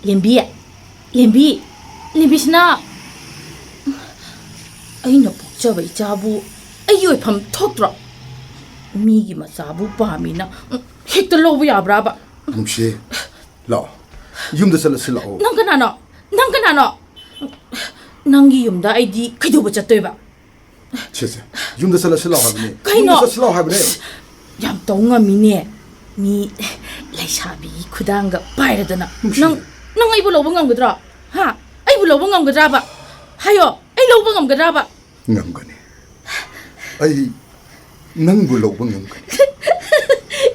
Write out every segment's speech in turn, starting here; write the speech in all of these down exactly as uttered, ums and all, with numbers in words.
ꯂꯦꯝꯕꯤ, ꯂꯦꯝꯕꯤ, ꯂꯦꯝꯕꯤꯁꯅꯥ, ꯑꯩꯅ ꯄꯣꯛꯆꯕ ꯏꯆꯥꯕꯨ ꯑꯩꯒꯤ ꯑꯣꯏꯐꯝ ꯊꯣꯛꯇ꯭ꯔꯣ? ꯃꯤꯒꯤ ꯃꯆꯥꯕꯨ ꯄꯥꯝꯃꯤꯅ ꯍꯦꯛꯇ ꯂꯧꯕ ꯌꯥꯕ꯭ꯔꯥꯕ? ꯅꯨꯡꯁꯤ, ꯂꯥꯛꯑꯣ, ꯌꯨꯝꯗ ꯆꯠꯂꯁꯤ ꯂꯥꯛꯑꯣ꯫ ꯅꯪ ꯀꯅꯥꯅꯣ? ꯅꯪ ꯀꯅꯥꯅꯣ? ꯅꯪꯒꯤ ꯌꯨꯝꯗ ꯑꯩꯗꯤ ꯀꯩꯗꯧꯕ ꯆꯠꯇꯣꯏꯕ? ꯁꯦ, ꯁꯦ, ꯌꯨꯝꯗ ꯆꯠꯂꯁꯤ ꯂꯥꯛꯑꯣ ꯍꯥꯏꯕꯅꯦ꯫ ꯀꯩꯅꯣ? ꯌꯨꯝꯗ ꯆꯠꯁꯤ ꯂꯥꯛꯑꯣ ꯍꯥꯏꯕꯅꯦ꯫ ꯌꯥꯝ ꯇꯧ ꯉꯝꯃꯤꯅꯦ꯫ ꯃꯤ ꯂꯩꯁꯥꯕꯤꯒꯤ ꯈꯨꯗꯥꯡꯒ ꯄꯥꯏꯔꯗꯅ꯫ ꯅꯨꯡꯁꯤ꯫ ꯅꯪ, ꯅꯪ ꯑꯩꯕꯨ ꯂꯧꯕ ꯉꯝꯒꯗ꯭ꯔꯣ? ꯍꯥ? ꯑꯩꯕꯨ ꯂꯧꯕ ꯉꯝꯒꯗ꯭ꯔꯥꯕ? ꯍꯥꯏꯌꯣ, ꯑꯩ ꯂꯧꯕ ꯉꯝꯒꯗ꯭ꯔꯥꯕ? ꯉꯝꯒꯅꯤ꯫ ꯑꯩ ꯅꯪꯕꯨ ꯂꯧꯕ ꯉꯝꯒꯅꯤ꯫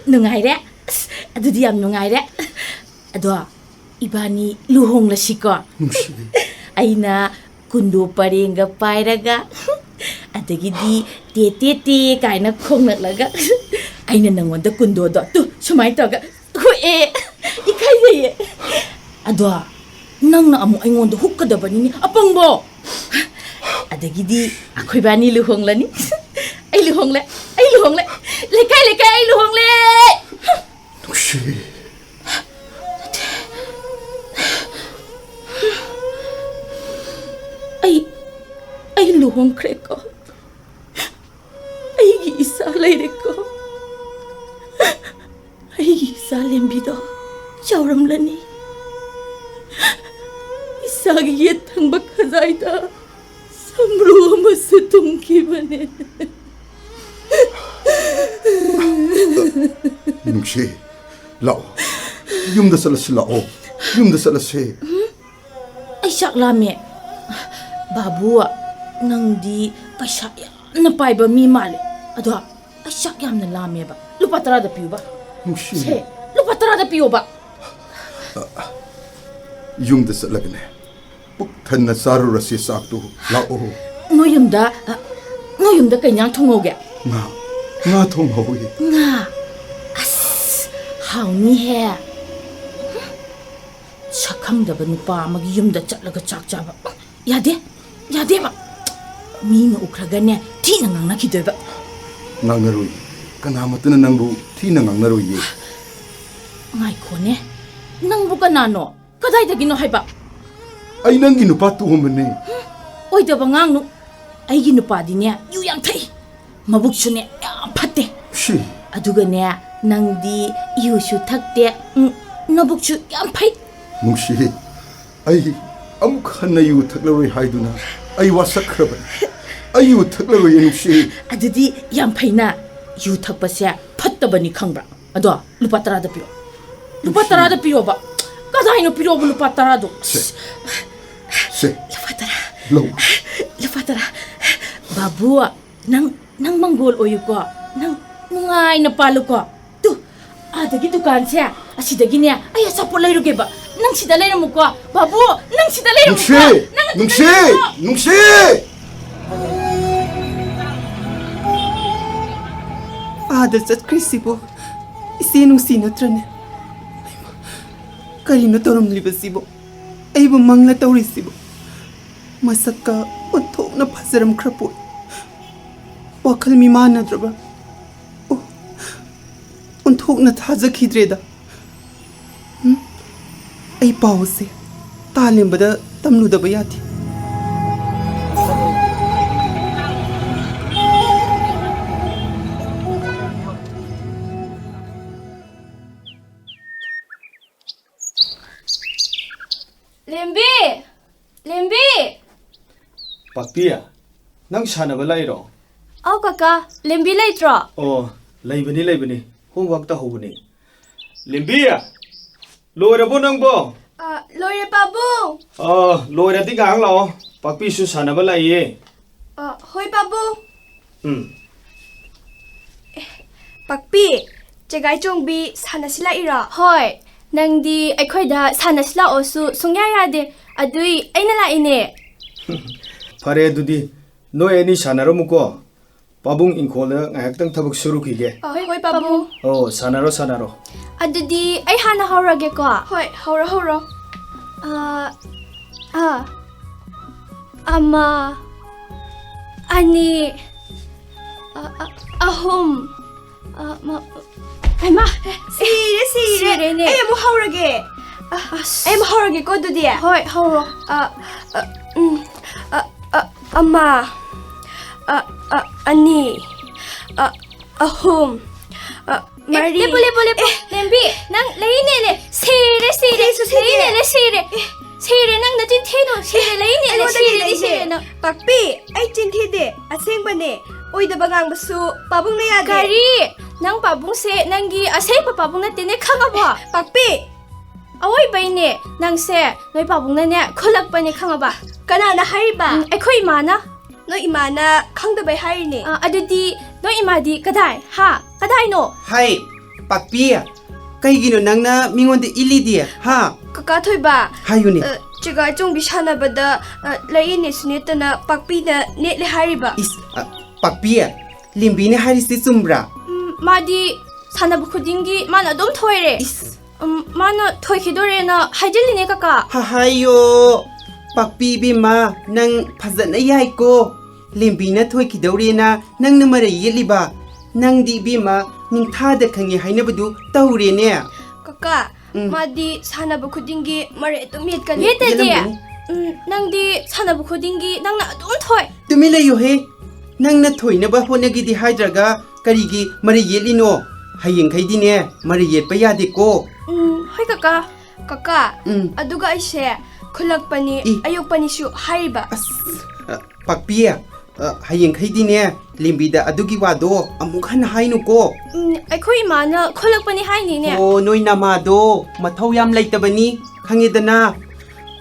ꯅꯨꯡꯉꯥꯏꯔꯦ꯫ ꯑꯁ, ꯑꯗꯨꯗꯤ ꯌꯥꯝ ꯅꯨꯡꯉꯥꯏꯔꯦ꯫ ꯑꯗꯣ, ꯏꯕꯥꯅꯤ ꯂꯨꯍꯣꯡꯂꯁꯤꯀꯣ꯫ ꯅꯨꯡꯁꯤ꯫ ꯑꯩꯅ ꯀꯨꯟꯗꯣ ꯄꯔꯦꯡꯒ ꯄꯥꯏꯔꯒ, ꯑꯗꯒꯤꯗꯤ ꯇꯦ ꯇꯦ ꯇꯦ ꯀꯥꯏꯅ ꯈꯣꯡꯂꯛꯂꯒ, ꯑꯩꯅ ꯅꯪꯉꯣꯟꯗ ꯀꯨꯟꯗꯣꯗꯣ ꯇꯨ ꯁꯨꯃꯥꯏꯅ ꯇꯧꯔꯒ ꯍꯨꯛꯑꯦ, ꯏꯀꯥꯏꯖꯩꯌꯦ꯫ ꯑꯗꯣ ꯅꯪꯅ ꯑꯃꯨꯛ ꯑꯩꯉꯣꯟꯗ ꯍꯨꯛꯀꯗꯕꯅꯤꯅꯦ, ꯑꯄꯪꯕꯣ꯫ ꯑꯗꯒꯤꯗꯤ ꯑꯩꯈꯣꯏꯕꯥꯅꯤ ꯂꯨꯍꯣꯡꯂꯅꯤ꯫ ꯑꯩ ꯂꯨꯍꯣꯡꯂꯦ, ꯑꯩ ꯂꯨꯍꯣꯡꯂꯦ, ꯂꯩꯀꯥꯏ ꯂꯩꯀꯥꯏ ꯑꯩ ꯂꯨꯍꯣꯡꯂꯦ꯫ ꯅꯨꯡꯁꯤ꯫ ꯑꯩ, ꯑꯩ ꯂꯨꯍꯣꯡꯈ꯭ꯔꯦꯀꯣ꯫ ꯑꯩꯒꯤ ꯏꯆꯥ ꯂꯩꯔꯦꯀꯣ꯫ ꯑꯩꯒꯤ ꯏꯆꯥ ꯂꯦꯝꯕꯤꯗꯣ ꯆꯥꯎꯔꯝꯂꯅꯤ꯫ ꯏꯆꯥꯒꯤ ꯌꯦꯠ ꯊꯪꯕ ꯈꯖꯥꯏꯗ ꯁꯝꯕ꯭ꯔꯨ ꯑꯃꯁꯨ ꯊꯨꯡꯈꯤꯕꯅꯦ꯫ ꯅꯨꯡꯁꯤ, ꯂꯥꯛꯑꯣ꯫ ꯌꯨꯝꯗ ꯆꯠꯂꯁꯤ ꯂꯥꯛꯑꯣ꯫ ꯌꯨꯝꯗ ꯆꯠꯂꯁꯤ꯫ ꯑꯩ ꯆꯥꯛ ꯂꯥꯝꯃꯦ꯫ ꯕꯥꯕꯨ, ꯅꯪꯗꯤ ꯄꯩꯁꯥ ꯌꯥꯝꯅ ꯄꯥꯏꯕ ꯃꯤ ꯃꯥꯜꯂꯦ꯫ ꯑꯗꯣ ꯑꯩ ꯆꯥꯛ ꯌꯥꯝꯅ ꯂꯥꯝꯃꯦꯕ꯫ ꯂꯨꯄꯥ ꯇꯔꯥꯗ ꯄꯤꯌꯨꯕ꯫ ꯅꯨꯡꯁꯤ꯫ ꯁꯦ, ꯂꯨꯄꯥ ꯇꯔꯥꯗ ꯄꯤꯌꯣꯕ꯫ ꯌꯨꯝꯗ ꯆꯠꯂꯒꯅꯦ, ꯄꯨꯛ ꯊꯟꯅ ꯆꯥꯔꯨꯔꯁꯤ ꯆꯥꯛꯇꯨ꯫ ꯂꯥꯛꯑꯣ꯫ ꯅꯣꯏ ꯌꯨꯝꯗ, ꯑ, ꯅꯣꯏ ꯌꯨꯝꯗ ꯀꯩ ꯏꯟꯖꯥꯡ ꯊꯣꯡꯍꯧꯒꯦ? ꯉꯥ, ꯉꯥ ꯊꯣꯡꯍꯧꯋꯤ꯫ ꯉꯥ? ꯑꯁ, ꯍꯥꯎꯅꯤꯍꯦ꯫ ꯁꯛꯈꯪꯗꯕ ꯅꯨꯄꯥ ꯑꯃꯒꯤ ꯌꯨꯝꯗ ꯆꯠꯂꯒ ꯆꯥꯛ ꯆꯥꯕ꯫ ꯌꯥꯗꯦ, ꯌꯥꯗꯦꯕ꯫ ꯃꯤꯅ ꯎꯈ꯭ꯔꯒꯅꯦ, ꯊꯤꯅ ꯉꯥꯡꯅꯈꯤꯗꯣꯏꯕ꯫ ꯉꯥꯡꯅꯔꯣꯏ꯫ ꯀꯅꯥꯃꯠꯇꯅ ꯅꯪꯕꯨ ꯊꯤꯅ ꯉꯥꯡꯅꯔꯣꯏꯌꯦ꯫ ꯉꯥꯏꯈꯣꯅꯦ, ꯅꯪꯕꯨ ꯀꯅꯥꯅꯣ? ꯀꯗꯥꯏꯗꯒꯤꯅꯣ ꯍꯥꯏꯕ? ꯑꯩ ꯅꯪꯒꯤ ꯅꯨꯄꯥ ꯇꯣꯝꯕꯅꯦ꯫ ꯑꯣꯏꯗꯕ ꯉꯥꯡꯅꯨ꯫ ꯑꯩꯒꯤ ꯅꯨꯄꯥꯗꯤꯅꯦ ꯌꯨ ꯌꯥꯝ ꯊꯛꯏ, ꯃꯕꯨꯛꯁꯨꯅꯦ ꯌꯥꯝ ꯐꯠꯇꯦ꯫ ꯁꯤ꯫ ꯑꯗꯨꯒꯅꯦ, ꯅꯪꯗꯤ ꯌꯨꯁꯨ ꯊꯛꯇꯦ, ꯎꯝ, ꯅꯕꯨꯛꯁꯨ ꯌꯥꯝ ꯐꯩ꯫ ꯅꯨꯡꯁꯤ, ꯑꯩ ꯑꯃꯨꯛ ꯍꯟꯅ ꯌꯨ ꯊꯛꯂꯔꯣꯏ ꯍꯥꯏꯗꯨꯅ ꯑꯩ ꯋꯥꯁꯛꯈ꯭ꯔꯕꯅꯤ꯫ ꯑꯩ ꯌꯨ ꯊꯛꯂꯔꯣꯏꯌꯦ, ꯅꯨꯡꯁꯤ꯫ ꯑꯗꯨꯗꯤ ꯌꯥꯝ ꯐꯩꯅ꯫ ꯌꯨ ꯊꯛꯄꯁꯦ ꯐꯠꯇꯕꯅꯤ, ꯈꯪꯕ꯭ꯔꯥ? ꯑꯗꯣ ꯂꯨꯄꯥ ꯇꯔꯥꯗ ꯄꯤꯔꯣ꯫ ꯂꯨꯄꯥ ꯅꯨꯡꯁꯤ꯫ ꯇꯔꯥꯗ ꯄꯤꯔꯣꯕ꯫ ꯀꯗꯥꯏꯅꯣ ꯄꯤꯔꯣꯕ ꯂꯨꯄꯥ ꯇꯔꯥꯗꯣ? ꯁꯦ꯫ ꯁꯦ꯫ ꯂꯨꯄꯥ ꯇꯔꯥ꯫ ꯂꯧ꯫ ꯂꯨꯄꯥ ꯇꯔꯥ꯫ ꯕꯥꯕꯨ, ꯅꯪ, ꯅꯪ ꯃꯪꯒꯣꯜ ꯑꯣꯏꯌꯨꯀꯣ꯫ ꯅꯪ ꯅꯨꯡꯉꯥꯏꯅ ꯄꯥꯜꯂꯨꯀꯣ꯫ ꯇꯨ, ꯑꯥꯗꯒꯤ ꯗꯨꯀꯥꯟꯁꯦ, ꯑꯁꯤꯗꯒꯤꯅꯦ ꯑꯩ ꯑꯆꯥꯄꯣꯠ ꯂꯩꯔꯨꯒꯦꯕ꯫ ꯅꯪ ꯁꯤꯗ ꯂꯩꯔꯝꯃꯨꯀꯣ꯫ ꯕꯥꯕꯨ, ꯅꯪ ꯁꯤꯗ ꯂꯩꯔꯝꯃꯨꯀꯣ꯫ ꯅꯨꯡꯁꯤ! ꯅꯪ ꯑꯗꯨꯗ ꯅꯨꯡꯁꯤ! ꯂꯩꯔꯝꯃꯨꯀꯣ꯫ ꯅꯨꯡꯁꯤ! ꯑꯥꯗ ꯆꯠꯈ꯭ꯔꯤꯁꯤꯕꯨ ꯏꯆꯦ ꯅꯨꯡꯁꯤ ꯅꯠꯇ꯭ꯔꯅꯦ? ꯀꯔꯤꯅꯣ ꯇꯧꯔꯝꯂꯤꯕꯁꯤꯕꯣ? ꯑꯩꯕꯨ ꯃꯪꯂ ꯇꯧꯔꯤꯁꯤꯕꯣ? ꯃꯁꯛꯀ ꯑꯣꯟꯊꯣꯛꯅ ꯐꯖꯔꯝꯈ꯭ꯔ ꯄꯣꯠ꯫ ꯋꯥꯈꯜ ꯃꯤꯃꯥꯟꯅꯗ꯭ꯔꯕ? ꯑꯣ, ꯑꯣꯟꯊꯣꯛꯅ ꯊꯥꯖꯈꯤꯗ꯭ꯔꯦꯗ꯫ ꯎꯝ? ꯑꯩ ꯄꯥꯎꯁꯦ ꯇꯥꯂꯦꯝꯕꯗ ꯇꯝꯂꯨꯗꯕ ꯌꯥꯗꯦ꯫ ꯂꯦꯝꯕꯤ! ꯂꯦꯝꯕꯤ! ꯄꯥꯛꯄꯤ, ꯅꯪ ꯁꯥꯟꯅꯕ ꯂꯥꯛꯏꯔꯣ? ꯑꯧ ꯀꯀꯥ, ꯂꯦꯝꯕꯤ ꯂꯩꯇ꯭ꯔꯣ? ꯑꯣ, ꯂꯩꯕꯅꯤ, ꯂꯩꯕꯅꯤ꯫ Homework ꯇꯧꯍꯧꯕꯅꯤ꯫ ꯂꯦꯝꯕꯤ! ꯂꯣꯏꯔꯕꯣ ꯅꯪꯕꯣ? ꯑ, ꯂꯣꯏꯔꯦ ꯄꯥꯕꯨꯡ꯫ ꯑ, ꯂꯣꯏꯔꯗꯤ ꯉꯥꯏꯍꯥꯛ ꯂꯥꯛꯑꯣ꯫ ꯄꯥꯛꯄꯤꯁꯨ ꯁꯥꯟꯅꯕ ꯂꯥꯛꯏꯌꯦ꯫ ꯑ, ꯍꯣꯏ ꯄꯥꯕꯨꯡ꯫ ꯎꯝ꯫ ꯄꯥꯛꯄꯤ, ꯆꯦꯒꯥꯏ ꯆꯣꯡꯕꯤ ꯁꯥꯟꯅꯁꯤ ꯂꯥꯛꯏꯔꯣ? ꯍꯣꯏ, ꯅꯪꯗꯤ ꯑꯩꯈꯣꯏꯗ ꯁꯥꯟꯅꯁꯤ ꯂꯥꯛꯑꯣꯁꯨ ꯁꯨꯡꯌꯥ ꯌꯥꯗꯦ꯫ ꯑꯗꯨꯏ ꯑꯩꯅ ꯂꯥꯛꯏꯅꯦ꯫ ꯐꯔꯦ ꯑꯗꯨꯗꯤ, ꯅꯣꯏ ꯑꯅꯤ ꯁꯥꯟꯅꯔꯝꯃꯨꯀꯣ꯫ ꯄꯥꯕꯨꯡ ꯏꯪꯈꯣꯜꯗ ꯉꯥꯏꯍꯥꯛꯇꯪ ꯊꯕꯛ ꯁꯨꯔꯨꯈꯤꯒꯦ꯫ ꯑ, ꯍꯣꯏ, ꯍꯣꯏ, ꯄꯥꯕꯨꯡ꯫ ꯑꯣ, ꯁꯥꯟꯅꯔꯣ, ꯁꯥꯟꯅꯔꯣ꯫ ꯑꯗꯨꯗꯤ ꯑꯩ ꯍꯥꯟꯅ ꯍꯧꯔꯒꯦꯀꯣ꯫ ꯍꯣꯏ, ꯍꯧꯔꯣ, ꯍꯧꯔꯣ꯫ ꯑ, ꯑ, ꯑꯃ, ꯑꯅꯤ, ꯑ, ꯑ, ꯑꯍꯨꯝ, ꯑ, ꯃ-, ꯍꯩꯃꯥ! ꯁꯤꯔꯦ, ꯁꯤꯔꯦ꯫ ꯁꯤꯔꯦꯅꯦ꯫ ꯑꯩ ꯑꯃꯨꯛ ꯍꯧꯔꯒꯦ꯫ ꯑꯁ꯫ ꯑꯩ ꯑꯃ ꯍꯧꯔꯒꯦꯀꯣ ꯑꯗꯨꯗꯤ꯫ ꯍꯣꯏ, ꯍꯧꯔꯣ꯫ ꯑ, ꯑ, ꯎꯝ, ꯑ, ꯑ, ꯑꯃ, ꯑ, ꯑ, ꯑꯅꯤ, ꯑ, ꯑꯍꯨꯝ, ꯑ, ꯑꯦ, ꯃꯔꯤ꯫ ꯂꯦꯞꯄꯨ, ꯂꯦꯞꯄꯨ, ꯂꯦꯞꯄꯨ꯫ ꯑꯦ꯫ ꯂꯦꯝꯕꯤ, ꯅꯪ ꯂꯩꯅꯦꯂꯦ꯫ ꯁꯤꯔꯦ, ꯁꯤꯔꯦ꯫ ꯁꯤꯔꯦ, ꯁꯤꯔꯦ꯫ ꯂꯩꯅꯦꯂꯦ, ꯁꯤꯔꯦ꯫ ꯑꯦ꯫ ꯁꯤꯔꯦ, ꯅꯪ ꯅꯆꯤꯟ ꯊꯤꯅꯨ꯫ ꯁꯤꯔꯦ, ꯂꯩꯅꯦꯂꯦ꯫ ꯑꯩꯉꯣꯟꯗ ꯁꯤꯔꯦ, ꯂꯩꯔꯦ, ꯁꯤꯔꯦ, ꯁꯤꯔꯦ꯫ ꯅꯪ꯫ ꯄꯥꯛꯄꯤ, ꯑꯩ ꯆꯤꯟ ꯊꯤꯗꯦ꯫ ꯑꯁꯦꯡꯕꯅꯦ꯫ ꯑꯣꯏꯗꯕ ꯉꯥꯡꯕꯁꯨ ꯄꯥꯕꯨꯡꯅ ꯌꯥꯗꯦ꯫ ꯀꯔꯤ? ꯅꯪ ꯄꯥꯕꯨꯡꯁꯦ ꯅꯪꯒꯤ ꯑꯁꯦꯡꯕ ꯄꯥꯕꯨꯡ ꯅꯠꯇꯦꯅꯦ, ꯈꯪꯉꯕꯣ? ꯄꯥꯛꯄꯤ! ꯑꯋꯣꯏꯕꯩꯅꯦ, ꯅꯪꯁꯦ ꯅꯣꯏ ꯄꯥꯕꯨꯡꯅꯅꯦ ꯈꯨꯜꯂꯛꯄꯅꯦ, ꯈꯪꯉꯕ? ꯀꯅꯥꯅ ꯍꯥꯏꯔꯤꯕ? ꯎꯝ, ꯑꯩꯈꯣꯏ ꯏꯃꯥꯅ꯫ ꯅꯣꯏ ꯏꯃꯥꯅ ꯈꯪꯗꯕꯩ ꯍꯥꯏꯔꯤꯅꯦ꯫ ꯑ, ꯑꯗꯨꯗꯤ ꯅꯣꯏ ꯏꯃꯥꯗꯤ ꯀꯗꯥꯏ? ꯍꯥ? ꯀꯗꯥꯏꯅꯣ? ꯍꯥꯏ, ꯄꯥꯛꯄꯤ, ꯀꯩꯒꯤꯅꯣ ꯅꯪꯅ ꯃꯤꯉꯣꯟꯗ ꯏꯜꯂꯤꯗꯤ? ꯍꯥ? ꯀꯀꯥ ꯊꯣꯏꯕ, ꯍꯥꯏꯌꯨꯅꯦ꯫ ꯑ, ꯆꯦꯒꯥ ꯆꯣꯡꯕꯤ ꯁꯥꯟꯅꯕꯗ, ꯑ, ꯂꯩꯏꯅꯦꯁꯨ ꯅꯦꯠꯇꯅ ꯄꯥꯛꯄꯤꯅ ꯅꯦꯠꯂꯦ ꯍꯥꯏꯔꯤꯕ꯫ ꯏꯁ, ꯑ, ꯄꯥꯛꯄꯤ, ꯂꯦꯝꯕꯤꯅ ꯍꯥꯏꯔꯤꯁꯤ ꯆꯨꯝꯕ꯭ꯔꯥ? ꯎꯝ, ꯃꯥꯗꯤ ꯁꯥꯟꯅꯕ ꯈꯨꯗꯤꯡꯒꯤ ꯃꯥꯅ ꯑꯗꯨꯝ ꯊꯣꯏꯔꯦ꯫ ꯏꯁ꯫ ꯎꯝ, ꯃꯥꯅ ꯊꯣꯏꯈꯤꯗꯣꯔꯦꯅ ꯍꯥꯏꯖꯤꯜꯂꯤꯅꯦ, ꯀꯀꯥ꯫ ꯍ-, ꯍꯥꯏꯌꯣ, ꯄꯥꯛꯄꯤ ꯏꯕꯦꯝꯃ, ꯅꯪ ꯐꯖꯅ ꯌꯥꯏꯀꯣ꯫ ꯂꯦꯝꯕꯤꯅ ꯊꯣꯏꯈꯤꯗꯧꯔꯦꯅ ꯅꯪꯅ ꯃꯔꯩ ꯌꯦꯠꯂꯤꯕ? ꯅꯪꯗꯤ ꯏꯕꯦꯝꯃ, ꯅꯤꯡꯊꯥꯗ ꯈꯪꯉꯦ ꯍꯥꯏꯅꯕꯗꯨ ꯇꯧꯔꯦꯅꯦ꯫ ꯀꯀꯥ, ꯎꯝ꯫ ꯃꯥꯗꯤ ꯁꯥꯟꯅꯕ ꯈꯨꯗꯤꯡꯒꯤ ꯃꯔꯩ ꯑꯗꯨꯝ ꯌꯦꯠꯀꯜꯂꯤ꯫ ꯌꯦꯠꯇꯗꯤ? ꯌꯦꯠꯂꯝꯒꯅꯤ꯫ ꯎꯝ, ꯅꯪꯗꯤ ꯁꯥꯟꯅꯕ ꯈꯨꯗꯤꯡꯒꯤ ꯅꯪꯅ ꯑꯗꯨꯝ ꯊꯣꯏ꯫ ꯇꯨꯃꯤꯟ ꯂꯩꯌꯨꯍꯦ꯫ ꯅꯪꯅ ꯊꯣꯏꯅꯕ ꯍꯣꯠꯅꯒꯦꯗꯤ ꯍꯥꯏꯗ꯭ꯔꯒ ꯀꯔꯤꯒꯤ ꯃꯔꯩ ꯌꯦꯠꯂꯤꯅꯣ? ꯍꯌꯦꯡꯈꯩꯗꯤꯅꯦ, ꯃꯔꯩ ꯌꯦꯠꯄ ꯌꯥꯗꯦꯀꯣ꯫ ꯎꯝ, ꯍꯣꯏ ꯀꯀꯥ꯫ ꯀꯀꯥ, ꯎꯝ꯫ ꯑꯗꯨꯒ ꯑꯩꯁꯦ ꯈꯨꯜꯂꯛꯄꯅꯤ, ꯏ꯫ ꯑꯌꯣꯛꯄꯅꯤꯁꯨ ꯍꯥꯏꯔꯤꯕ꯫ ꯑꯁ, ꯑ, ꯄꯥꯛꯄꯤ, ꯑ, ꯍꯌꯦꯡꯈꯩꯗꯤꯅꯦ, ꯂꯦꯝꯕꯤꯗ ꯑꯗꯨꯒꯤ ꯋꯥꯗꯣ ꯑꯃꯨꯛ ꯍꯟꯅ ꯍꯥꯏꯅꯨꯀꯣ꯫ ꯎꯝ, ꯑꯩꯈꯣꯏ ꯏꯃꯥꯅ ꯈꯨꯜꯂꯛꯄꯅꯤ ꯍꯥꯏꯅꯤꯅꯦ꯫ ꯑꯣ, ꯅꯣꯏ ꯅꯃꯥꯗꯣ ꯃꯊꯧ ꯌꯥꯝ ꯂꯩꯇꯕꯅꯤ, ꯈꯪꯉꯦꯗꯅ꯫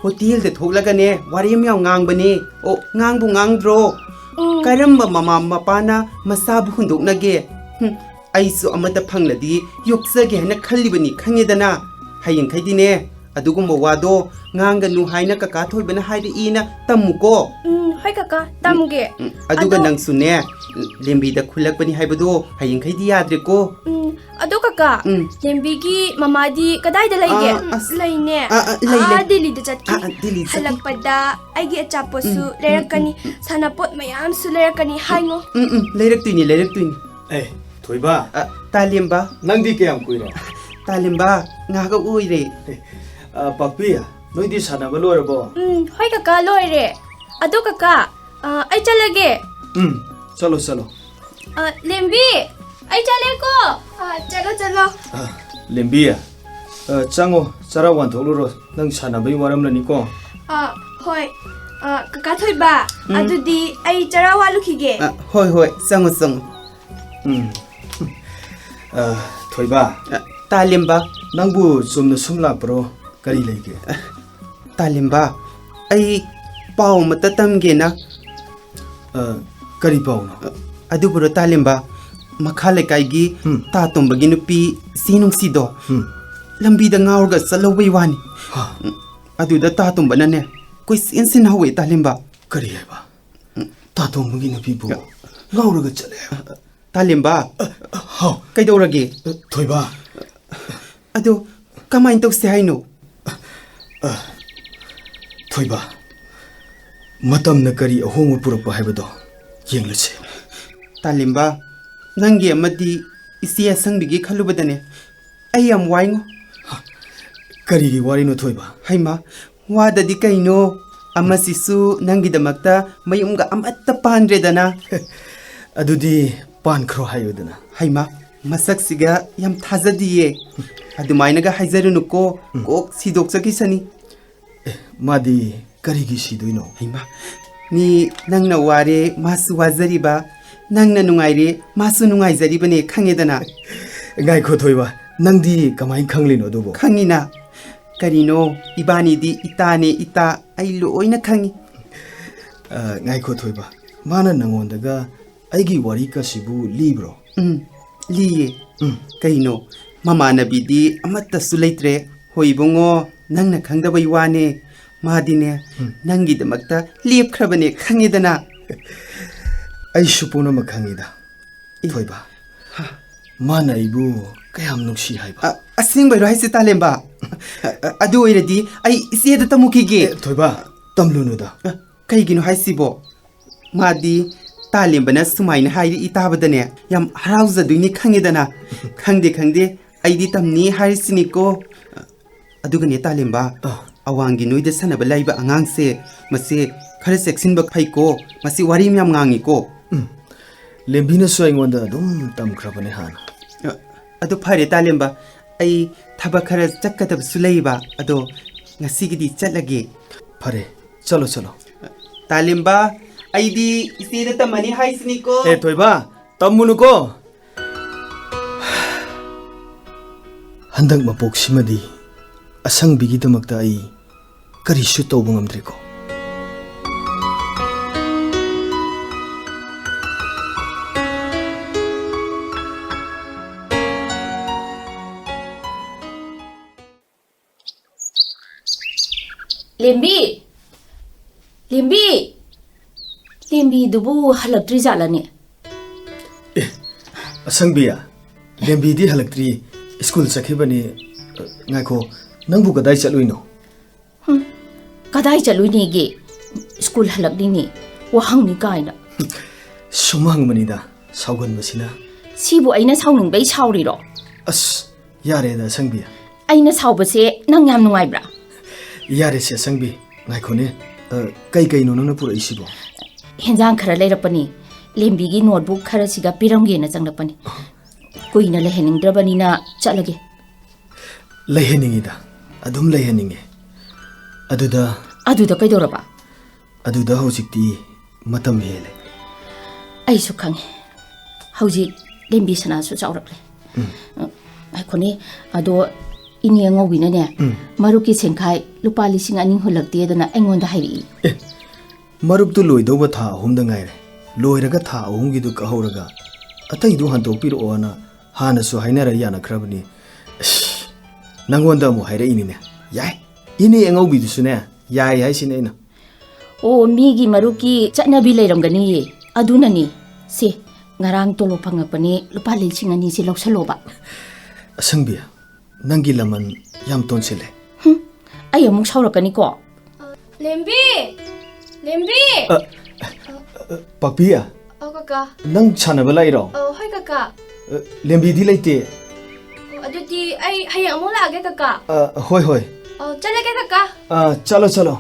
ꯍꯣꯇꯦꯜꯗ ꯊꯣꯛꯂꯒꯅꯦ, ꯋꯥꯔꯤ ꯌꯥꯝ ꯉꯥꯡꯕꯅꯦ꯫ ꯑꯣ, ꯉꯥꯡꯕꯨ ꯉꯥꯡꯗ꯭ꯔꯣ? ꯎꯝ꯫ ꯀꯔꯝꯕ ꯃꯃꯥ ꯃꯄꯥꯅ ꯃꯆꯥꯕꯨ ꯍꯨꯟꯗꯣꯛꯅꯒꯦ? ꯍꯨꯝ, ꯑꯩꯁꯨ ꯑꯃꯠꯇ ꯐꯪꯂꯗꯤ ꯌꯣꯛꯆꯒꯦ ꯍꯥꯏꯅ ꯈꯜꯂꯤꯕꯅꯤ, ꯈꯪꯉꯦꯗꯅ꯫ ꯍꯌꯦꯡꯈꯩꯗꯤꯅꯦ, ꯑꯗꯨꯒꯨꯝꯕ ꯋꯥꯗꯣ ꯉꯥꯡꯒꯅꯨ ꯍꯥꯏꯅ ꯀꯀꯥ ꯊꯣꯏꯕꯅ ꯍꯥꯏꯔꯛꯏꯅ ꯇꯝꯃꯨꯀꯣ꯫ ꯎꯝ, ꯍꯣꯏ ꯀꯀꯥ, ꯇꯝꯒꯦ꯫ ꯎꯝ, ꯑꯗꯨꯒ ꯑꯗꯣ ꯅꯪꯁꯨꯅꯦ, ꯂꯦꯝꯕꯤꯗ ꯈꯨꯜꯂꯛꯄꯅꯤ ꯍꯥꯏꯕꯗꯣ ꯍꯌꯦꯡꯈꯩꯗꯤ ꯌꯥꯗ꯭ꯔꯦꯀꯣ꯫ ꯎꯝ, ꯑꯗꯣ ꯀꯀꯥ, ꯎꯝ꯫ ꯂꯦꯝꯕꯤꯒꯤ ꯃꯃꯥꯗꯤ ꯀꯗꯥꯏꯗ ꯂꯩꯒꯦ? ꯑꯥ, ꯑꯁ꯫ ꯂꯩꯅꯦ꯫ ꯑꯥ, ꯑꯥ, ꯂꯩ, ꯑꯥ, ꯂꯩ꯫ ꯗꯤꯜꯂꯤꯗ ꯆꯠꯈꯤ꯫ ꯑꯥ, ꯑꯥ, ꯗꯤꯜꯂꯤ ꯆꯠꯈꯤ꯫ ꯍꯜꯂꯛꯄꯗ ꯑꯩꯒꯤ ꯑꯆꯥꯄꯣꯠꯁꯨ ꯎꯝ, ꯎꯝ, ꯂꯩꯔꯛꯀꯅꯤ꯫ ꯎꯝ, ꯎꯝ꯫ ꯁꯥꯟꯅꯄꯣꯠ ꯃꯌꯥꯝꯁꯨ ꯂꯩꯔꯛꯀꯅꯤ꯫ ꯍꯥꯏꯉꯣ꯫ ꯎꯝ, ꯎꯝ, ꯂꯩꯔꯛꯇꯣꯏꯅꯤ, ꯂꯩꯔꯛꯇꯣꯏꯅꯤ꯫ ꯑꯦ, ꯊꯣꯏꯕ꯫ ꯑ, ꯇꯥꯂꯦꯝꯕ꯫ ꯅꯪꯗꯤ ꯀꯌꯥꯝ ꯀꯨꯏꯔꯦ? ꯇꯥꯂꯦꯝꯕ, ꯉꯥꯏꯍꯥꯛ ꯑꯣꯏꯔꯦ꯫ ꯑꯦ, ꯑ, ꯄꯥꯛꯄꯤ, ꯅꯣꯏꯗꯤ ꯁꯥꯟꯅꯕ ꯂꯣꯏꯔꯕꯣ? ꯎꯝ, ꯍꯣꯏ ꯀꯀꯥ, ꯂꯣꯏꯔꯦ꯫ ꯑꯗꯣ ꯀꯀꯥ, ꯑ, ꯑꯩ ꯆꯠꯂꯒꯦ꯫ ꯎꯝ, ꯆꯠꯂꯣ, ꯆꯠꯂꯣ꯫ ꯑ, ꯂꯦꯝꯕꯤ, ꯑꯩ ꯆꯠꯂꯦꯀꯣ꯫ ꯑ, ꯆꯠꯂꯣ, ꯆꯠꯂꯣ꯫ ꯑ, ꯂꯦꯝꯕꯤ, ꯑ, ꯆꯪꯉꯣ, ꯆꯔꯥ ꯋꯥꯟꯊꯣꯛꯂꯨꯔꯣ꯫ ꯅꯪ ꯁꯥꯟꯅꯕꯩ ꯋꯥꯔꯝꯂꯅꯤꯀꯣ꯫ ꯑ, ꯍꯣꯏ꯫ ꯑ, ꯀꯀꯥ ꯊꯣꯏꯕ, ꯎꯝ꯫ ꯑꯗꯨꯗꯤ ꯑꯩ ꯆꯔꯥ ꯋꯥꯠꯂꯨꯈꯤꯒꯦ꯫ ꯑ, ꯍꯣꯏ, ꯍꯣꯏ, ꯆꯪꯉꯣ, ꯆꯪꯉꯣ꯫ ꯎꯝ꯫ ꯑ, ꯊꯣꯏꯕ꯫ ꯑ, ꯇꯥꯂꯦꯝꯕ꯫ ꯅꯪꯕꯨ ꯆꯨꯝꯅ ꯁꯨꯝ ꯂꯥꯛꯄ꯭ꯔꯣ? ꯀꯔꯤ ꯂꯩꯒꯦ? ꯑ, ꯇꯥꯂꯦꯝꯕ, ꯑꯩ ꯄꯥꯎ ꯑꯃꯇ ꯇꯝꯒꯦꯅ꯫ ꯑ, ꯀꯔꯤ ꯄꯥꯎꯅꯣ? ꯑ, ꯑꯗꯨꯕꯨꯔꯣ ꯇꯥꯂꯦꯝꯕ, ꯃꯈꯥ ꯂꯩꯀꯥꯏꯒꯤ ꯎꯝ꯫ ꯇꯥ ꯇꯣꯝꯕꯒꯤ ꯅꯨꯄꯤ ꯏꯆꯦ ꯅꯨꯡꯁꯤꯗꯣ ꯎꯝ꯫ ꯂꯝꯕꯤꯗ ꯉꯥꯎꯔꯒ ꯆꯠꯍꯧꯕꯩ ꯋꯥꯅꯤ꯫ ꯍꯥ꯫ ꯎꯝ, ꯑꯗꯨꯗ ꯇꯥ ꯇꯣꯝꯕꯅꯅꯦ ꯀꯣꯏꯆꯦꯟ ꯆꯦꯟꯍꯧꯋꯦ ꯇꯥꯂꯦꯝꯕ꯫ ꯀꯔꯤ ꯍꯥꯏꯕ? ꯎꯝ꯫ ꯇꯥ ꯇꯣꯝꯕꯒꯤ ꯅꯨꯄꯤꯕꯨ ꯑ, ꯉꯥꯎꯔꯒ ꯆꯠꯂꯦ ꯍꯥꯏꯕ? ꯇꯥꯂꯦꯝꯕ꯫ ꯑ, ꯑ, ꯍꯥꯎ꯫ ꯀꯩꯗꯧꯔꯒꯦ? ꯑ, ꯊꯣꯏꯕ꯫ ꯑꯗꯣ ꯀꯃꯥꯏꯅ ꯇꯧꯁꯦ ꯍꯥꯏꯅꯣ? ꯑ, ꯊꯣꯏꯕ, ꯃꯇꯝꯅ ꯀꯔꯤ ꯑꯍꯣꯡꯕ ꯄꯨꯔꯛꯄ ꯍꯥꯏꯕꯗꯣ ꯌꯦꯡꯂꯁꯤ꯫ ꯇꯥꯂꯦꯝꯕ, ꯅꯪꯒꯤ ꯑꯃꯗꯤ ꯏꯆꯦ ꯑꯁꯪꯕꯤꯒꯤ ꯈꯜꯂꯨꯕꯗꯅꯦ ꯑꯩ ꯌꯥꯝ ꯋꯥꯏꯉꯣ꯫ ꯀꯔꯤꯒꯤ ꯋꯥꯔꯤꯅꯣ ꯊꯣꯏꯕ? ꯍꯩꯃꯥ, ꯋꯥꯗꯗꯤ ꯀꯩꯅꯣ? ꯑꯃꯁꯤꯁꯨ ꯅꯪꯒꯤꯗꯃꯛꯇ ꯃꯌꯨꯝꯒ ꯑꯃꯠꯇ ꯄꯥꯟꯗ꯭ꯔꯦꯗꯅ꯫ ꯑꯗꯨꯗꯤ ꯄꯥꯟꯈ꯭ꯔꯣ ꯍꯥꯏꯌꯨꯗꯅ꯫ ꯍꯩꯃꯥ, ꯃꯁꯛꯁꯤꯒ ꯌꯥꯝ ꯊꯥꯖꯗꯤꯌꯦ꯫ ꯑꯗꯨꯃꯥꯏꯅꯒ ꯍꯥꯏꯖꯔꯨꯅꯨꯀꯣ, ꯎꯝ꯫ ꯀꯣꯛ ꯁꯤꯗꯣꯛꯆꯈꯤꯁꯅꯤ꯫ ꯑꯦ, ꯃꯥꯗꯤ ꯀꯔꯤꯒꯤ ꯁꯤꯗꯣꯏꯅꯣ? ꯍꯩꯃꯥ, ꯃꯤ ꯅꯪꯅ ꯋꯥꯔꯦ, ꯃꯥꯁꯨ ꯋꯥꯖꯔꯤꯕ, ꯅꯪꯅ ꯅꯨꯡꯉꯥꯏꯔꯦ, ꯃꯥꯁꯨ ꯅꯨꯡꯉꯥꯏꯖꯔꯤꯕꯅꯦ, ꯈꯪꯉꯦꯗꯅ꯫ ꯉꯥꯏꯈꯣ ꯊꯣꯏꯕ, ꯅꯪꯗꯤ ꯀꯃꯥꯏꯅ ꯈꯪꯂꯤꯅꯣ ꯑꯗꯨꯕꯣ? ꯈꯪꯉꯤꯅ꯫ ꯀꯔꯤꯅꯣ, ꯏꯕꯥꯅꯤꯗꯤ ꯏꯇꯥꯅꯦ ꯏꯇꯥ, ꯑꯩ ꯂꯣꯏꯅ ꯈꯪꯉꯤ꯫ ꯑ, ꯉꯥꯏꯈꯣ ꯊꯣꯏꯕ, ꯃꯥꯅ ꯅꯪꯉꯣꯟꯗꯒ ꯑꯩꯒꯤ ꯋꯥꯔꯤꯀꯁꯤꯕꯨ ꯂꯤꯕ꯭ꯔꯣ? ꯎꯝ, ꯂꯤꯌꯦ꯫ ꯎꯝ꯫ ꯀꯩꯅꯣ, ꯃꯃꯥꯟꯅꯕꯤꯗꯤ ꯑꯃꯠꯇꯁꯨ ꯂꯩꯇ꯭ꯔꯦ꯫ ꯍꯣꯏ ꯏꯕꯨꯡꯉꯣ, ꯅꯪꯅ ꯈꯪꯗꯕꯩ ꯋꯥꯅꯦ꯫ ꯃꯥꯗꯤꯅꯦ, ꯎꯝ꯫ ꯅꯪꯒꯤꯗꯃꯛꯇ ꯂꯦꯞꯈ꯭ꯔꯕꯅꯦ, ꯈꯪꯉꯦꯗꯅ꯫ ꯑꯩꯁꯨ ꯄꯨꯝꯅꯃꯛ ꯈꯪꯉꯤꯗ, ꯑꯦ꯫ ꯊꯣꯏꯕ꯫ ꯍꯥ꯫ ꯃꯥꯅ ꯑꯩꯕꯨ ꯀꯌꯥꯝ ꯅꯨꯡꯁꯤ ꯍꯥꯏꯕ꯫ ꯑ, ꯑꯁꯦꯡꯕꯩꯔꯣ ꯍꯥꯏꯁꯦ, ꯇꯥꯂꯦꯝꯕ? ꯑ, ꯑ, ꯑꯗꯨ ꯑꯣꯏꯔꯗꯤ ꯑꯩ ꯏꯆꯦꯗ ꯇꯝꯃꯨꯈꯤꯒꯦ꯫ ꯑꯦ, ꯊꯣꯏꯕ, ꯇꯝꯂꯨꯅꯨꯗ꯫ ꯑ, ꯀꯩꯒꯤꯅꯣ ꯍꯥꯏꯁꯤꯕꯣ? ꯃꯥꯗꯤ ꯇꯥꯂꯦꯝꯕꯅ ꯁꯨꯃꯥꯏꯅ ꯍꯥꯏꯔꯛꯏ ꯇꯥꯕꯗꯅꯦ, ꯌꯥꯝ ꯍꯔꯥꯎꯖꯗꯣꯏꯅꯤ ꯈꯪꯉꯦꯗꯅ꯫ ꯈꯪꯗꯦ, ꯈꯪꯗꯦ, ꯑꯩꯗꯤ ꯇꯝꯅꯤ ꯍꯥꯏꯔꯤꯁꯤꯅꯤꯀꯣ꯫ ꯑꯗꯨꯒꯅꯦ ꯇꯥꯂꯦꯝꯕ, ꯑꯥ꯫ ꯑꯋꯥꯡꯒꯤ ꯅꯣꯏꯗ ꯁꯥꯟꯅꯕ ꯂꯥꯛꯏꯕ ꯑꯉꯥꯡꯁꯦ, ꯃꯁꯤ ꯈꯔ ꯆꯦꯛꯁꯤꯟꯕ ꯐꯩꯀꯣ, ꯃꯁꯤ ꯋꯥꯔꯤ ꯃꯌꯥꯝ ꯉꯥꯡꯉꯤꯀꯣ꯫ ꯎꯝ꯫ ꯂꯦꯝꯕꯤꯅꯁꯨ ꯑꯩꯉꯣꯟꯗ ꯑꯗꯨꯝ ꯇꯝꯈ꯭ꯔꯕꯅꯦ ꯍꯥꯟꯅ꯫ ꯑ, ꯑꯗꯨ ꯐꯔꯦ ꯇꯥꯂꯦꯝꯕ, ꯑꯩ ꯊꯕꯛ ꯈꯔ ꯆꯠꯀꯗꯕꯁꯨ ꯂꯩꯕ, ꯑꯗꯣ ꯉꯁꯤꯒꯤꯗꯤ ꯆꯠꯂꯒꯦ꯫ ꯐꯔꯦ, ꯆꯠꯂꯣ, ꯆꯠꯂꯣ꯫ ꯇꯥꯂꯦꯝꯕ, ꯑꯩꯗꯤ ꯏꯆꯦꯗ ꯇꯝꯃꯅꯤ ꯍꯥꯏꯁꯤꯅꯤꯀꯣ꯫ ꯑꯦ ꯊꯣꯏꯕ, ꯇꯝꯃꯨꯅꯨꯀꯣ꯫ ꯍꯟꯗꯛ ꯃꯄꯣꯛꯁꯤꯃꯗꯤ ꯑꯁꯪꯕꯤꯒꯤꯗꯃꯛꯇ ꯑꯩ ꯀꯔꯤꯁꯨ ꯇꯧꯕ ꯉꯝꯗ꯭ꯔꯦꯀꯣ꯫ ꯂꯦꯝꯕꯤ! ꯂꯦꯝꯕꯤ! ꯂꯦꯝꯕꯤꯗꯨꯕꯨ ꯍꯜꯂꯛꯇ꯭ꯔꯤ ꯖꯥꯠꯂꯅꯦ? ꯑꯦ, ꯑꯁꯪꯕꯤ, ꯂꯦꯝꯕꯤꯗꯤ ꯍꯜꯂꯛꯇ꯭ꯔꯤ, ꯁ꯭ꯀꯨꯜ ꯆꯠꯈꯤꯕꯅꯤ꯫ ꯉꯥꯏꯈꯣ, ꯅꯪꯕꯨ ꯀꯗꯥꯏ ꯆꯠꯂꯨꯏꯅꯣ? ꯍꯨꯝ, ꯀꯗꯥꯏ ꯆꯠꯂꯨꯏꯅꯦꯒꯦ? ꯁ꯭ꯀꯨꯜ ꯍꯜꯂꯛꯂꯤꯅꯦ, ꯋꯥꯍꯪꯅꯤ ꯀꯥꯏꯅ꯫ ꯁꯨꯝ ꯍꯪꯕꯅꯤꯗ, ꯁꯥꯎꯒꯟꯕꯁꯤꯅ꯫ ꯁꯤꯕꯨ ꯑꯩꯅ ꯁꯥꯎꯅꯤꯡꯕꯩ ꯁꯥꯎꯔꯤꯔꯣ? ꯑꯁ, ꯌꯥꯔꯦꯗ, ꯑꯁꯪꯕꯤ꯫ ꯑꯩꯅ ꯁꯥꯎꯕꯁꯦ ꯅꯪ ꯌꯥꯝ ꯅꯨꯡꯉꯥꯏꯕ꯭ꯔꯥ? ꯌꯥꯔꯦꯁꯦ, ꯑꯁꯪꯕꯤ꯫ ꯉꯥꯏꯈꯣꯅꯦ꯫ ꯑ, ꯀꯩ ꯀꯩꯅꯣ ꯅꯪꯅ ꯄꯨꯔꯛꯏꯁꯤꯕꯣ? ꯍꯦꯟꯖꯥꯡ ꯈꯔ ꯂꯩꯔꯛꯄꯅꯤ꯫ ꯂꯦꯝꯕꯤꯒꯤ ꯅꯣꯠꯕꯨꯛ ꯈꯔꯁꯤꯒ ꯄꯤꯔꯝꯒꯦꯅ ꯆꯪꯂꯛꯄꯅꯤ꯫ ꯀꯨꯏꯅ ꯂꯩꯍꯟꯅꯤꯡꯗ꯭ꯔꯕꯅꯤꯅ ꯆꯠꯂꯒꯦ꯫ ꯂꯩꯍꯟꯅꯤꯡꯉꯤꯗ꯫ ꯑꯗꯨꯝ ꯂꯩꯍꯟꯅꯤꯡꯉꯦ꯫ ꯑꯗꯨꯗ ꯑꯗꯨꯗ ꯀꯩꯗꯧꯔꯕ? ꯑꯗꯨꯗ ꯍꯧꯖꯤꯛꯇꯤ ꯃꯇꯝ ꯍꯦꯜꯂꯦ꯫ ꯑꯩꯁꯨ ꯈꯪꯉꯦ꯫ ꯍꯧꯖꯤꯛ ꯂꯦꯝꯕꯤ ꯁꯅꯥꯁꯨ ꯆꯥꯎꯔꯛꯂꯦ꯫ ꯎꯝ꯫ ꯑ, ꯉꯥꯏꯈꯣꯅꯦ, ꯑꯗꯣ ꯏꯅꯦ ꯑꯉꯧꯕꯤꯅꯅꯦ, ꯎꯝ꯫ ꯃꯔꯨꯞꯀꯤ ꯁꯦꯟꯈꯥꯏ ꯂꯨꯄꯥ ꯂꯤꯁꯤꯡ ꯑꯅꯤ ꯍꯨꯜꯂꯛꯇꯦꯗꯅ ꯑꯩꯉꯣꯟꯗ ꯍꯥꯏꯔꯛꯏ꯫ ꯑꯦ, ꯃꯔꯨꯞꯇꯨ ꯂꯣꯏꯗꯧꯕ ꯊꯥ ꯑꯍꯨꯝꯗ ꯉꯥꯏꯔꯦ꯫ ꯂꯣꯏꯔꯒ ꯊꯥ ꯑꯍꯨꯝꯒꯤꯗꯨ ꯀꯛꯍꯧꯔꯒ ꯑꯇꯩꯗꯨ ꯍꯟꯗꯣꯛꯄꯤꯔꯛꯑꯣꯅ ꯍꯥꯟꯅꯁꯨ ꯍꯥꯏꯅꯔ ꯌꯥꯅꯈ꯭ꯔꯕꯅꯤ꯫ ꯑꯁ, ꯅꯪꯉꯣꯟꯗ ꯑꯃꯨꯛ ꯍꯥꯏꯔꯛꯏꯅꯤꯅꯦ꯫ ꯌꯥꯏ, ꯏꯅꯦ ꯑꯉꯧꯕꯤꯗꯨꯁꯨꯅꯦ, ꯌꯥꯏ ꯍꯥꯏꯁꯤꯅꯦ ꯑꯩꯅ꯫ ꯑꯣ, ꯃꯤꯒꯤ ꯃꯔꯨꯞꯀꯤ ꯆꯠꯅꯕꯤ ꯂꯩꯔꯝꯒꯅꯤꯌꯦ, ꯑꯗꯨꯅꯅꯤ꯫ ꯁꯦ, ꯉꯔꯥꯡ ꯇꯣꯂꯣꯞ ꯐꯪꯉꯛꯄꯅꯦ, ꯂꯨꯄꯥ ꯂꯤꯁꯤꯡ ꯑꯅꯤꯁꯦ ꯂꯧꯁꯜꯂꯣꯕ꯫ ꯑꯁꯪꯕꯤ, ꯅꯪꯒꯤ ꯂꯃꯟ ꯌꯥꯝ ꯇꯣꯟꯁꯤꯜꯂꯦ꯫ ꯍꯨꯝ, ꯑꯩ ꯑꯃꯨꯛ ꯁꯥꯎꯔꯛꯀꯅꯤꯀꯣ꯫ ꯂꯦꯝꯕꯤ! ꯂꯦꯝꯕꯤ! ꯑ, ꯑ, ꯄꯥꯛꯄꯤ? ꯑꯧ, ꯀꯀꯥ꯫ ꯅꯪ ꯁꯥꯟꯅꯕ ꯂꯥꯛꯏꯔꯣ? ꯑꯧ, ꯍꯣꯏ, ꯀꯀꯥ꯫ ꯑ, ꯂꯦꯝꯕꯤꯗꯤ ꯂꯩꯇꯦ꯫ ꯑꯣ, ꯑꯗꯨꯗꯤ ꯑꯩ ꯍꯌꯦꯡ ꯑꯃꯨꯛ ꯂꯥꯛꯑꯒꯦ, ꯀꯀꯥ꯫ ꯑ, ꯍꯣꯏ, ꯍꯣꯏ꯫ ꯑꯣ, ꯆꯠꯂꯒꯦ, ꯀꯀꯥ꯫ ꯑ, ꯆꯠꯂꯣ, ꯆꯠꯂꯣ꯫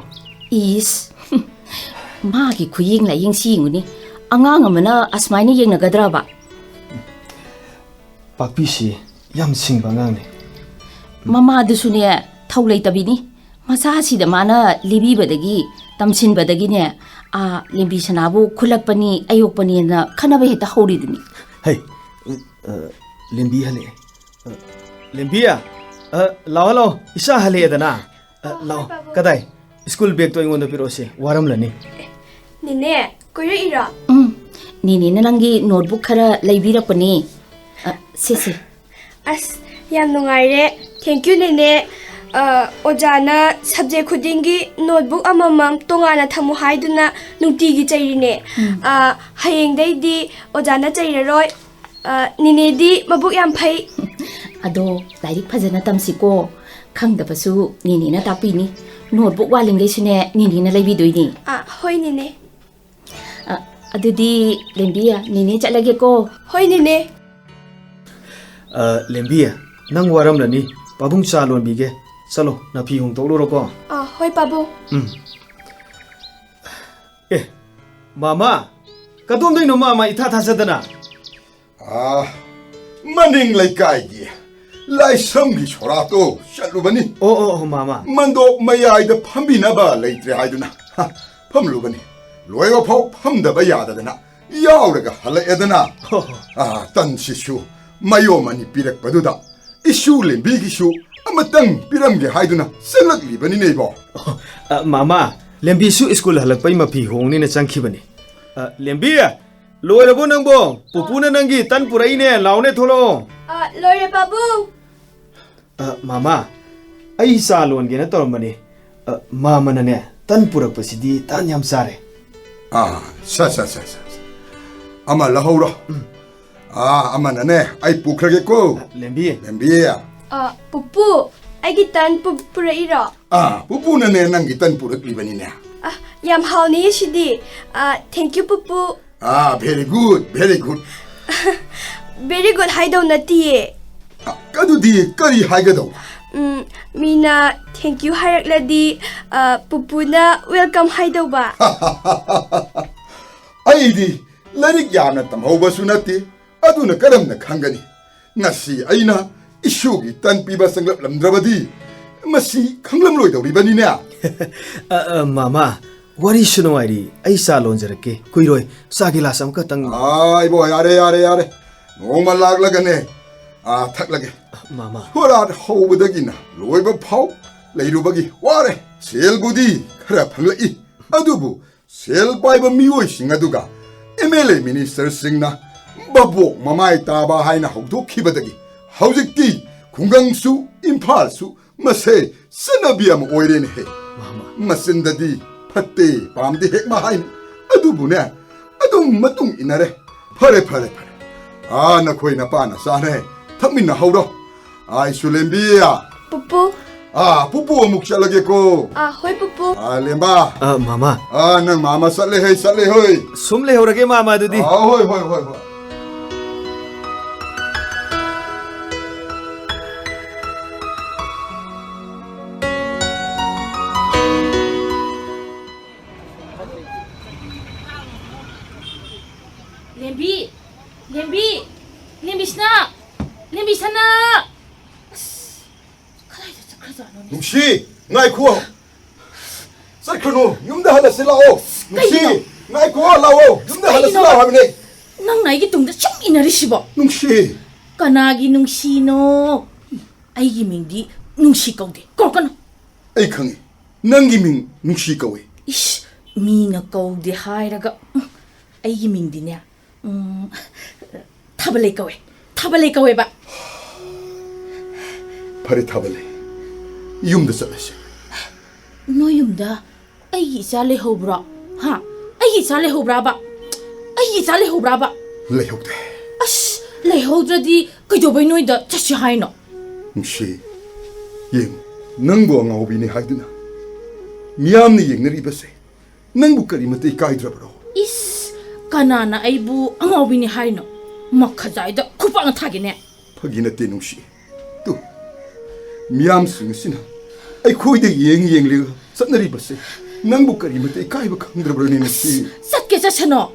ꯏꯁ, ꯃꯥꯒꯤ ꯈꯨꯌꯦꯡ ꯂꯥꯌꯦꯡꯁꯤ ꯌꯦꯡꯉꯨꯅꯦ꯫ ꯑꯉꯥꯡ ꯑꯃꯅ ꯑꯁꯨꯃꯥꯏꯅ ꯌꯦꯡꯅꯒꯗ꯭ꯔꯕ? ꯄꯥꯛꯄꯤꯁꯤ ꯌꯥꯝ ꯁꯤꯡꯕ ꯑꯉꯥꯡꯅꯤ꯫ ꯃꯃꯥꯗꯨꯁꯨꯅꯦ, ꯊꯧ ꯂꯩꯇꯕꯤꯅꯤ꯫ ꯃꯆꯥꯁꯤꯗ ꯃꯥꯅ ꯂꯤꯕꯤꯕꯗꯒꯤ, ꯇꯝꯁꯤꯟꯕꯗꯒꯤꯅꯦ, ꯑꯥ, ꯂꯦꯝꯕꯤ ꯁꯅꯥꯕꯨ ꯈꯨꯜꯂꯛꯄꯅꯤ, ꯑꯌꯣꯛꯄꯅꯤꯅ ꯈꯟꯅꯕ ꯍꯦꯛꯇ ꯍꯧꯔꯤꯗꯨꯅꯤ꯫ ꯍꯩ, ꯑ, ꯂꯦꯝꯕꯤ ꯍꯜꯂꯛꯑꯦ꯫ ꯑ, ꯂꯦꯝꯕꯤ, ꯑ, ꯂꯥꯛꯑꯣ, ꯂꯥꯛꯑꯣ, ꯏꯆꯥ ꯍꯜꯂꯛꯑꯦꯗꯅ꯫ ꯑ, ꯑ, ꯂꯥꯛꯑꯣ꯫ ꯍꯣꯏ, ꯄꯥꯕꯨꯡ꯫ ꯀꯗꯥꯏ? ꯁ꯭ꯀꯨꯜ ꯕꯦꯒꯇꯣ ꯑꯩꯉꯣꯟꯗ ꯄꯤꯔꯛꯑꯣꯁꯦ, ꯋꯥꯔꯝꯂꯅꯤ꯫ ꯅꯦꯅꯦ, ꯀꯣꯏꯔꯛꯏꯔꯣ? ꯎꯝ, ꯅꯦꯅꯦꯅ ꯅꯪꯒꯤ ꯅꯣꯠꯕꯨꯛ ꯈꯔ ꯂꯩꯕꯤꯔꯛꯄꯅꯦ꯫ ꯑ, ꯁꯦ, ꯁꯦ꯫ ꯑꯁ, ꯌꯥꯝ ꯅꯨꯡꯉꯥꯏꯔꯦ꯫ Thank you, ꯅꯦꯅꯦ꯫ ꯑ, ꯑꯣꯖꯥꯅ subject ꯈꯨꯗꯤꯡꯒꯤ ꯅꯣꯠꯕꯨꯛ ꯑꯃꯃꯝ ꯇꯣꯉꯥꯟꯅ ꯊꯝꯃꯨ ꯍꯥꯏꯗꯨꯅ ꯅꯨꯡꯇꯤꯒꯤ ꯆꯩꯔꯤꯅꯦ꯫ ꯎꯝ꯫ ꯑ, ꯍꯌꯦꯡꯗꯩꯗꯤ ꯑꯣꯖꯥꯅ ꯆꯩꯔꯔꯣꯏ꯫ ꯑ, ꯅꯦꯅꯦꯗꯤ ꯃꯕꯨꯛ ꯌꯥꯝ ꯐꯩ꯫ ꯑꯗꯣ ꯂꯥꯏꯔꯤꯛ ꯐꯖꯅ ꯇꯝꯁꯤꯀꯣ꯫ ꯈꯪꯗꯕꯁꯨ ꯅꯦꯅꯦꯅ ꯇꯥꯛꯄꯤꯅꯤ꯫ ꯅꯣꯠꯕꯨꯛ ꯋꯥꯠꯂꯤꯉꯩꯁꯨꯅꯦ ꯅꯦꯅꯦꯅ ꯂꯩꯕꯤꯗꯣꯏꯅꯤ꯫ ꯑ, ꯍꯣꯏ, ꯅꯦꯅꯦ꯫ ꯑ, ꯑꯗꯨꯗꯤ ꯂꯦꯝꯕꯤ, ꯅꯦꯅꯦ ꯆꯠꯂꯒꯦꯀꯣ꯫ ꯍꯣꯏ, ꯅꯦꯅꯦ꯫ ꯑ, ꯂꯦꯝꯕꯤ, ꯅꯪ ꯋꯥꯔꯝꯂꯅꯤ꯫ ꯄꯥꯕꯨꯡ ꯆꯥ ꯂꯣꯟꯕꯤꯒꯦ꯫ ꯆꯠꯂꯣ, ꯅꯥꯐꯤ ꯍꯣꯡꯗꯣꯛꯂꯨꯔꯣꯀꯣ꯫ ꯑ, ꯍꯣꯏ, ꯄꯥꯕꯨꯡ꯫ ꯎꯝ꯫ ꯑꯦ, ꯃꯥꯃꯥ, ꯀꯗꯣꯝꯗꯩꯅꯣ ꯃꯥꯃꯥ ꯏꯊꯥ ꯊꯥꯖꯗꯅ? ꯑꯥ, ꯃꯅꯤꯡ ꯂꯩꯀꯥꯏꯒꯤ ꯂꯥꯏꯁ꯭ꯔꯝꯒꯤ ꯁꯣꯔꯥꯠꯇꯣ ꯆꯠꯂꯨꯕꯅꯤ꯫ ꯑꯣ, ꯑꯣ, ꯑꯣ, ꯃꯥꯃꯥ꯫ ꯃꯟꯗꯣꯞ ꯃꯌꯥꯏꯗ ꯐꯝꯕꯤꯅꯕ ꯂꯩꯇ꯭ꯔꯦ ꯍꯥꯏꯗꯨꯅ, ꯍ, ꯐꯝꯂꯨꯕꯅꯤ꯫ ꯂꯣꯏꯕ ꯐꯥꯎ ꯐꯝꯗꯕ ꯌꯥꯗꯗꯅ ꯌꯥꯎꯔꯒ ꯍꯜꯂꯛꯑꯦꯗꯅ꯫ ꯍꯣ, ꯍꯣ꯫ ꯑꯥ, ꯇꯟꯁꯤꯁꯨ ꯃꯌꯣꯝ ꯑꯅꯤ ꯄꯤꯔꯛꯄꯗꯨꯗ ꯏꯁꯨ ꯂꯦꯝꯕꯤꯒꯤꯁꯨ ꯑꯃꯇꯪ ꯄꯤꯔꯝꯒꯦ ꯍꯥꯏꯗꯨꯅ ꯆꯪꯂꯛꯂꯤꯕꯅꯤꯅꯦ, ꯏꯕꯣ꯫ ꯑꯣ, ꯑ, ꯃꯥꯃꯥ, ꯂꯦꯝꯕꯤꯁꯨ ꯁ꯭ꯀꯨꯜ ꯍꯜꯂꯛꯄꯩ ꯃꯐꯤ ꯍꯣꯡꯅꯤꯅ ꯆꯪꯈꯤꯕꯅꯤ꯫ ꯑ, ꯂꯦꯝꯕꯤ, ꯂꯣꯏꯔꯕꯣ ꯅꯪꯕꯣ? ꯄꯨꯄꯨꯅ ꯅꯪꯒꯤ ꯇꯟ ꯄꯨꯔꯛꯏꯅꯦ, ꯂꯥꯎꯅꯦ, ꯊꯣꯛꯂꯛꯑꯣ꯫ ꯑ, ꯂꯣꯏꯔꯦ, ꯄꯥꯕꯨꯡ꯫ ꯑ, ꯃꯥꯃꯥ, ꯑꯩ ꯆꯥ ꯂꯣꯟꯒꯦꯅ ꯇꯧꯔꯝꯕꯅꯤ꯫ ꯑ, ꯃꯥꯃꯅꯅꯦ, ꯇꯟ ꯄꯨꯔꯛꯄꯁꯤꯗꯤ ꯇꯥꯟ ꯌꯥꯝ ꯆꯥꯔꯦ꯫ ꯑꯥ, ꯁꯦ, ꯁꯦ, ꯁꯦ, ꯁꯦ, ꯁꯦ꯫ ꯑꯃ ꯂꯧꯍꯧꯔꯣ꯫ ꯎꯝ꯫ ꯑꯥ, ꯑꯃꯅꯅꯦ, ꯑꯩ ꯄꯨꯈ꯭ꯔꯒꯦꯀꯣ꯫ ꯑ, ꯂꯦꯝꯕꯤ꯫ ꯂꯦꯝꯕꯤ꯫ ꯑ, ꯄꯨꯄꯨ, ꯑꯩꯒꯤ ꯇꯟ ꯄꯨ-, ꯄꯨꯔꯛꯏꯔꯣ? ꯑꯥ, ꯄꯨꯄꯨꯅꯅꯦ, ꯅꯪꯒꯤ ꯇꯟ ꯄꯨꯔꯛꯂꯤꯕꯅꯤꯅꯦ꯫ ꯑ, ꯌꯥꯝ ꯍꯥꯎꯅꯤꯌꯦ ꯁꯤꯗꯤ꯫ ꯑ, thank you, ꯄꯨꯄꯨ꯫ ꯑꯥ, very good, very good꯫ Very good ꯍꯥꯏꯗꯧ ꯅꯠꯇꯤꯌꯦ꯫ ꯑꯗꯨꯗꯤ ꯀꯔꯤ ꯍꯥꯏꯒꯗꯧꯕ? ꯎꯝ, ꯃꯤꯅ thank you ꯍꯥꯏꯔꯛꯂꯗꯤ, ꯑ, ꯄꯨꯄꯨꯅ welcome ꯍꯥꯏꯗꯧꯕ꯫ ꯑꯩꯗꯤ ꯂꯥꯏꯔꯤꯛ ꯌꯥꯝꯅ ꯇꯝꯍꯧꯕꯁꯨ ꯅꯠꯇꯦ, ꯑꯗꯨꯅ ꯀꯔꯝꯅ ꯈꯪꯒꯅꯤ? ꯉꯁꯤ ꯑꯩꯅ ꯏꯁꯨꯒꯤ ꯇꯟ ꯄꯤꯕ ꯆꯪꯂꯛꯂꯝꯗ꯭ꯔꯕꯗꯤ ꯃꯁꯤ ꯈꯪꯂꯝꯂꯣꯏꯗꯧꯔꯤꯕꯅꯤꯅꯦ꯫ ꯑ, ꯑ, ꯃꯃꯥ, ꯋꯥꯔꯤꯁꯨ ꯅꯨꯡꯉꯥꯏꯔꯤ꯫ ꯑꯩ ꯆꯥ ꯂꯣꯟꯖꯔꯛꯀꯦ꯫ ꯀꯨꯏꯔꯣꯏ꯫ ꯆꯥ ꯒꯤꯂꯥꯁ ꯑꯃꯈꯛꯇꯪ꯫ ꯑꯥ, ꯏꯕꯣ, ꯌꯥꯔꯦ, ꯌꯥꯔꯦ, ꯌꯥꯔꯦ꯫ ꯅꯣꯡꯃ ꯂꯥꯛꯂꯒꯅꯦ, ꯑꯥ, ꯊꯛꯂꯒꯦ꯫ ꯃꯃꯥ꯫ ꯁꯣꯔꯥꯠ ꯍꯧꯕꯗꯒꯤꯅ ꯂꯣꯏꯕ ꯐꯥꯎ ꯂꯩꯔꯨꯕꯒꯤ ꯋꯥꯔꯦ꯫ ꯁꯦꯜꯕꯨꯗꯤ ꯈꯔ ꯐꯪꯂꯛꯏ, ꯑꯗꯨꯕꯨ ꯁꯦꯜ ꯄꯥꯏꯕ ꯃꯤꯑꯣꯏꯁꯤꯡ ꯑꯗꯨꯒ M L A ministerꯁꯤꯡꯅ ꯃꯕꯣꯛ ꯃꯃꯥꯏ ꯇꯥꯕ ꯍꯥꯏꯅ ꯍꯧꯗꯣꯛꯈꯤꯕꯗꯒꯤ ꯍꯧꯖꯤꯛꯇꯤ ꯈꯨꯡꯒꯪꯁꯨ ꯏꯝꯐꯥꯜꯁꯨ ꯃꯁꯦ ꯆꯠꯅꯕꯤ ꯑꯃ ꯑꯣꯏꯔꯦꯅꯦꯍꯦ꯫ ꯃꯃꯥ꯫ ꯃꯆꯤꯟꯗꯗꯤ "ꯐꯠꯇꯦ, ꯄꯥꯝꯗꯦ" ꯍꯦꯛ ꯃꯍꯥꯏꯅꯤ꯫ ꯑꯗꯨꯕꯨꯅꯦ, ꯑꯗꯨꯝ ꯃꯇꯨꯡ ꯏꯟꯅꯔꯦ꯫ ꯐꯔꯦ, ꯐꯔꯦ, ꯐꯔꯦ꯫ ꯑꯥ, ꯅꯈꯣꯏ ꯅꯄꯥ ꯅꯆꯥꯅꯦ꯫ ꯊꯛꯃꯤꯟꯅꯍꯧꯔꯣ꯫ ꯑꯥ, ꯏꯁꯨ ꯂꯦꯝꯕꯤ꯫ ꯄꯨꯄꯨ꯫ ꯑꯥ, ꯄꯨꯄꯨ ꯑꯃꯨꯛ ꯆꯠꯂꯒꯦꯀꯣ꯫ ꯑꯥ, ꯍꯣꯏ, ꯄꯨꯄꯨ꯫ ꯑꯥ, ꯂꯦꯝꯕ꯫ ꯑꯥ, ꯃꯃꯥ꯫ ꯑꯥ, ꯅꯪ ꯃꯥꯃ ꯆꯠꯂꯦ ꯍꯩ, ꯆꯠꯂꯦ ꯍꯣꯏ꯫ ꯁꯨꯝ ꯂꯩꯍꯧꯔꯒꯦ, ꯃꯥꯃ, ꯑꯗꯨꯗꯤ꯫ ꯑꯥ, ꯍꯣꯏ, ꯍꯣꯏ, ꯍꯣꯏ, ꯍꯣꯏ꯫ ꯂꯦꯝꯕꯤ! ꯂꯦꯝꯕꯤ! ꯂꯦꯝꯕꯤꯁꯅꯥ! ꯂꯦꯝꯕꯤꯁꯅꯥ! ꯑꯁ, ꯀꯗꯥꯏꯗ ꯆꯠꯈ꯭ꯔꯖꯥꯠꯅꯣꯅꯦ? ꯅꯨꯡꯁꯤ, ꯉꯥꯏꯈꯣ꯫ ꯆꯠꯈ꯭ꯔꯅꯨ, ꯌꯨꯝꯗ ꯍꯜꯂꯁꯤ ꯂꯥꯛꯑꯣ꯫ ꯅꯨꯡꯁꯤ, ꯀꯩꯒꯤꯅꯣ? ꯉꯥꯏꯈꯣ, ꯂꯥꯛꯑꯣ꯫ ꯌꯨꯝꯗ ꯍꯜꯂꯁꯤ ꯀꯩꯒꯤꯅꯣ? ꯂꯥꯛꯑꯣ ꯍꯥꯏꯕꯅꯦ꯫ ꯅꯪꯅ ꯑꯩꯒꯤ ꯇꯨꯡꯗ ꯁꯨꯝ ꯏꯟꯅꯔꯤꯁꯤꯕꯣ? ꯅꯨꯡꯁꯤ꯫ ꯀꯅꯥꯒꯤ ꯅꯨꯡꯁꯤꯅꯣ? ꯑꯩꯒꯤ ꯃꯤꯡꯗꯤ ꯅꯨꯡꯁꯤ ꯀꯧꯗꯦ꯫ ꯀꯧꯔꯛꯀꯅꯨ꯫ ꯑꯩ ꯈꯪꯉꯤ, ꯅꯪꯒꯤ ꯃꯤꯡ ꯅꯨꯡꯁꯤ ꯀꯧꯏ꯫ ꯏꯁ, ꯃꯤꯅ ꯀꯧꯗꯦ ꯍꯥꯏꯔꯒ, ꯎꯝ, ꯑꯩꯒꯤ ꯃꯤꯡꯗꯤꯅꯦ, ꯎꯝ, ꯊꯥꯕꯂꯩ ꯀꯧꯋꯦ꯫ ꯊꯥꯕꯂꯩ ꯀꯧꯋꯦꯕ꯫ ꯐꯔꯦ, ꯊꯥꯕꯂꯩ, ꯌꯨꯝꯗ ꯆꯠꯂꯁꯤ꯫ ꯅꯣꯏ ꯌꯨꯝꯗ ꯑꯩꯒꯤ ꯏꯆꯥ ꯂꯩꯍꯧꯕ꯭ꯔꯣ? ꯍꯥ? ꯑꯩꯒꯤ ꯏꯆꯥ ꯂꯩꯍꯧꯕ꯭ꯔꯥꯕ? ꯑꯩꯒꯤ ꯏꯆꯥ ꯂꯩꯍꯧꯕ꯭ꯔꯥꯕ? ꯂꯩꯍꯧꯗꯦ꯫ ꯑꯁ, ꯂꯩꯍꯧꯗ꯭ꯔꯗꯤ ꯀꯩꯗꯧꯕꯩ ꯅꯣꯏꯗ ꯆꯠꯁꯤ ꯍꯥꯏꯅꯣ? ꯅꯨꯡꯁꯤ, ꯌꯦꯡꯉꯨ, ꯅꯪꯕꯨ ꯑꯉꯥꯎꯕꯤꯅꯤ ꯍꯥꯏꯗꯨꯅ ꯃꯤꯌꯥꯝꯅ ꯌꯦꯡꯅꯔꯤꯕꯁꯦ ꯅꯪꯕꯨ ꯀꯔꯤꯃꯇ ꯏꯀꯥꯏꯗ꯭ꯔꯕ꯭ꯔꯣ? ꯏꯁ, ꯀꯅꯥꯅ ꯑꯩꯕꯨ ꯑꯉꯥꯎꯕꯤꯅꯤ ꯍꯥꯏꯅꯣ? ꯃꯈꯖꯥꯏꯗ ꯈꯨꯄꯥꯛꯅ ꯊꯥꯒꯦꯅꯦ꯫ ꯐꯥꯒꯤ ꯅꯠꯇꯦ, ꯅꯨꯡꯁꯤ꯫ ꯇꯨ, ꯃꯤꯌꯥꯝꯁꯤꯡ ꯑꯁꯤꯅ ꯑꯩꯈꯣꯏꯗ ꯌꯦꯡ ꯌꯦꯡꯂꯒ ꯆꯠꯅꯔꯤꯕꯁꯦ ꯅꯪꯕꯨ ꯀꯔꯤꯃꯇ ꯏꯀꯥꯏꯕ ꯈꯪꯗ꯭ꯔꯕ꯭ꯔꯅꯦ, ꯅꯨꯡꯁꯤ? ꯆꯠꯀꯦ ꯆꯠꯁꯅꯣ꯫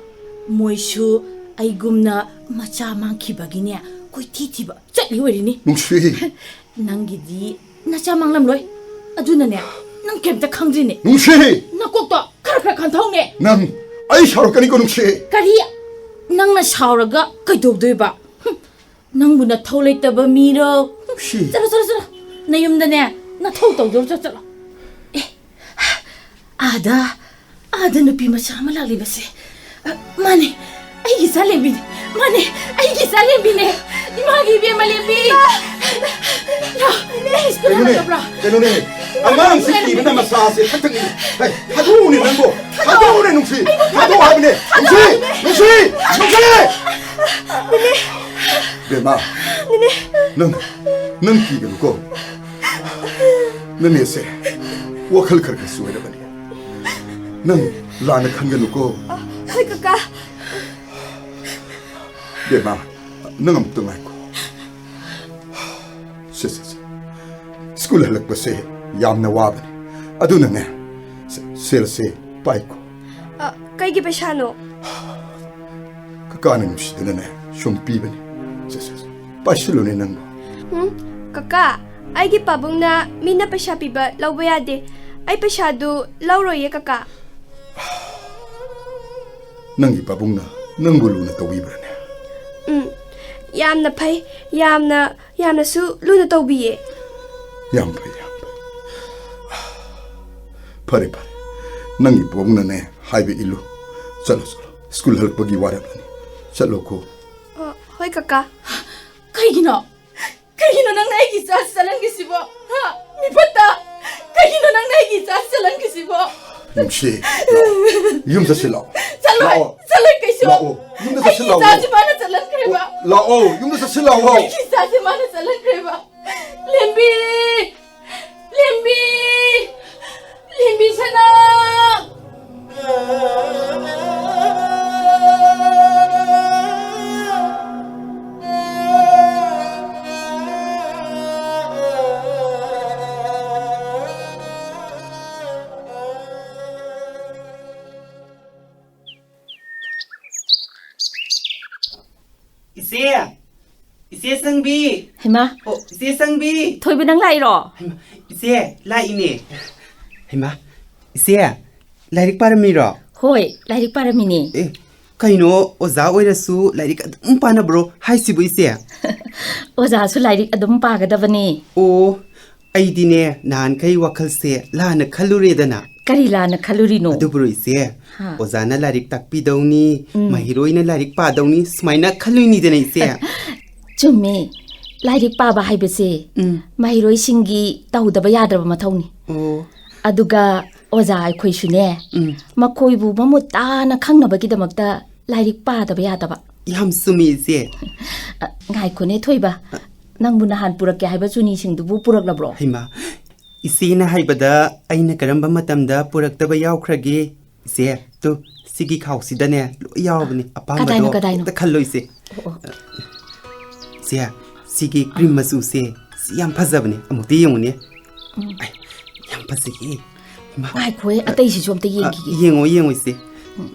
ꯃꯣꯏꯁꯨ ꯑꯩꯒꯨꯝꯅ ꯃꯆꯥ ꯃꯥꯡꯈꯤꯕꯒꯤꯅꯦ ꯀꯣꯏꯊꯤ ꯊꯤꯕ ꯆꯠꯂꯤ ꯑꯣꯏꯔꯤꯅꯤ꯫ ꯅꯨꯡꯁꯤ꯫ ꯅꯪꯒꯤꯗꯤ ꯅꯆꯥ ꯃꯥꯡꯂꯝꯂꯣꯏ꯫ ꯑꯗꯨꯅꯅꯦ, ꯅꯪ ꯀꯩꯝꯇ ꯈꯪꯗ꯭ꯔꯤꯅꯦ꯫ ꯅꯨꯡꯁꯤ! ꯅꯀꯣꯛꯇꯣ ꯈꯔ ꯈꯔ ꯈꯟꯊꯧꯅꯦ꯫ ꯅꯪ, ꯑꯩ ꯁꯥꯎꯔꯛꯀꯅꯤꯀꯣ, ꯅꯨꯡꯁꯤ꯫ ꯀꯔꯤ? ꯅꯪꯅ ꯁꯥꯎꯔꯒ ꯀꯩꯗꯧꯗꯣꯏꯕ? ꯍꯨꯝ, ꯅꯪꯕꯨ ꯅꯊꯧ ꯂꯩꯇꯕ ꯃꯤꯔꯣ? ꯍꯨꯝ, ꯁꯤ꯫ ꯆꯠꯂꯣ, ꯆꯠꯂꯣ, ꯆꯠꯂꯣ꯫ ꯅꯌꯨꯝꯗꯅꯦ, ꯅꯊꯧ ꯇꯧꯗꯧꯔꯣ, ꯆꯠꯂꯣ, ꯆꯠꯂꯣ꯫ ꯑꯦ, ꯑꯥꯗ, ꯑꯥꯗ ꯅꯨꯄꯤ ꯃꯆꯥ ꯑꯃ ꯂꯥꯛꯂꯤꯕꯁꯦ꯫ ꯑ, ꯃꯥꯅꯦ, ꯑꯩꯒꯤ ꯏꯆꯥ ꯂꯦꯝꯕꯤꯅꯦ꯫ ꯃꯥꯅꯦ, ꯑꯩꯒꯤ ꯏꯆꯥ ꯂꯦꯝꯕꯤꯅꯦ꯫ ꯏꯃꯥꯒꯤ ꯏꯕꯦꯝꯃ ꯂꯦꯝꯕꯤ꯫ ꯂꯥꯎ, ꯅꯪ ꯁ꯭ꯀꯨꯜ ꯀꯩꯅꯣꯅꯦ? ꯍꯜꯂꯛꯇꯕ꯭ꯔꯣ? ꯀꯩꯅꯣꯅꯦ? ꯑꯉꯥꯡꯁꯤ ꯀꯤꯕꯅ ꯃꯁꯥꯁꯦ ꯊꯛ ꯊꯛ ꯅꯤꯛꯏ꯫ ꯍꯦ, ꯊꯥꯗꯣꯛꯎꯅꯦ ꯅꯪꯕꯣ꯫ ꯊꯥꯗꯣꯛꯎꯅꯦ, ꯅꯨꯡꯁꯤ꯫ ꯊꯥꯗꯣꯛꯑꯣ ꯍꯥꯏꯕꯅꯦ꯫ ꯅꯨꯡꯁꯤ! ꯅꯨꯡꯁꯤ! ꯅꯨꯡꯁꯤ! ꯕꯦꯝꯃ, ꯅꯪ, ꯅꯪ ꯀꯤꯒꯅꯨꯀꯣ꯫ ꯅꯅꯦꯁꯦ ꯋꯥꯈꯜ ꯈꯔ ꯈꯔ ꯆꯣꯏꯔꯕꯅꯤ꯫ ꯅꯪ ꯂꯥꯟꯅ ꯈꯟꯒꯅꯨꯀꯣ꯫ ꯍꯣꯏ, ꯀꯀꯥ꯫ ꯕꯦꯝꯃ, ꯅꯪ ꯑꯃꯨꯛꯇ ꯉꯥꯏꯈꯣ꯫ ꯁꯦ, ꯁꯦ, ꯁꯦ꯫ ꯁ꯭ꯀꯨꯜ ꯍꯜꯂꯛꯄꯁꯦ ꯌꯥꯝꯅ ꯋꯥꯕꯅꯤ꯫ ꯑꯗꯨꯅꯅꯦ, ꯁꯦ, ꯁꯦꯜꯁꯦ ꯄꯥꯏꯀꯣ꯫ ꯑ, ꯀꯩꯒꯤ ꯄꯩꯁꯥꯅꯣ? ꯀꯀꯥꯅ ꯅꯨꯡꯁꯤꯗꯅꯅꯦ ꯁꯨꯝ ꯄꯤꯕꯅꯤ꯫ ꯁꯦ, ꯁꯦ, ꯁꯦ꯫ ꯄꯥꯏꯁꯤꯜꯂꯨꯅꯦ ꯅꯪꯕꯨ꯫ ꯎꯝ, ꯀꯀꯥ, ꯑꯩꯒꯤ ꯄꯥꯕꯨꯡꯅ ꯃꯤꯅ ꯄꯩꯁꯥ ꯄꯤꯕ ꯂꯧꯕ ꯌꯥꯗꯦ꯫ ꯑꯩ ꯄꯩꯁꯥꯗꯨ ꯂꯧꯔꯣꯏꯌꯦ, ꯀꯀꯥ꯫ ꯅꯪꯒꯤ ꯄꯥꯕꯨꯡꯅ ꯅꯪꯕꯨ ꯂꯨꯅ ꯇꯧꯕꯤꯕ꯭ꯔꯅꯦ? ꯎꯝ, ꯌꯥꯝꯅ ꯐꯩ, ꯌꯥꯝꯅ, ꯌꯥꯝꯅꯁꯨ ꯂꯨꯅ ꯇꯧꯕꯤꯌꯦ꯫ ꯌꯥꯝ ꯐꯩ, ꯌꯥꯝ ꯐꯩ꯫ ꯐꯔꯦ, ꯐꯔꯦ, ꯅꯪꯒꯤ ꯄꯥꯕꯨꯡꯅꯅꯦ ꯍꯥꯏꯕ ꯏꯜꯂꯨ꯫ ꯆꯠꯂꯣ, ꯆꯠꯂꯣ, ꯁ꯭ꯀꯨꯜ ꯍꯜꯂꯛꯄꯒꯤ ꯋꯥꯔꯝꯂꯅꯤ꯫ ꯆꯠꯂꯣꯀꯣ꯫ ꯑ, ꯍꯣꯏ, ꯀꯀꯥ꯫ ꯀꯩꯒꯤꯅꯣ? ꯀꯩꯒꯤꯅꯣ ꯅꯪꯅ ꯑꯩꯒꯤ ꯏꯆꯥꯁꯤ ꯆꯠꯍꯟꯈꯤꯁꯤꯕꯣ? ꯍꯥ? ꯃꯤꯐꯠꯇ! ꯀꯩꯒꯤꯅꯣ ꯅꯪꯅ ꯑꯩꯒꯤ ꯏꯆꯥꯁꯤ ꯆꯠꯍꯟꯈꯤꯁꯤꯕꯣ? ꯅꯨꯡꯁꯤ, ꯂꯥꯛꯑꯣ꯫ ꯌꯨꯝ ꯆꯠꯁꯤ ꯂꯥꯛꯑꯣ꯫ ꯆꯠꯂꯣꯏ, ꯂꯥꯛꯑꯣ꯫ ꯆꯠꯂꯣꯏ ꯀꯩꯁꯨ꯫ ꯂꯥꯛꯑꯣ, ꯌꯨꯝꯗ ꯆꯠꯁꯤ ꯑꯩꯒꯤ ꯂꯥꯛꯑꯣ꯫ ꯏꯆꯥꯁꯤ ꯃꯥꯅ ꯆꯠꯍꯟꯈ꯭ꯔꯦꯕ꯫ ꯑꯣ, ꯂꯥꯛꯑꯣ, ꯌꯨꯝꯗ ꯆꯠꯁꯤ ꯂꯥꯛꯑꯣ꯫ ꯑꯩꯒꯤ ꯏꯆꯥꯁꯤ ꯃꯥꯅ ꯆꯠꯍꯟꯈ꯭ꯔꯦꯕ꯫ ꯂꯦꯝꯕꯤ! ꯂꯦꯝꯕꯤ! ꯂꯦꯝꯕꯤ ꯁꯅꯥ! ꯏꯆꯦ! ꯏꯆꯦ ꯁꯪꯕꯤ! ꯍꯩꯃꯥ! ꯑꯣ, ꯏꯆꯦ ꯁꯪꯕꯤ! ꯊꯣꯏꯕ, ꯅꯪ ꯂꯥꯛꯏꯔꯣ? ꯍꯩꯃꯥ, ꯏꯆꯦ, ꯂꯥꯛꯏꯅꯦ꯫ ꯍꯩꯃꯥ, ꯏꯆꯦ, ꯂꯥꯏꯔꯤꯛ ꯄꯥꯔꯝꯃꯤꯔꯣ? ꯍꯣꯏ, ꯂꯥꯏꯔꯤꯛ ꯄꯥꯔꯝꯃꯤꯅꯦ꯫ ꯑꯦ, ꯀꯩꯅꯣ, ꯑꯣꯖꯥ ꯑꯣꯏꯔꯁꯨ ꯂꯥꯏꯔꯤꯛ ꯑꯗꯨꯝ ꯄꯥꯅꯕ꯭ꯔꯣ ꯍꯥꯏꯁꯤꯕꯨ, ꯏꯆꯦ? ꯑꯣꯖꯥꯁꯨ ꯂꯥꯏꯔꯤꯛ ꯑꯗꯨꯝ ꯄꯥꯒꯗꯕꯅꯦ꯫ ꯑꯣ, ꯑꯩꯗꯤꯅꯦ, ꯅꯍꯥꯟꯈꯩ ꯋꯥꯈꯜꯁꯦ ꯂꯥꯟꯅ ꯈꯜꯂꯨꯔꯦꯗꯅ꯫ ꯀꯔꯤ ꯂꯥꯟꯅ ꯈꯜꯂꯨꯔꯤꯅꯣ? ꯑꯗꯨꯕꯨꯔꯣ ꯏꯆꯦ, ꯍꯥ꯫ ꯑꯣꯖꯥꯅ ꯂꯥꯏꯔꯤꯛ ꯇꯥꯛꯄꯤꯗꯧꯅꯤ, ꯎꯝ꯫ ꯃꯍꯩꯔꯣꯏꯅ ꯂꯥꯏꯔꯤꯛ ꯄꯥꯗꯧꯅꯤ, ꯁꯨꯃꯥꯏꯅ ꯈꯜꯂꯨꯏꯅꯤꯗꯅ ꯏꯆꯦ꯫ ꯆꯨꯝꯃꯦ꯫ ꯂꯥꯏꯔꯤꯛ ꯄꯥꯕ ꯍꯥꯏꯕꯁꯦ ꯎꯝ꯫ ꯃꯍꯩꯔꯣꯏꯁꯤꯡꯒꯤ ꯇꯧꯗꯕ ꯌꯥꯗ꯭ꯔꯕ ꯃꯊꯧꯅꯤ꯫ ꯑꯣ꯫ ꯑꯗꯨꯒ ꯑꯣꯖꯥ ꯑꯩꯈꯣꯏꯁꯨꯅꯦ, ꯎꯝ꯫ ꯃꯈꯣꯏꯕꯨ ꯃꯃꯨꯠ ꯇꯥꯅ ꯈꯪꯅꯕꯒꯤꯗꯃꯛꯇ ꯂꯥꯏꯔꯤꯛ ꯄꯥꯗꯕ ꯌꯥꯗꯕ꯫ ꯌꯥꯝ ꯆꯨꯝꯃꯤ, ꯏꯆꯦ꯫ ꯑ, ꯉꯥꯏꯈꯣꯅꯦ, ꯊꯣꯏꯕ꯫ ꯑ꯫ ꯅꯪꯕꯨ ꯅꯍꯥꯟ ꯄꯨꯔꯛꯀꯦ ꯍꯥꯏꯕ ꯆꯨꯅꯤꯁꯤꯡꯗꯨꯕꯨ ꯄꯨꯔꯛꯂꯕ꯭ꯔꯣ? ꯍꯩꯃꯥ, ꯏꯆꯦꯅ ꯍꯥꯏꯕꯗ ꯑꯩꯅ ꯀꯔꯝꯕ ꯃꯇꯝꯗ ꯄꯨꯔꯛꯇꯕ ꯌꯥꯎꯈ꯭ꯔꯒꯦ? ꯏꯆꯦ, ꯇꯨ, ꯁꯤꯒꯤ ꯈꯥꯎꯁꯤꯗꯅꯦ, ꯂꯣꯏ ꯌꯥꯎꯔꯕꯅꯦ꯫ ꯑꯄꯥꯝꯕꯗꯣ ꯀꯗꯥꯏꯅꯣ, ꯀꯗꯥꯏꯅꯣ? ꯍꯦꯛꯇ ꯈꯜꯂꯣ, ꯏꯆꯦ꯫ ꯑꯣ, ꯑꯣ꯫ ꯏꯆꯦ, ꯁꯤꯒꯤ ꯀ꯭ꯔꯤꯝ ꯃꯆꯨꯁꯦ, ꯁꯤ ꯌꯥꯝ ꯐꯖꯕꯅꯦ꯫ ꯑꯃꯨꯛꯇ ꯌꯦꯡꯉꯨꯅꯦ꯫ ꯎꯝ꯫ ꯑꯩ, ꯌꯥꯝ ꯐꯖꯩꯌꯦ꯫ ꯏꯃꯥ꯫ ꯉꯥꯏꯈꯣꯍꯦ, ꯑ, ꯑꯇꯩꯁꯤꯁꯨ ꯑꯝꯇ ꯑ, ꯌꯦꯡꯈꯤꯒꯦ꯫ ꯌꯦꯡꯉꯣ, ꯌꯦꯡꯉꯣ, ꯏꯆꯦ꯫ ꯎꯝ꯫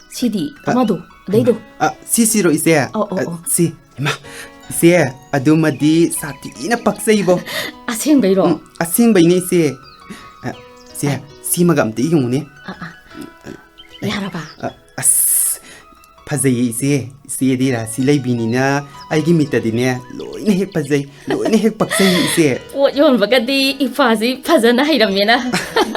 ꯁꯤꯗꯤ ꯑ, ꯑꯃꯗꯣ, ꯑꯗꯩꯗꯣ꯫ ꯏꯃꯥ꯫ ꯑ, ꯁꯤꯁꯤꯔꯣ, ꯏꯆꯦ? ꯑꯧ, ꯑꯧ, ꯑ, ꯑꯧ꯫ ꯁꯤ꯫ ꯏꯃꯥ, ꯏꯆꯦ, ꯑꯗꯨꯃꯗꯤ ꯁꯥꯊꯤꯅ ꯄꯛꯆꯩꯕꯣ꯫ ꯑꯁꯦꯡꯕꯩꯔꯣ? ꯎꯝ, ꯑꯁꯦꯡꯕꯩꯅꯦ, ꯏꯆꯦ꯫ ꯑ, ꯏꯆꯦ, ꯑ꯫ ꯁꯤꯃꯒ ꯑꯝꯇ ꯌꯦꯡꯉꯨꯅꯦ꯫ ꯑ, ꯑ꯫ ꯌꯥꯔꯕ? ꯑ, ꯑꯁ, ꯐꯖꯩꯌꯦ, ꯏꯆꯦ꯫ ꯏꯆꯦꯗꯤ ꯔꯥꯁꯤ ꯂꯩꯕꯤꯅꯤꯅ ꯑꯩꯒꯤ ꯃꯤꯠꯇꯗꯤꯅꯦ, ꯂꯣꯏꯅ ꯍꯦꯛ ꯐꯖꯩ, ꯂꯣꯏꯅ ꯍꯦꯛ ꯄꯛꯆꯩ, ꯏꯆꯦ꯫ ꯄꯣꯠ ꯌꯣꯟꯕꯒꯗꯤ ꯏꯐꯥꯁꯤ ꯐꯖꯅ ꯍꯩꯔꯝꯃꯦꯅ꯫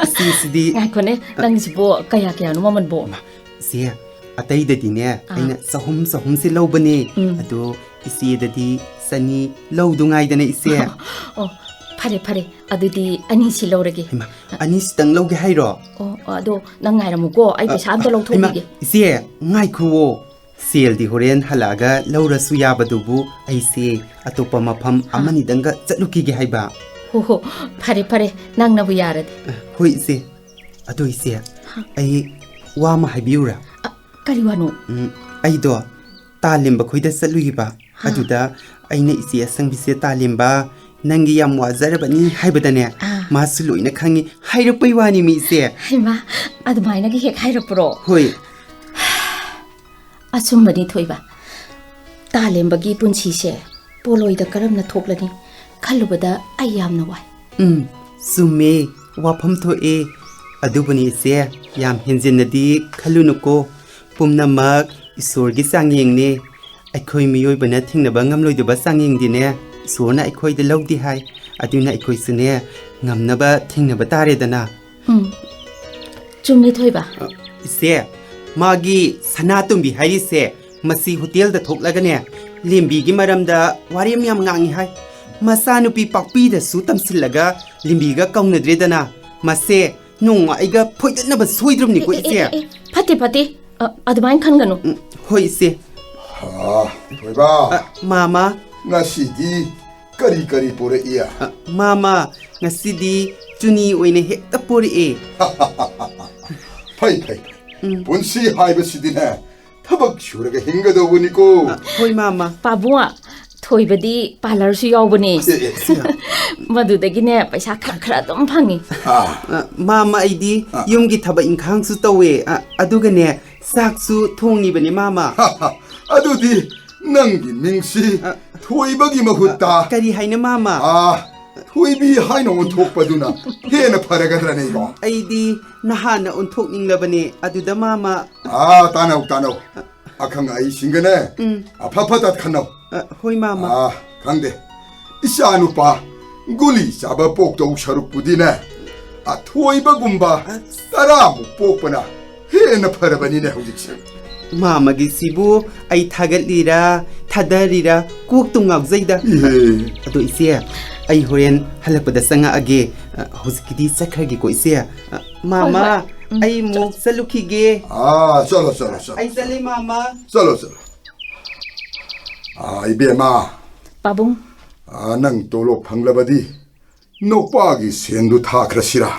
ꯏꯆꯦꯁꯤꯗꯤ ꯉꯥꯏꯈꯣꯅꯦ, ꯑ꯫ ꯅꯪꯒꯤꯁꯤꯕꯣ ꯀꯌꯥ ꯀꯌꯥꯅꯣ ꯃꯃꯜꯕꯣ? ꯏꯃꯥ, ꯏꯆꯦ, ꯑꯇꯩꯗꯗꯤꯅꯦ, ꯑꯥ꯫ ꯑꯩꯅ ꯆꯍꯨꯝ, ꯆꯍꯨꯝꯁꯦ ꯂꯧꯕꯅꯦ꯫ ꯎꯝ꯫ ꯑꯗꯣ ꯏꯆꯦꯗꯗꯤ ꯆꯅꯤ ꯂꯧꯗꯨ ꯉꯥꯏꯗꯅ, ꯏꯆꯦ꯫ ꯑꯣ, ꯐꯔꯦ, ꯐꯔꯦ꯫ ꯑꯗꯨꯗꯤ ꯑꯅꯤꯁꯤ ꯂꯧꯔꯒꯦ꯫ ꯍꯩꯃꯥ, ꯑꯅꯤꯁꯤꯇꯪ ꯂꯧꯒꯦ ꯍꯥꯏꯔꯣ? ꯑꯣ, ꯑꯣ, ꯑꯗꯣ ꯅꯪ ꯉꯥꯏꯔꯝꯃꯨꯀꯣ, ꯑꯩ ꯄꯩꯁꯥ ꯑ, ꯑꯝꯇ ꯑ, ꯂꯧꯊꯣꯛꯈꯤꯒꯦ꯫ ꯍꯩꯃꯥ, ꯏꯆꯦ, ꯉꯥꯏꯈꯨꯋꯣ꯫ ꯁꯦꯜꯗꯤ ꯍꯣꯔꯦꯟ ꯍꯜꯂꯛꯑꯒ ꯂꯧꯔꯁꯨ ꯌꯥꯕꯗꯨꯕꯨ, ꯑꯩꯁꯦ ꯑꯇꯣꯞꯄ ꯃꯐꯝ ꯍꯥ꯫ ꯑꯃꯅꯤꯗꯪꯒ ꯆꯠꯂꯨꯈꯤꯒꯦ ꯍꯥꯏꯕ꯫ ꯍꯣ, ꯍꯣ, ꯐꯔꯦ, ꯐꯔꯦ, ꯅꯪꯅꯕꯨ ꯌꯥꯔꯗꯤ꯫ ꯑ, ꯍꯣꯏ, ꯏꯆꯦ꯫ ꯑꯗꯣ ꯏꯆꯦ, ꯍꯥ꯫ ꯑꯩ ꯋꯥ ꯑꯃ ꯍꯥꯏꯕꯤꯌꯨꯔꯥ? ꯑ, ꯀꯔꯤ ꯋꯥꯅꯣ? ꯎꯝ, ꯑꯩꯗꯣ ꯇꯥ ꯂꯦꯝꯕ ꯈꯣꯏꯗ ꯆꯠꯂꯨꯏꯕ꯫ ꯍꯥ꯫ ꯑꯗꯨꯗ ꯑꯩꯅ ꯏꯆꯦ ꯑꯁꯪꯕꯤꯁꯦ, "ꯇꯥ ꯂꯦꯝꯕ, ꯅꯪꯒꯤ ꯌꯥꯝ ꯋꯥꯖꯔꯕꯅꯤ" ꯍꯥꯏꯕꯗꯅꯦ, ꯑꯥ꯫ ꯃꯥꯁꯨ ꯂꯣꯏꯅ ꯈꯪꯉꯤ ꯍꯥꯏꯔꯛꯄꯩ ꯋꯥꯅꯤ ꯃꯤ, ꯏꯆꯦ꯫ ꯍꯩꯃꯥ, ꯑꯗꯨꯃꯥꯏꯅꯒ ꯍꯦꯛ ꯍꯥꯏꯔꯛꯄ꯭ꯔꯣ? ꯍꯣꯏ꯫ ꯑꯆꯨꯝꯕꯅꯤ ꯊꯣꯏꯕ꯫ ꯇꯥꯂꯦꯝꯕꯒꯤ ꯄꯨꯟꯁꯤꯁꯦ ꯄꯣꯂꯣꯏꯗ ꯀꯔꯝꯅ ꯊꯣꯛꯂꯅꯤ ꯈꯜꯂꯨꯕꯗ ꯑꯩ ꯌꯥꯝꯅ ꯋꯥꯏ꯫ ꯎꯝ, ꯆꯨꯝꯃꯦ, ꯋꯥꯐꯝ ꯊꯣꯛꯑꯦ꯫ ꯑꯗꯨꯕꯨꯅꯤ ꯏꯆꯦ, ꯌꯥꯝ ꯍꯦꯟꯖꯤꯟꯅꯗꯤ ꯈꯜꯂꯨꯅꯨꯀꯣ꯫ ꯄꯨꯝꯅꯃꯛ ꯏꯁꯣꯔꯒꯤ ꯆꯥꯡꯌꯦꯡꯅꯦ꯫ ꯑꯩꯈꯣꯏ ꯃꯤꯑꯣꯏꯕꯅ ꯊꯦꯡꯅꯕ ꯉꯝꯂꯣꯏꯗꯕ ꯆꯥꯡꯌꯦꯡꯗꯤꯅꯦ, ꯏꯁꯣꯔꯅ ꯑꯩꯈꯣꯏꯗ ꯂꯧꯗꯦ ꯍꯥꯏ꯫ ꯑꯗꯨꯅ ꯑꯩꯈꯣꯏꯁꯨꯅꯦ, ꯉꯝꯅꯕ ꯊꯦꯡꯅꯕ ꯇꯥꯔꯦꯗꯅ꯫ ꯎꯝ, ꯆꯨꯝꯃꯤ ꯊꯣꯏꯕ꯫ ꯑ, ꯏꯆꯦ, ꯃꯥꯒꯤ ꯁꯅꯥꯇꯣꯝꯕꯤ ꯍꯥꯏꯔꯤꯁꯦ, ꯃꯁꯤ ꯍꯣꯇꯦꯜꯗ ꯊꯣꯛꯂꯒꯅꯦ, ꯂꯦꯝꯕꯤꯒꯤ ꯃꯔꯝꯗ ꯋꯥꯔꯦꯝ ꯌꯥꯝ ꯉꯥꯡꯉꯤ ꯍꯥꯏ꯫ ꯃꯆꯥꯅꯨꯄꯤ ꯄꯥꯛꯄꯤꯗꯁꯨ ꯇꯝꯁꯤꯜꯂꯒ ꯂꯦꯝꯕꯤꯒ ꯀꯧꯅꯗ꯭ꯔꯦꯗꯅ꯫ ꯃꯁꯦ ꯅꯣꯡꯃ ꯑꯩꯒ ꯐꯣꯏꯗꯠꯅꯕ ꯁꯣꯏꯗ꯭ꯔꯕꯅꯤꯀꯣ, ꯑꯦ, ꯑꯦ, ꯏꯆꯦ꯫ ꯑꯦ, ꯑꯦ, ꯐꯠꯇꯦ, ꯐꯠꯇꯦ꯫ ꯑ, ꯑꯗꯨꯃꯥꯏꯅ ꯈꯟꯒꯅꯨ꯫ ꯎꯝ, ꯍꯣꯏ, ꯏꯆꯦ꯫ ꯑꯥ, ꯊꯣꯏꯕ꯫ ꯑ, ꯃꯥꯃ꯫ ꯉꯁꯤꯗꯤ ꯀꯔꯤ ꯀꯔꯤ ꯄꯨꯔꯛꯏ? ꯑ, ꯃꯥꯃ, ꯉꯁꯤꯗꯤ ꯆꯨꯅꯤ ꯑꯣꯏꯅ ꯍꯦꯛꯇ ꯄꯨꯔꯛꯑꯦ꯫ ꯐꯩ, ꯐꯩ, ꯐꯩ꯫ ꯎꯝ꯫ ꯄꯨꯟꯁꯤ ꯍꯥꯏꯕꯁꯤꯗꯤꯅꯦ, ꯊꯕꯛ ꯁꯨꯔꯒ ꯍꯤꯡꯒꯗꯧꯕꯅꯤꯀꯣ꯫ ꯑ, ꯍꯣꯏ, ꯃꯥꯃ꯫ ꯄꯥꯕꯨꯡ, ꯊꯣꯏꯕꯗꯤ ꯄꯥꯔꯂꯔꯁꯨ ꯌꯥꯎꯕꯅꯦ꯫ ꯑꯦ, ꯑꯦ꯫ ꯃꯗꯨꯗꯒꯤꯅꯦ ꯄꯩꯁꯥ ꯈꯔ ꯈꯔ ꯑꯗꯨꯝ ꯐꯪꯉꯤ꯫ ꯑꯥ꯫ ꯑ, ꯃꯥꯃ, ꯑꯩꯗꯤ ꯑꯥ꯫ ꯌꯨꯝꯒꯤ ꯊꯕꯛ ꯏꯪꯈꯥꯡꯁꯨ ꯇꯧꯋꯦ꯫ ꯑ, ꯑꯗꯨꯒꯅꯦ, ꯆꯥꯛꯁꯨ ꯊꯣꯡꯉꯤꯕꯅꯦ, ꯃꯥꯃ꯫ ꯑꯗꯨꯗꯤ ꯅꯪꯒꯤ ꯃꯤꯡꯁꯤ ꯑ, ꯊꯣꯏꯕꯒꯤ ꯃꯍꯨꯠꯇ ꯑ, ꯀꯔꯤ ꯍꯥꯏꯅ, ꯃꯥꯃ? ꯑꯥ, ꯊꯣꯏꯕꯤ ꯍꯥꯏꯅ ꯑꯣꯟꯊꯣꯛꯄꯗꯨꯅ ꯍꯦꯟꯅ ꯐꯔꯒꯗ꯭ꯔꯅꯦ ꯏꯕꯣ? ꯑꯩꯗꯤ ꯅꯍꯥꯟꯅ ꯑꯣꯟꯊꯣꯛꯅꯤꯡꯂꯕꯅꯦ, ꯑꯗꯨꯗ ꯃꯥꯃ꯫ ꯑꯥ, ꯇꯥꯅꯧ, ꯇꯥꯅꯧ꯫ ꯑꯈꯪ ꯑꯍꯩꯁꯤꯡꯒꯅꯦ, ꯎꯝ꯫ ꯑꯐ ꯐꯠꯇ ꯈꯟꯅꯧ꯫ ꯑ, ꯍꯣꯏ, ꯃꯥꯃ꯫ ꯑꯥ, ꯈꯪꯗꯦ꯫ ꯏꯆꯥ ꯅꯨꯄꯥ ꯒꯨꯂꯤ ꯆꯥꯕ ꯄꯣꯛꯇꯧ ꯁꯔꯨꯛꯄꯨꯗꯤꯅꯦ, ꯑꯊꯣꯏꯕꯒꯨꯝꯕ ꯑ, ꯇꯔꯥꯃꯨꯛ ꯄꯣꯛꯄꯅ ꯍꯦꯟꯅ ꯐꯔꯕꯅꯤꯅꯦ ꯍꯧꯖꯤꯛꯁꯦ꯫ ꯃꯥꯃꯒꯤꯁꯤꯕꯨ ꯑꯩ ꯊꯥꯒꯠꯂꯤꯔꯥ, ꯊꯥꯗꯔꯤꯔꯥ, ꯀꯣꯛꯇꯨ ꯉꯥꯎꯖꯩꯗ꯫ ꯏꯍꯦ꯫ ꯑꯗꯣ ꯏꯆꯦ, ꯑꯩ ꯍꯣꯔꯦꯟ ꯍꯜꯂꯛꯄꯗ ꯆꯪꯉꯛꯑꯒꯦ꯫ ꯑ, ꯍꯧꯖꯤꯛꯀꯤꯗꯤ ꯆꯠꯈ꯭ꯔꯒꯦꯀꯣ, ꯏꯆꯦ꯫ ꯑ, ꯃꯥꯃ, ꯍꯣꯏ, ꯍꯣꯏ꯫ ꯎꯝ, ꯑꯩ ꯑꯃꯨꯛ ꯆꯠꯂꯨꯈꯤꯒꯦ꯫ ꯑꯥ, ꯆꯠꯂꯣ, ꯆꯠꯂꯣ, ꯆꯠꯂꯣ꯫ ꯑꯩ ꯆꯠꯂꯦ, ꯃꯥꯃ꯫ ꯆꯠꯂꯣ, ꯆꯠꯂꯣ꯫ ꯑꯥ, ꯏꯕꯦꯝꯃ꯫ ꯄꯥꯕꯨꯡ꯫ ꯑꯥ, ꯅꯪ ꯇꯣꯂꯣꯞ ꯐꯪꯂꯕꯗꯤ ꯅꯨꯄꯥꯒꯤ ꯁꯦꯟꯗꯨ ꯊꯥꯈ꯭ꯔꯁꯤꯔꯥ?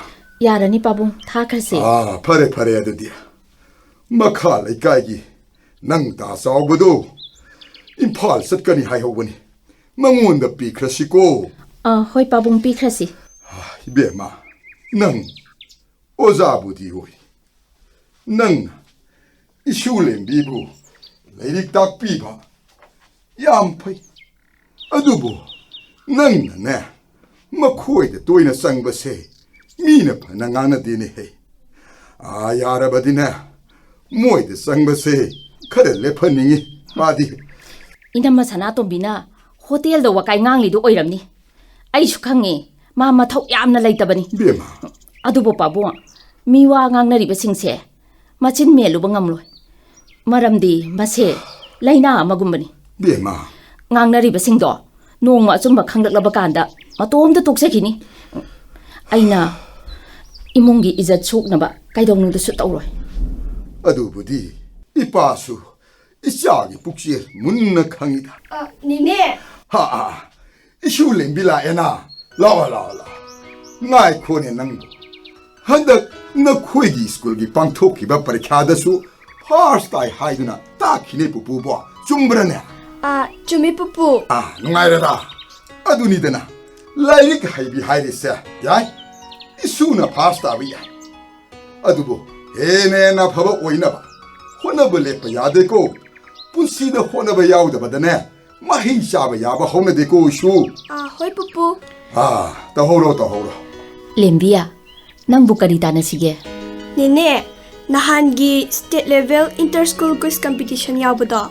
ꯌꯥꯔꯅꯤ, ꯄꯥꯕꯨꯡ, ꯊꯥꯈ꯭ꯔꯁꯤ꯫ ꯑꯥ, ꯐꯔꯦ, ꯐꯔꯦ ꯑꯗꯨꯗꯤ꯫ ꯃꯈꯥ ꯂꯩꯀꯥꯏꯒꯤ ꯅꯪ ꯇꯥ ꯆꯥꯎꯕꯗꯣ ꯏꯝꯐꯥꯜ ꯆꯠꯀꯅꯤ ꯍꯥꯏꯍꯧꯕꯅꯤ꯫ ꯃꯉꯣꯟꯗ ꯄꯤꯈ꯭ꯔꯁꯤꯀꯣ꯫ ꯑꯥ, ꯍꯣꯏ, ꯄꯥꯕꯨꯡ, ꯄꯤꯈ꯭ꯔꯁꯤ꯫ ꯑꯥ, ꯏꯕꯦꯝꯃ, ꯅꯪ ꯑꯣꯖꯥꯕꯨꯗꯤ ꯑꯣꯏ꯫ ꯅꯪꯅ ꯏꯁꯨ ꯂꯦꯝꯕꯤꯕꯨ ꯂꯥꯏꯔꯤꯛ ꯇꯥꯛꯄꯤꯕ, ꯌꯥꯝ ꯐꯩ꯫ ꯑꯗꯨꯕꯨ ꯅꯪꯅꯅꯦ, ꯃꯈꯣꯏꯗ ꯇꯣꯏꯅ ꯆꯪꯕꯁꯦ ꯃꯤꯅ ꯐꯅ ꯉꯥꯡꯅꯗꯦꯅꯦꯍꯦ꯫ ꯑꯥ, ꯌꯥꯔꯕꯗꯤꯅꯦ, ꯃꯣꯏꯗ ꯆꯪꯕꯁꯦ ꯈꯔ ꯂꯦꯞꯍꯟꯅꯤꯡꯉꯤ ꯃꯥꯗꯤ꯫ ꯏꯅꯝꯃ ꯁꯅꯥꯇꯣꯝꯕꯤꯅ ꯍꯣꯇꯦꯜꯗ ꯋꯥꯀꯥꯏ ꯉꯥꯡꯂꯤꯗꯨ ꯑꯣꯏꯔꯝꯅꯤ꯫ ꯑꯩꯁꯨ ꯈꯪꯉꯦ, ꯃꯥ ꯃꯊꯧ ꯌꯥꯝꯅ ꯂꯩꯇꯕꯅꯤ꯫ ꯕꯦꯝꯃ꯫ ꯑꯗꯨꯕꯨ ꯄꯥꯕꯨꯡ, ꯃꯤ ꯋꯥ ꯉꯥꯡꯅꯔꯤꯕꯁꯤꯡꯁꯦ ꯃꯆꯤꯟ ꯃꯦꯜꯂꯨꯕ ꯉꯝꯂꯣꯏ꯫ ꯃꯔꯝꯗꯤ ꯃꯁꯦ ꯂꯥꯏꯅꯥ ꯑꯃꯒꯨꯝꯕꯅꯤ꯫ ꯕꯦꯝꯃ꯫ ꯉꯥꯡꯅꯔꯤꯕꯁꯤꯡꯗꯣ ꯅꯣꯡꯃ ꯑꯆꯨꯝꯕ ꯈꯪꯂꯛꯂꯕ ꯀꯥꯟꯗ ꯃꯇꯣꯝꯇ ꯇꯣꯛꯆꯈꯤꯅꯤ꯫ ꯑꯩꯅ ꯏꯃꯨꯡꯒꯤ ꯏꯖꯠ ꯁꯣꯛꯅꯕ ꯀꯩꯗꯧꯅꯨꯡꯗꯁꯨ ꯇꯧꯔꯣꯏ꯫ ꯑꯗꯨꯕꯨꯗꯤ ꯏꯄꯥꯁꯨ ꯏꯆꯥꯒꯤ ꯄꯨꯛꯆꯦꯜ ꯃꯨꯟꯅ ꯈꯪꯏꯗ꯫ ꯑ, ꯅꯦꯅꯦ꯫ ꯍꯥ, ꯑ, ꯏꯁꯨ ꯂꯦꯝꯕꯤ ꯂꯥꯛꯑꯦꯅ꯫ ꯂꯥꯛꯑꯣ, ꯂꯥꯛꯑꯣ, ꯂꯥꯛꯑꯣ꯫ ꯉꯥꯏꯈꯣꯅꯦ ꯅꯪꯕꯨ꯫ ꯍꯟꯗꯛ ꯅꯈꯣꯏꯒꯤ ꯁ꯭ꯀꯨꯜꯒꯤ ꯄꯥꯡꯊꯣꯛꯈꯤꯕ ꯄꯔꯤꯈ꯭ꯌꯥꯗꯁꯨ ꯐꯥꯔꯁ ꯇꯥꯏ ꯍꯥꯏꯗꯨꯅ ꯇꯥꯛꯈꯤꯅꯦ ꯄꯨꯄꯨꯕꯣ꯫ ꯆꯨꯝꯕ꯭ꯔꯅꯦ? ꯑ, ꯆꯨꯝꯃꯤ ꯄꯨꯄꯨ꯫ ꯑ, ꯅꯨꯡꯉꯥꯏꯔꯦꯗ꯫ ꯑꯗꯨꯅꯤꯗꯅ, ꯂꯥꯏꯔꯤꯛ ꯍꯩꯕꯤ ꯍꯥꯏꯔꯤꯁꯦ꯫ ꯌꯥꯏ, ꯏꯁꯨꯅ ꯐꯥꯔꯁ ꯇꯥꯕ ꯌꯥꯏ꯫ ꯑꯗꯨꯕꯨ ꯍꯦꯟꯅ ꯍꯦꯟꯅ ꯑꯐꯕ ꯑꯣꯏꯅꯕ ꯍꯣꯠꯅꯕ ꯂꯦꯞꯄ ꯌꯥꯗꯦꯀꯣ꯫ ꯄꯨꯟꯁꯤꯗ ꯍꯣꯠꯅꯕ ꯌꯥꯎꯗꯕꯗꯅꯦ, ꯃꯍꯩ ꯆꯥꯕ ꯌꯥꯕ ꯍꯧꯅꯗꯦꯀꯣ, ꯏꯁꯨ꯫ ꯑꯥ, ꯍꯣꯏ ꯄꯨꯄꯨ꯫ ꯑꯥ, ꯇꯧꯍꯧꯔꯣ, ꯇꯧꯍꯧꯔꯣ꯫ ꯂꯦꯝꯕꯤꯌꯥ, ꯅꯪꯕꯨ ꯀꯔꯤ ꯇꯥꯟꯅꯁꯤꯒꯦ? ꯅꯦꯅꯦ, ꯅꯍꯥꯟꯒꯤ state level inter school quiz competition ꯌꯥꯎꯕꯗꯣ,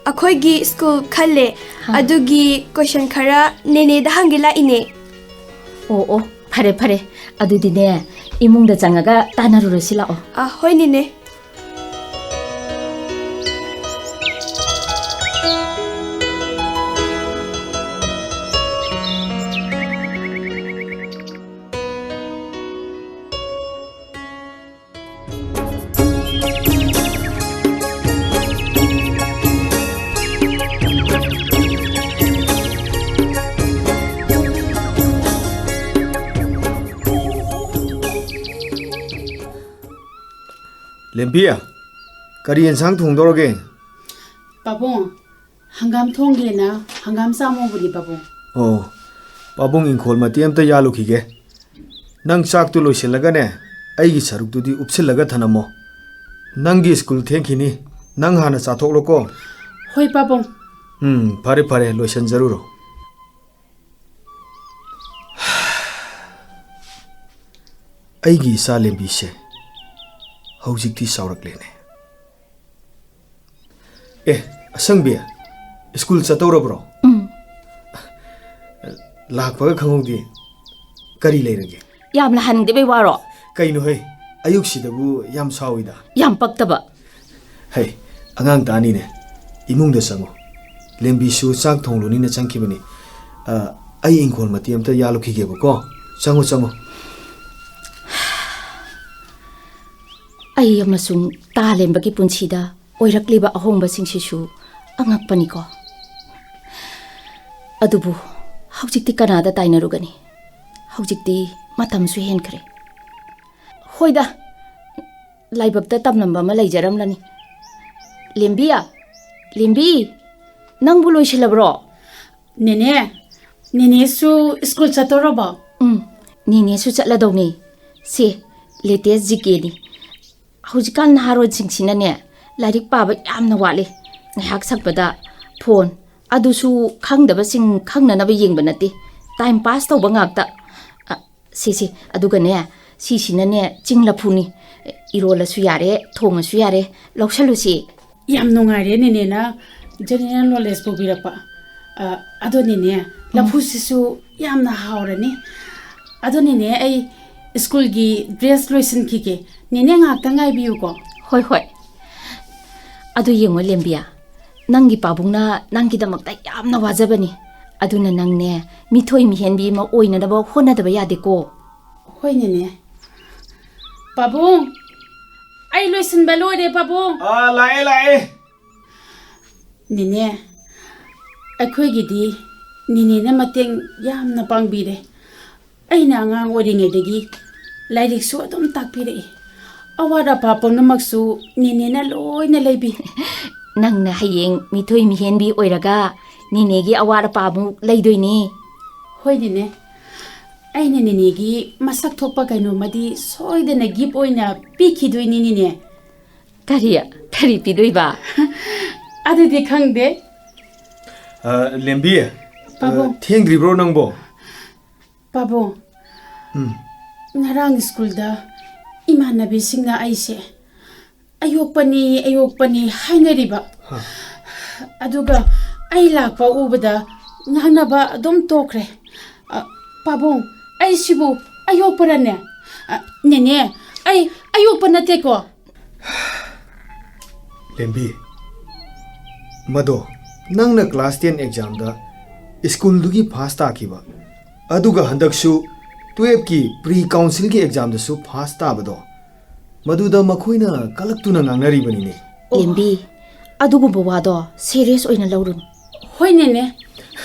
ꯑꯩꯈꯣꯏꯒꯤ ꯁ꯭ꯀꯨꯜ ꯈꯜꯂꯦ꯫ ꯍꯥ? ꯑꯗꯨꯒꯤ ꯀꯣꯏꯁꯟ ꯈꯔ ꯅꯦꯅꯦꯗ ꯍꯪꯒꯦ ꯂꯥꯛꯏꯅꯦ꯫ ꯑꯣ, ꯑꯣ, ꯐꯔꯦ, ꯐꯔꯦ꯫ ꯑꯗꯨꯗꯤꯅꯦ, ꯏꯃꯨꯡꯗ ꯆꯪꯉꯒ ꯇꯥꯟꯅꯔꯨꯔꯁꯤ ꯂꯥꯛꯑꯣ꯫ ꯑ, ꯍꯣꯏ, ꯅꯦꯅꯦ꯫ ꯂꯦꯝꯕꯤ, ꯀꯔꯤ ꯌꯦꯟꯁꯥꯡ ꯊꯣꯡꯗꯧꯔꯒꯦ? ꯄꯥꯕꯨꯡ, ꯍꯪꯒꯥꯝ ꯊꯣꯡꯒꯦꯅ ꯍꯪꯒꯥꯝ ꯆꯥꯝꯃꯨꯕꯅꯤ, ꯄꯥꯕꯨꯡ꯫ ꯑꯣ, ꯄꯥꯕꯨꯡ, ꯏꯪꯈꯣꯜ ꯃꯇꯦꯛ ꯑꯝꯇ ꯌꯥꯜꯂꯨꯈꯤꯒꯦ꯫ ꯅꯪ ꯆꯥꯛꯇꯨ ꯂꯣꯏꯁꯤꯜꯂꯒꯅꯦ, ꯑꯩꯒꯤ ꯁꯔꯨꯛꯇꯨꯗꯤ ꯎꯞꯁꯤꯜꯂꯒ ꯊꯅꯝꯃꯣ꯫ ꯅꯪꯒꯤ ꯁ꯭ꯀꯨꯜ ꯊꯦꯡꯈꯤꯅꯤ, ꯅꯪ ꯍꯥꯟꯅ ꯆꯥꯊꯣꯛꯂꯣꯀꯣ꯫ ꯍꯣꯏ, ꯄꯥꯕꯨꯡ꯫ ꯎꯝ, ꯐꯔꯦ, ꯐꯔꯦ, ꯂꯣꯏꯁꯤꯟꯖꯔꯨꯔꯣ꯫ ꯑꯩꯒꯤ ꯏꯆꯥ ꯂꯦꯝꯕꯤꯁꯦ ꯍꯧꯖꯤꯛꯇꯤ ꯆꯥꯎꯔꯛꯂꯦꯅꯦ꯫ ꯑꯦ, ꯑꯁꯪꯕꯤ, ꯁ꯭ꯀꯨꯜ ꯆꯠꯇꯧꯔꯕ꯭ꯔꯣ? ꯎꯝ꯫ ꯂꯥꯛꯄꯒ ꯈꯪꯍꯧꯗꯦ꯫ ꯀꯔꯤ ꯂꯩꯔꯒꯦ? ꯌꯥꯝꯅ ꯍꯟꯒꯗꯕꯩ ꯋꯥꯔꯣ? ꯀꯩꯅꯣꯍꯦ, ꯑꯌꯨꯛꯁꯤꯗꯕꯨ ꯌꯥꯝ ꯁꯥꯎꯏꯗ꯫ ꯌꯥꯝ ꯄꯛꯇꯕ꯫ ꯍꯩ, ꯑꯉꯥꯡ ꯇꯥꯅꯤꯅꯦ꯫ ꯏꯃꯨꯡꯗ ꯆꯪꯉꯣ꯫ ꯂꯦꯝꯕꯤꯁꯨ ꯆꯥꯛ ꯊꯣꯡꯂꯨꯅꯤꯅ ꯆꯪꯈꯤꯕꯅꯤ꯫ ꯑ, ꯑꯩ ꯏꯪꯈꯣꯜ ꯃꯇꯦꯛ ꯑꯝꯇ ꯌꯥꯜꯂꯨꯈꯤꯒꯦꯕꯀꯣ꯫ ꯆꯪꯉꯣ, ꯆꯪꯉꯣ꯫ ꯑꯩ ꯑꯃꯁꯨꯡ ꯇꯥꯂꯦꯝꯕꯒꯤ ꯄꯨꯟꯁꯤꯗ ꯑꯣꯏꯔꯛꯂꯤꯕ ꯑꯍꯣꯡꯕꯁꯤꯡꯁꯤꯁꯨ ꯑꯉꯛꯄꯅꯤꯀꯣ꯫ ꯑꯗꯨꯕꯨ ꯍꯧꯖꯤꯛꯇꯤ ꯀꯅꯥꯗ ꯇꯥꯏꯅꯔꯨꯒꯅꯤ? ꯍꯧꯖꯤꯛꯇꯤ ꯃꯇꯝꯁꯨ ꯍꯦꯟꯈ꯭ꯔꯦ꯫ ꯍꯣꯏꯗ, ꯂꯥꯏꯕꯛꯇ ꯇꯝꯂꯝꯕ ꯑꯃ ꯂꯩꯖꯔꯝꯂꯅꯤ꯫ ꯂꯦꯝꯕꯤ, ꯂꯦꯝꯕꯤ, ꯅꯪꯕꯨ ꯂꯣꯏꯁꯤꯜꯂꯕ꯭ꯔꯣ? ꯅꯦꯅꯦ, ꯅꯦꯅꯦꯁꯨ ꯁ꯭ꯀꯨꯜ ꯆꯠꯇꯧꯔꯕꯣ? ꯎꯝ, ꯅꯦꯅꯦꯁꯨ ꯆꯠꯂꯗꯧꯅꯤ꯫ ꯁꯦ, latest ꯖꯤ ꯀꯦꯅꯤ꯫ ꯍꯧꯖꯤꯛꯀꯥꯟ ꯅꯍꯥꯔꯣꯜꯁꯤꯡꯁꯤꯅꯅꯦ, ꯂꯥꯏꯔꯤꯛ ꯄꯥꯕ ꯌꯥꯝꯅ ꯋꯥꯠꯂꯤ꯫ ꯉꯥꯏꯍꯥꯛ ꯁꯪꯕꯗ ꯐꯣꯟ, ꯑꯗꯨꯁꯨ ꯈꯪꯗꯕꯁꯤꯡ ꯈꯪꯅꯅꯕ ꯌꯦꯡꯕ ꯅꯠꯇꯦ, ꯇꯥꯏꯝ ꯄꯥꯁ ꯇꯧꯕ ꯉꯥꯛꯇ꯫ ꯑ, ꯁꯤ, ꯁꯤ, ꯑꯗꯨꯒꯅꯦ, ꯁꯤꯁꯤꯅꯅꯦ, ꯆꯤꯡ ꯂꯐꯨꯅꯤ꯫ ꯏꯔꯣꯜꯂꯁꯨ ꯌꯥꯔꯦ, ꯊꯣꯡꯉꯁꯨ ꯌꯥꯔꯦ, ꯂꯧꯁꯜꯂꯨꯁꯤ꯫ ꯌꯥꯝ ꯅꯨꯡꯉꯥꯏꯔꯦ ꯅꯦꯅꯦꯅ ꯖꯦꯅꯦꯔꯦꯜ ꯅꯣꯂꯦꯖ ꯄꯨꯕꯤꯔꯛꯄ꯫ ꯑ, ꯑꯗꯣ ꯅꯦꯅꯦ, ꯎꯝ꯫ ꯂꯐꯨꯁꯤꯁꯨ ꯌꯥꯝꯅ ꯍꯥꯎꯔꯅꯤ꯫ ꯑꯗꯣ ꯅꯦꯅꯦ, ꯑꯩ ꯁ꯭ꯀꯨꯜꯒꯤ ꯗ꯭ꯔꯦꯁ ꯂꯣꯏꯁꯤꯟꯈꯤꯒꯦ꯫ ꯅꯦꯅꯦ ꯉꯥꯏꯍꯥꯛꯇꯪ ꯉꯥꯏꯕꯤꯌꯨꯀꯣ꯫ ꯍꯣꯏ, ꯍꯣꯏ꯫ ꯑꯗꯨ ꯌꯦꯡꯉꯣ ꯂꯦꯝꯕꯤꯌꯥ, ꯅꯪꯒꯤ ꯄꯥꯕꯨꯡꯅ ꯅꯪꯒꯤꯗꯃꯛꯇ ꯌꯥꯝꯅ ꯋꯥꯖꯕꯅꯤ꯫ ꯑꯗꯨꯅ ꯅꯪꯅꯦ, ꯃꯤꯊꯣꯏ ꯃꯤꯍꯦꯟꯕꯤ ꯑꯃ ꯑꯣꯏꯅꯅꯕ ꯍꯣꯠꯅꯗꯕ ꯌꯥꯗꯦꯀꯣ꯫ ꯍꯣꯏ ꯅꯦꯅꯦ꯫ ꯄꯥꯕꯨꯡ, ꯑꯩ ꯂꯣꯏꯁꯤꯟꯕ ꯂꯣꯏꯔꯦ ꯄꯥꯕꯨꯡ꯫ ꯑꯥ, ꯂꯥꯛꯑꯦ, ꯂꯥꯛꯑꯦ꯫ ꯅꯦꯅꯦ, ꯑꯩꯈꯣꯏꯒꯤꯗꯤ ꯅꯦꯅꯦꯅ ꯃꯇꯦꯡ ꯌꯥꯝꯅ ꯄꯥꯡꯕꯤꯔꯦ꯫ ꯑꯩꯅ ꯑꯉꯥꯡ ꯑꯣꯏꯔꯤꯉꯩꯗꯒꯤ ꯂꯥꯏꯔꯤꯛꯁꯨ ꯑꯗꯨꯝ ꯇꯥꯛꯄꯤꯔꯛꯏ꯫ ꯑꯋꯥꯠ ꯑꯄꯥ ꯄꯨꯝꯅꯃꯛꯁꯨ ꯅꯦꯅꯦꯅ ꯂꯣꯏꯅ ꯂꯩꯕꯤ꯫ ꯅꯪꯅ ꯍꯌꯦꯡ ꯃꯤꯊꯣꯏ ꯃꯤꯍꯦꯟꯕꯤ ꯑꯣꯏꯔꯒ ꯅꯦꯅꯦꯒꯤ ꯑꯋꯥꯠ ꯑꯄꯥ ꯑꯃꯨꯛ ꯂꯩꯗꯣꯏꯅꯦ꯫ ꯍꯣꯏ ꯅꯦꯅꯦ, ꯑꯩꯅ ꯅꯦꯅꯦꯒꯤ ꯃꯁꯛ ꯊꯣꯛꯄ ꯀꯩꯅꯣꯝꯃꯗꯤ ꯁꯣꯏꯗꯅ ꯒꯤꯐ ꯑꯣꯏꯅ ꯄꯤꯈꯤꯗꯣꯏꯅꯤ ꯅꯦꯅꯦ꯫ ꯀꯔꯤ? ꯀꯔꯤ ꯄꯤꯗꯣꯏꯕ? ꯑꯗꯨꯗꯤ ꯈꯪꯗꯦ꯫ ꯑ, ꯂꯦꯝꯕꯤ, ꯑ, ꯄꯥꯕꯨꯡ꯫ ꯊꯦꯡꯗ꯭ꯔꯤꯕ꯭ꯔꯣ ꯅꯪꯕꯣ? ꯄꯥꯕꯨꯡ, ꯎꯝ꯫ ꯉꯔꯥꯡ ꯁ꯭ꯀꯨꯜꯗ ꯏꯃꯥꯟꯅꯕꯤꯁꯤꯡꯅ ꯑꯩꯁꯦ ꯑꯌꯣꯛꯄꯅꯤ, ꯑꯌꯣꯛꯄꯅꯤ ꯍꯥꯏꯅꯔꯤꯕ꯫ ꯍꯥ꯫ ꯑꯗꯨꯒ ꯑꯩ ꯂꯥꯛꯄ ꯎꯕꯗ ꯉꯥꯡꯅꯕ ꯑꯗꯨꯝ ꯇꯣꯛꯈ꯭ꯔꯦ꯫ ꯑ, ꯄꯥꯕꯨꯡ, ꯑꯩꯁꯤꯕꯨ ꯑꯌꯣꯛꯄꯔꯅꯦ? ꯑ, ꯅꯦꯅꯦ, ꯑꯩ ꯑꯌꯣꯛꯄ ꯅꯠꯇꯦꯀꯣ꯫ ꯂꯦꯝꯕꯤ, ꯃꯗꯣ ꯅꯪꯅ class ten examꯗ ꯁ꯭ꯀꯨꯜꯗꯨꯒꯤ first ꯇꯥꯈꯤꯕ, ꯑꯗꯨꯒ ꯍꯟꯗꯛꯁꯨ twelveꯀꯤ pre councilꯒꯤ examꯗꯁꯨ first ꯇꯥꯕꯗꯣ, ꯃꯗꯨꯗ ꯃꯈꯣꯏꯅ ꯀꯂꯛꯇꯨꯅ ꯉꯥꯡꯅꯔꯤꯕꯅꯤꯅꯦ꯫ ꯑꯣ꯫ ꯂꯦꯝꯕꯤ, ꯑꯗꯨꯒꯨꯝꯕ ꯋꯥꯗꯣ serious ꯑꯣꯏꯅ ꯂꯧꯔꯨꯅꯨ꯫ ꯍꯣꯏ, ꯅꯦꯅꯦ꯫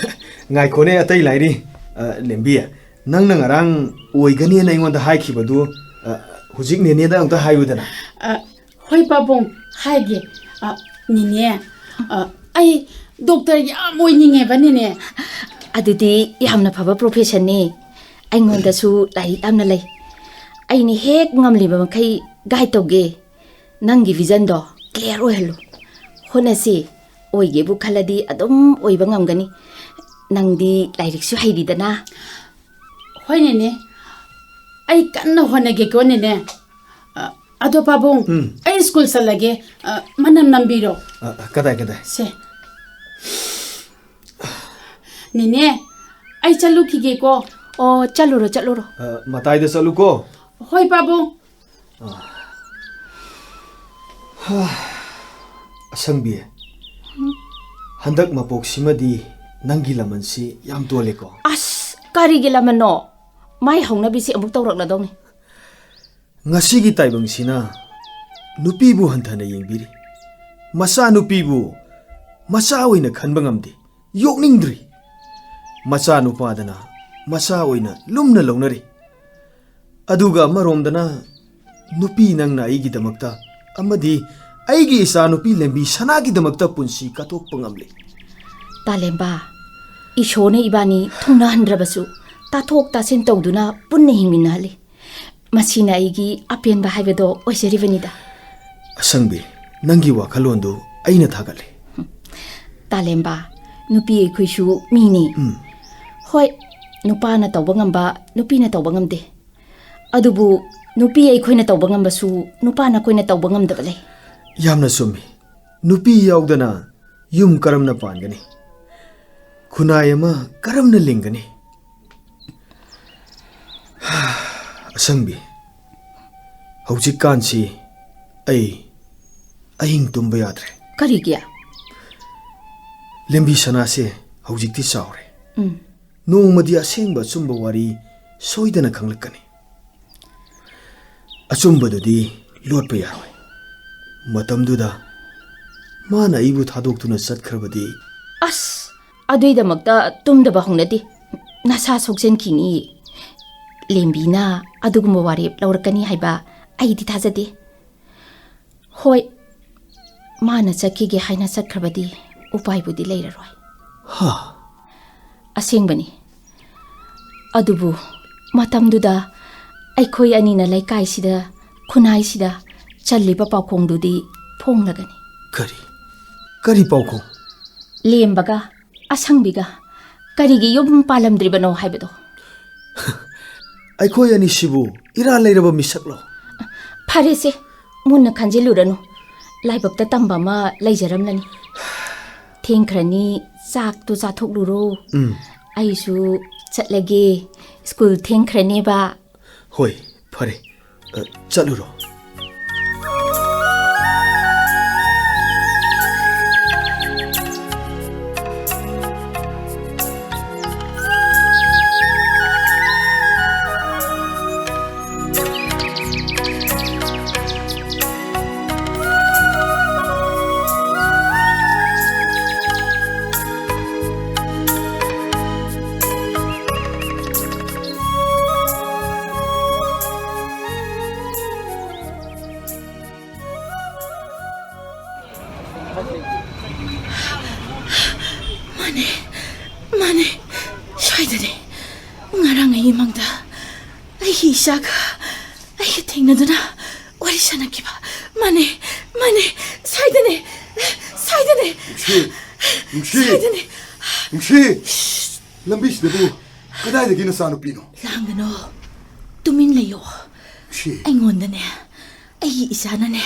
ꯉꯥꯏꯈꯣꯅꯦ, ꯑꯇꯩ ꯂꯥꯏꯔꯤ꯫ ꯑ, ꯂꯦꯝꯕꯤ, ꯅꯪꯅ ꯉꯔꯥꯡ ꯑꯣꯏꯒꯅꯦꯅ ꯑꯩꯉꯣꯟꯗ ꯍꯥꯏꯈꯤꯕꯗꯨ, ꯑ, ꯍꯧꯖꯤꯛ ꯅꯦꯅꯦꯗ ꯑꯃꯨꯛꯇ ꯍꯥꯏꯌꯨꯗꯅ꯫ ꯑ, ꯍꯣꯏ ꯄꯥꯕꯨꯡ, ꯍꯥꯏꯒꯦ꯫ ꯑ, ꯅꯦꯅꯦ, ꯑ, ꯑꯩ doctor ꯌꯥꯝ ꯑꯣꯏꯅꯤꯡꯉꯦꯕ, ꯅꯦꯅꯦ꯫ ꯑꯗꯨꯗꯤ ꯌꯥꯝꯅ ꯐꯕ professionꯅꯤ꯫ ꯑꯩꯉꯣꯟꯗꯁꯨ ꯂꯥꯏꯔꯤꯛ ꯌꯥꯝꯅ ꯂꯩ꯫ ꯑꯩꯅ ꯍꯦꯛ ꯉꯝꯂꯤꯕ ꯃꯈꯩ guide ꯇꯧꯒꯦ꯫ ꯅꯪꯒꯤ visionꯗꯣ clear ꯑꯣꯏꯍꯜꯂꯨ꯫ ꯍꯣꯠꯅꯁꯤ, ꯑꯣꯏꯒꯦꯕꯨ ꯈꯜꯂꯗꯤ ꯑꯗꯨꯝ ꯑꯣꯏꯕ ꯉꯝꯒꯅꯤ꯫ ꯅꯪꯗꯤ ꯂꯥꯏꯔꯤꯛꯁꯨ ꯍꯩꯔꯤꯗꯅ꯫ ꯍꯣꯏ, ꯅꯦꯅꯦ꯫ ꯑꯩ ꯀꯟꯅ ꯍꯣꯠꯅꯒꯦꯀꯣ, ꯅꯦꯅꯦ꯫ ꯑ, ꯑꯗꯣ ꯄꯥꯕꯨꯡ, ꯎꯝ꯫ ꯑꯩ ꯁ꯭ꯀꯨꯜ ꯆꯠꯂꯒꯦ꯫ ꯑ, ꯃꯅꯝ ꯅꯝꯕꯤꯔꯣ꯫ ꯑ, ꯑ, ꯀꯗꯥꯏ, ꯀꯗꯥꯏ? ꯁꯦ꯫ ꯅꯦꯅꯦ, ꯑꯩ ꯆꯠꯂꯨꯈꯤꯒꯦꯀꯣ꯫ ꯑꯣ, ꯆꯠꯂꯨꯔꯣ, ꯆꯠꯂꯨꯔꯣ꯫ ꯑ, ꯃꯇꯥꯏꯗ ꯆꯠꯂꯨꯀꯣ꯫ ꯍꯣꯏ, ꯄꯥꯕꯨꯡ꯫ ꯑ, ꯍꯥ, ꯑꯁꯪꯕꯤ, ꯍꯟꯗꯛ ꯃꯄꯣꯛꯁꯤꯃꯗꯤ ꯅꯪꯒꯤ ꯂꯃꯟꯁꯤ ꯌꯥꯝ ꯇꯣꯜꯂꯦꯀꯣ꯫ ꯑꯁ, ꯀꯔꯤꯒꯤ ꯂꯃꯟꯅꯣ? ꯃꯥꯏ ꯍꯧꯅꯕꯤꯁꯤ ꯑꯃꯨꯛ ꯇꯧꯔꯛꯂꯗꯧꯅꯤ꯫ ꯉꯁꯤꯒꯤ ꯇꯥꯏꯕꯪꯁꯤꯅ ꯅꯨꯄꯤꯕꯨ ꯍꯟꯊꯅ ꯌꯦꯡꯕꯤꯔꯤ꯫ ꯃꯆꯥꯅꯨꯄꯤꯕꯨ ꯃꯆꯥ ꯑꯣꯏꯅ ꯈꯟꯕ ꯉꯝꯗꯦ, ꯌꯣꯛꯅꯤꯡꯗ꯭ꯔꯤ꯫ ꯃꯆꯥꯅꯨꯄꯥꯗꯅ ꯃꯆꯥ ꯑꯣꯏꯅ ꯂꯨꯝꯅ ꯂꯧꯅꯔꯤ꯫ ꯑꯗꯨꯒ ꯑꯃꯔꯣꯝꯗꯅ ꯅꯨꯄꯤ ꯅꯪꯅ ꯑꯩꯒꯤꯗꯃꯛꯇ ꯑꯃꯗꯤ ꯑꯩꯒꯤ ꯏꯆꯥꯅꯨꯄꯤ ꯂꯦꯝꯕꯤ ꯁꯅꯥꯒꯤꯗꯃꯛꯇ ꯄꯨꯟꯁꯤ ꯀꯠꯊꯣꯛꯄ ꯉꯝꯂꯤ꯫ ꯇꯥꯂꯦꯝꯕ, ꯏꯁꯣꯔꯅ ꯏꯕꯥꯅꯤ ꯊꯨꯡꯅꯍꯟꯗ꯭ꯔꯕꯁꯨ ꯇꯥꯊꯣꯛ ꯇꯥꯁꯤꯟ ꯇꯧꯗꯨꯅ ꯄꯨꯟꯅ ꯍꯤꯡꯃꯤꯟꯅꯍꯜꯂꯤ꯫ ꯃꯁꯤꯅ ꯑꯩꯒꯤ ꯑꯄꯦꯟꯕ ꯍꯥꯏꯕꯗꯣ ꯑꯣꯏꯖꯔꯤꯕꯅꯤꯗ꯫ ꯑꯁꯪꯕꯤ, ꯅꯪꯒꯤ ꯋꯥꯈꯜꯂꯣꯟꯗꯨ ꯑꯩꯅ ꯊꯥꯒꯠꯂꯤ꯫ ꯇꯥꯂꯦꯝꯕ, ꯅꯨꯄꯤ ꯑꯩꯈꯣꯏꯁꯨ ꯃꯤꯅꯤ꯫ ꯎꯝ꯫ ꯍꯣꯏ, ꯅꯨꯄꯥꯅ ꯇꯧꯕ ꯉꯝꯕ ꯅꯨꯄꯤꯅ ꯇꯧꯕ ꯉꯝꯗꯦ꯫ ꯑꯗꯨꯕꯨ ꯅꯨꯄꯤ ꯑꯩꯈꯣꯏꯅ ꯇꯧꯕ ꯉꯝꯕꯁꯨ ꯅꯨꯄꯥꯅ ꯑꯩꯈꯣꯏꯅ ꯇꯧꯕ ꯉꯝꯗꯕ ꯂꯩ꯫ ꯌꯥꯝꯅ ꯆꯨꯝꯃꯤ꯫ ꯅꯨꯄꯤ ꯌꯥꯎꯗꯅ ꯌꯨꯝ ꯀꯔꯝꯅ ꯄꯥꯟꯒꯅꯤ? ꯈꯨꯟꯅꯥꯏ ꯑꯃ ꯀꯔꯝꯅ ꯂꯤꯡꯒꯅꯤ? ꯑꯁꯪꯕꯤ, ꯍꯧꯖꯤꯛꯀꯥꯟꯁꯤ ꯑꯩ ꯑꯍꯤꯡ ꯇꯨꯝꯕ ꯌꯥꯗ꯭ꯔꯦ꯫ ꯀꯔꯤꯒꯤ? ꯂꯦꯝꯕꯤ ꯁꯅꯥꯁꯦ ꯍꯧꯖꯤꯛꯇꯤ ꯆꯥꯎꯔꯦ꯫ ꯎꯝ꯫ ꯅꯣꯡꯃꯗꯤ ꯑꯁꯦꯡꯕ ꯑꯆꯨꯝꯕ ꯋꯥꯔꯤ ꯁꯣꯏꯗꯅ ꯈꯪꯂꯛꯀꯅꯤ꯫ ꯑꯆꯨꯝꯕꯗꯨꯗꯤ ꯂꯣꯠꯄ ꯌꯥꯔꯣꯏ꯫ ꯃꯇꯝꯗꯨꯗ ꯃꯥꯅ ꯑꯩꯕꯨ ꯊꯥꯗꯣꯛꯇꯨꯅ ꯆꯠꯈ꯭ꯔꯕꯗꯤ꯫ ꯑꯁ, ꯑꯗꯨꯏꯗꯃꯛꯇ ꯇꯨꯝꯗꯕ ꯍꯧꯅꯗꯦ꯫ ꯅꯁꯥ ꯁꯣꯛꯆꯟꯈꯤꯅꯤ꯫ ꯂꯦꯝꯕꯤꯅ ꯑꯗꯨꯒꯨꯝꯕ ꯋꯥꯔꯦꯞ ꯂꯧꯔꯛꯀꯅꯤ ꯍꯥꯏꯕ ꯑꯩꯗꯤ ꯊꯥꯖꯗꯦ꯫ ꯍꯣꯏ, ꯃꯥꯅ ꯆꯠꯈꯤꯒꯦ ꯍꯥꯏꯅ ꯆꯠꯈ꯭ꯔꯕꯗꯤ ꯎꯄꯥꯏꯕꯨꯗꯤ ꯂꯩꯔꯔꯣꯏ꯫ ꯍꯥ? ꯑꯁꯦꯡꯕꯅꯤ꯫ ꯑꯗꯨꯕꯨ ꯃꯇꯝꯗꯨꯗ ꯑꯩꯈꯣꯏ ꯑꯅꯤꯅ ꯂꯩꯀꯥꯏꯁꯤꯗ, ꯈꯨꯟꯅꯥꯏꯁꯤꯗ ꯆꯜꯂꯤꯕ ꯄꯥꯎꯈꯣꯡꯗꯨꯗꯤ ꯐꯣꯡꯂꯒꯅꯤ꯫ ꯀꯔꯤ? ꯀꯔꯤ ꯄꯥꯎꯈꯣꯡ? ꯂꯦꯝꯕꯒ ꯑꯁꯪꯕꯤꯒ ꯀꯔꯤꯒꯤ ꯌꯨꯝ ꯄꯥꯜꯂꯝꯗ꯭ꯔꯤꯕꯅꯣ ꯍꯥꯏꯕꯗꯣ꯫ ꯑꯩꯈꯣꯏ ꯑꯅꯤꯁꯤꯕꯨ ꯏꯔꯥꯜ ꯂꯩꯔꯕ ꯃꯤꯁꯛꯂꯣ? ꯐꯔꯦꯁꯦ, ꯃꯨꯟꯅ ꯈꯟꯖꯤꯜꯂꯨꯔꯅꯨ꯫ ꯂꯥꯏꯕꯛꯇ ꯇꯝꯕ ꯑꯃ ꯂꯩꯖꯔꯝꯂꯅꯤ꯫ ꯊꯦꯡꯈ꯭ꯔꯅꯤ, ꯆꯥꯛꯇꯨ ꯆꯥꯊꯣꯛꯂꯨꯔꯣ꯫ ꯎꯝ꯫ ꯑꯩꯁꯨ ꯆꯠꯂꯒꯦ, ꯁ꯭ꯀꯨꯜ ꯊꯦꯡꯈ꯭ꯔꯅꯦꯕ꯫ ꯍꯣꯏ, ꯐꯔꯦ꯫ ꯑ, ꯆꯠꯂꯨꯔꯣ꯫ ꯃꯥꯅꯦ, ꯃꯥꯅꯦ, ꯁꯣꯏꯗꯅꯦ꯫ ꯉꯔꯥꯡ ꯑꯩꯒꯤ ꯃꯪꯗ ꯑꯩꯒꯤ ꯏꯆꯥꯒ ꯑꯩꯒ ꯊꯦꯡꯅꯗꯨꯅ ꯋꯥꯔꯤ ꯁꯥꯟꯅꯈꯤꯕ꯫ ꯃꯥꯅꯦ, ꯃꯥꯅꯦ, ꯁꯣꯏꯗꯅꯦ, ꯁꯣꯏꯗꯅꯦ꯫ ꯅꯨꯡꯁꯤ, ꯅꯨꯡꯁꯤ꯫ ꯁꯣꯏꯗꯅꯦ꯫ ꯅꯨꯡꯁꯤ! ꯂꯝꯕꯤꯁꯤꯗꯕꯨ ꯀꯗꯥꯏꯗꯒꯤ ꯅꯆꯥꯅꯨꯄꯤꯅꯣ? ꯂꯥꯡꯒꯅꯣ꯫ ꯇꯨꯃꯤꯟ ꯂꯩꯌꯣ꯫ ꯅꯨꯡꯁꯤ! ꯑꯩꯉꯣꯟꯗꯅꯦ, ꯑꯩꯒꯤ ꯏꯆꯥꯅꯅꯦ,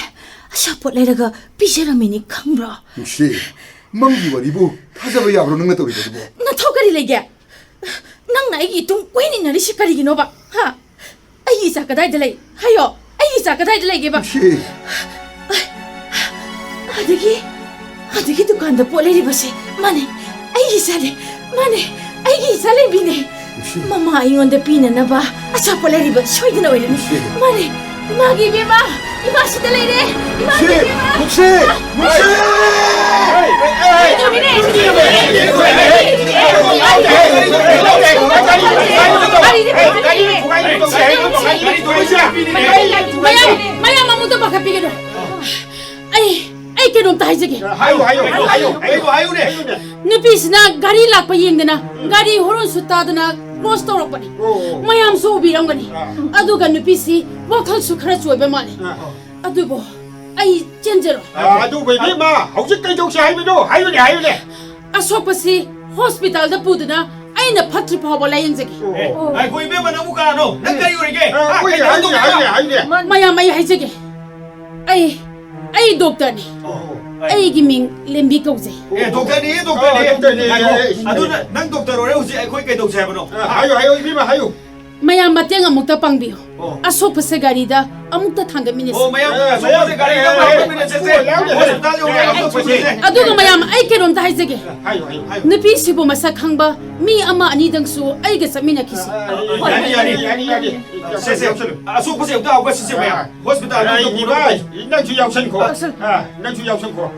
ꯑꯆꯥꯄꯣꯠ ꯂꯩꯔꯒ ꯄꯤꯖꯔꯝꯃꯤꯅꯤ, ꯈꯪꯕ꯭ꯔꯣ? ꯅꯨꯡꯁꯤ! ꯃꯪꯒꯤ ꯋꯥꯔꯤꯕꯨ ꯊꯥꯖꯕ ꯌꯥꯕ꯭ꯔꯣ ꯅꯪꯅ ꯇꯧꯔꯤꯕꯗꯨꯕꯣ? ꯅꯊꯧ ꯀꯔꯤ ꯂꯩꯒꯦ? ꯅꯪꯅ ꯑꯩꯒꯤ ꯏꯇꯨꯡ ꯀꯣꯏꯅ ꯏꯟꯅꯔꯤꯁꯤ ꯀꯔꯤꯒꯤꯅꯣꯕ? ꯍꯥ? ꯑꯩꯒꯤ ꯏꯆꯥ ꯀꯗꯥꯏꯗ ꯂꯩ? ꯍꯥꯏꯌꯣ, ꯑꯩꯒꯤ ꯏꯆꯥ ꯀꯗꯥꯏꯗ ꯂꯩꯒꯦꯕ? ꯅꯨꯡꯁꯤ! ꯑꯗꯒꯤ, ꯑꯗꯒꯤ ꯗꯨꯀꯥꯟꯗ ꯄꯣꯠ ꯂꯩꯔꯤꯕꯁꯦ ꯃꯥꯅꯦ, ꯑꯩꯒꯤ ꯏꯆꯥꯅꯦ, ꯃꯥꯅꯦ, ꯑꯩꯒꯤ ꯏꯆꯥ ꯂꯩꯕꯤꯅꯦ꯫ ꯅꯨꯡꯁꯤ! ꯃꯃꯥ ꯑꯩꯉꯣꯟꯗ ꯄꯤꯅꯅꯕ ꯑꯆꯥꯄꯣꯠ ꯂꯩꯔꯤꯕ ꯁꯣꯏꯗꯅ ꯑꯣꯏꯔꯅꯤ꯫ ꯅꯨꯡꯁꯤ! ꯃꯥꯅꯦ, ꯏꯃꯥꯒꯤ ꯏꯕꯦꯝꯃ, ꯏꯃꯥ ꯁꯤꯗ ꯂꯩꯔꯦ, ꯏꯃꯥꯒꯤ ꯅꯨꯡꯁꯤ! ꯏꯕꯦꯝꯃ꯫ ꯅꯨꯡꯁꯤ! ꯅꯨꯡꯁꯤ! ꯀꯔꯤꯅꯣ? ꯃꯌꯥꯝ, ꯃꯌꯥꯝ ꯑꯃꯨꯛꯇ ꯄꯥꯈꯠꯄꯤꯒꯅꯨ꯫ ꯑꯩ, ꯑꯩ ꯀꯩꯅꯣꯝꯇ ꯍꯥꯏꯖꯒꯦ꯫ ꯍꯥꯏꯌꯨ, ꯍꯥꯏꯌꯨ, ꯍꯥꯏꯌꯨ, ꯍꯥꯏꯌꯨ, ꯍꯥꯏꯌꯨꯅꯦ꯫ ꯅꯨꯄꯤꯁꯤꯅ ꯒꯥꯔꯤ ꯂꯥꯛꯄ ꯌꯦꯡꯗꯅ, ꯒꯥꯔꯤ ꯍꯣꯔꯣꯟꯁꯨ ꯇꯥꯗꯅ ꯀ꯭ꯔꯣꯁ ꯇꯧꯔꯛꯄꯅꯤ꯫ ꯑꯣ꯫ ꯃꯌꯥꯝꯁꯨ ꯎꯕꯤꯔꯝꯒꯅꯤ꯫ ꯑꯥ꯫ ꯑꯗꯨꯒ ꯅꯨꯄꯤꯁꯤ ꯋꯥꯈꯜꯁꯨ ꯈꯔ ꯆꯣꯏꯕ ꯃꯥꯜꯂꯤ꯫ ꯑꯥ꯫ ꯑꯗꯨꯕꯨ ꯑꯩ ꯆꯦꯟꯖꯔꯣꯏ꯫ ꯑꯥ, ꯑꯗꯨꯕꯨ ꯏꯕꯦꯝꯃ, ꯍꯧꯖꯤꯛ ꯀꯩꯗꯧꯁꯦ ꯍꯥꯏꯕꯅꯣ? ꯍꯥꯏꯌꯨꯅꯦ, ꯍꯥꯏꯌꯨꯅꯦ꯫ ꯑꯁꯣꯛꯄꯁꯤ ꯍꯣꯁꯄꯤꯇꯥꯜꯗ ꯄꯨꯗꯨꯅ ꯑꯩꯅ ꯐꯠꯇ꯭ꯔꯤ ꯐꯥꯎꯕ ꯂꯥꯌꯦꯡꯖꯒꯦ꯫ ꯑꯣ꯫ ꯑꯦ, ꯉꯥꯏꯈꯣ ꯏꯕꯦꯝꯃ, ꯅꯪꯕꯨ ꯀꯅꯥꯅꯣ? ꯅꯪ ꯀꯔꯤ ꯑꯣꯏꯔꯤꯒꯦ? ꯑꯥ, ꯍꯥ? ꯍꯣꯏꯅꯦ, ꯀꯩꯗꯧꯔꯒꯦ? ꯍꯥꯏꯌꯨꯅꯦ, ꯍꯥꯏꯌꯨꯅꯦ, ꯍꯥꯏꯌꯨꯅꯦ꯫ ꯃꯌꯥꯝ, ꯑꯩ ꯍꯥꯏꯖꯒꯦ꯫ ꯑꯩ, ꯑꯩ ꯗꯣꯛꯇꯔꯅꯤ꯫ ꯑꯣ꯫ ꯑꯩꯒꯤ ꯃꯤꯡ ꯂꯦꯝꯕꯤ ꯀꯧꯖꯩ꯫ ꯑꯦ, ꯗꯣꯛꯇꯔꯅꯤ, ꯗꯣꯛꯇꯔꯅꯤ꯫ ꯑꯣ, ꯗꯣꯛꯇꯔꯅꯤ꯫ ꯉꯥꯏꯈꯣ꯫ ꯑꯦ, ꯑꯗꯨ ꯅꯪ, ꯅꯪ ꯗꯣꯛꯇꯔ ꯑꯣꯏꯔꯦ, ꯍꯧꯖꯤꯛ ꯑꯩꯈꯣꯏ ꯀꯩꯗꯧꯁꯦ ꯍꯥꯏꯕꯅꯣ? ꯑꯥ, ꯍꯥꯏꯌꯨ, ꯍꯥꯏꯌꯨ, ꯏꯕꯦꯝꯃ, ꯍꯥꯏꯌꯨ꯫ ꯃꯌꯥꯝ ꯃꯇꯦꯡ ꯑꯃꯨꯛꯇ ꯄꯥꯡꯕꯤꯌꯨ꯫ ꯑꯣ꯫ ꯑꯁꯣꯛꯄꯁꯦ ꯒꯥꯔꯤꯗ ꯑꯃꯨꯛꯇ ꯊꯥꯡꯒꯠꯃꯤꯟꯅꯁꯤ꯫ ꯑꯣ, ꯃꯌꯥꯝ ꯑꯁꯣꯛꯄꯁꯦ ꯒꯥꯔꯤꯗ ꯑꯃꯨꯛꯇ ꯊꯥꯡꯒꯠꯃꯤꯟꯅꯁꯦ꯫ ꯍꯣꯁꯄꯤꯇꯥꯜ ꯌꯧꯅ ꯑꯁꯣꯛꯄꯁꯦ꯫ ꯑꯗꯨꯒ ꯃꯌꯥꯝ, ꯑꯩ ꯀꯩꯅꯣꯝꯇ ꯍꯥꯏꯖꯒꯦ꯫ ꯍꯥꯏꯌꯨ, ꯍꯥꯏꯌꯨ, ꯍꯥꯏꯌꯨ꯫ ꯅꯨꯄꯤꯁꯤꯕꯨ ꯃꯁꯛ ꯈꯪꯕ ꯃꯤ ꯑꯃ ꯑꯅꯤꯗꯪꯁꯨ ꯑꯩꯒ ꯆꯠꯃꯤꯟꯅꯈꯤꯁꯤ꯫ ꯑ, ꯌꯥꯅꯤ, ꯌꯥꯅꯤ, ꯌꯥꯅꯤ, ꯌꯥꯅꯤ꯫ ꯁꯦ, ꯁꯦ, ꯑꯁꯣꯛꯄꯁꯦ ꯑꯝꯇ ꯍꯧꯒꯠꯁꯤꯁꯦ ꯃꯌꯥꯝ꯫ ꯍꯣꯁꯄꯤꯇꯥꯜꯗ ꯑꯩ ꯑꯝꯇ ꯄꯨꯔꯣ꯫ ꯏꯕꯥꯏ, ꯅꯪꯁꯨ ꯌꯥꯎꯁꯟꯈꯣ꯫ ꯑ, ꯅꯪꯁꯨ ꯌꯥꯎꯁꯟꯈꯣ꯫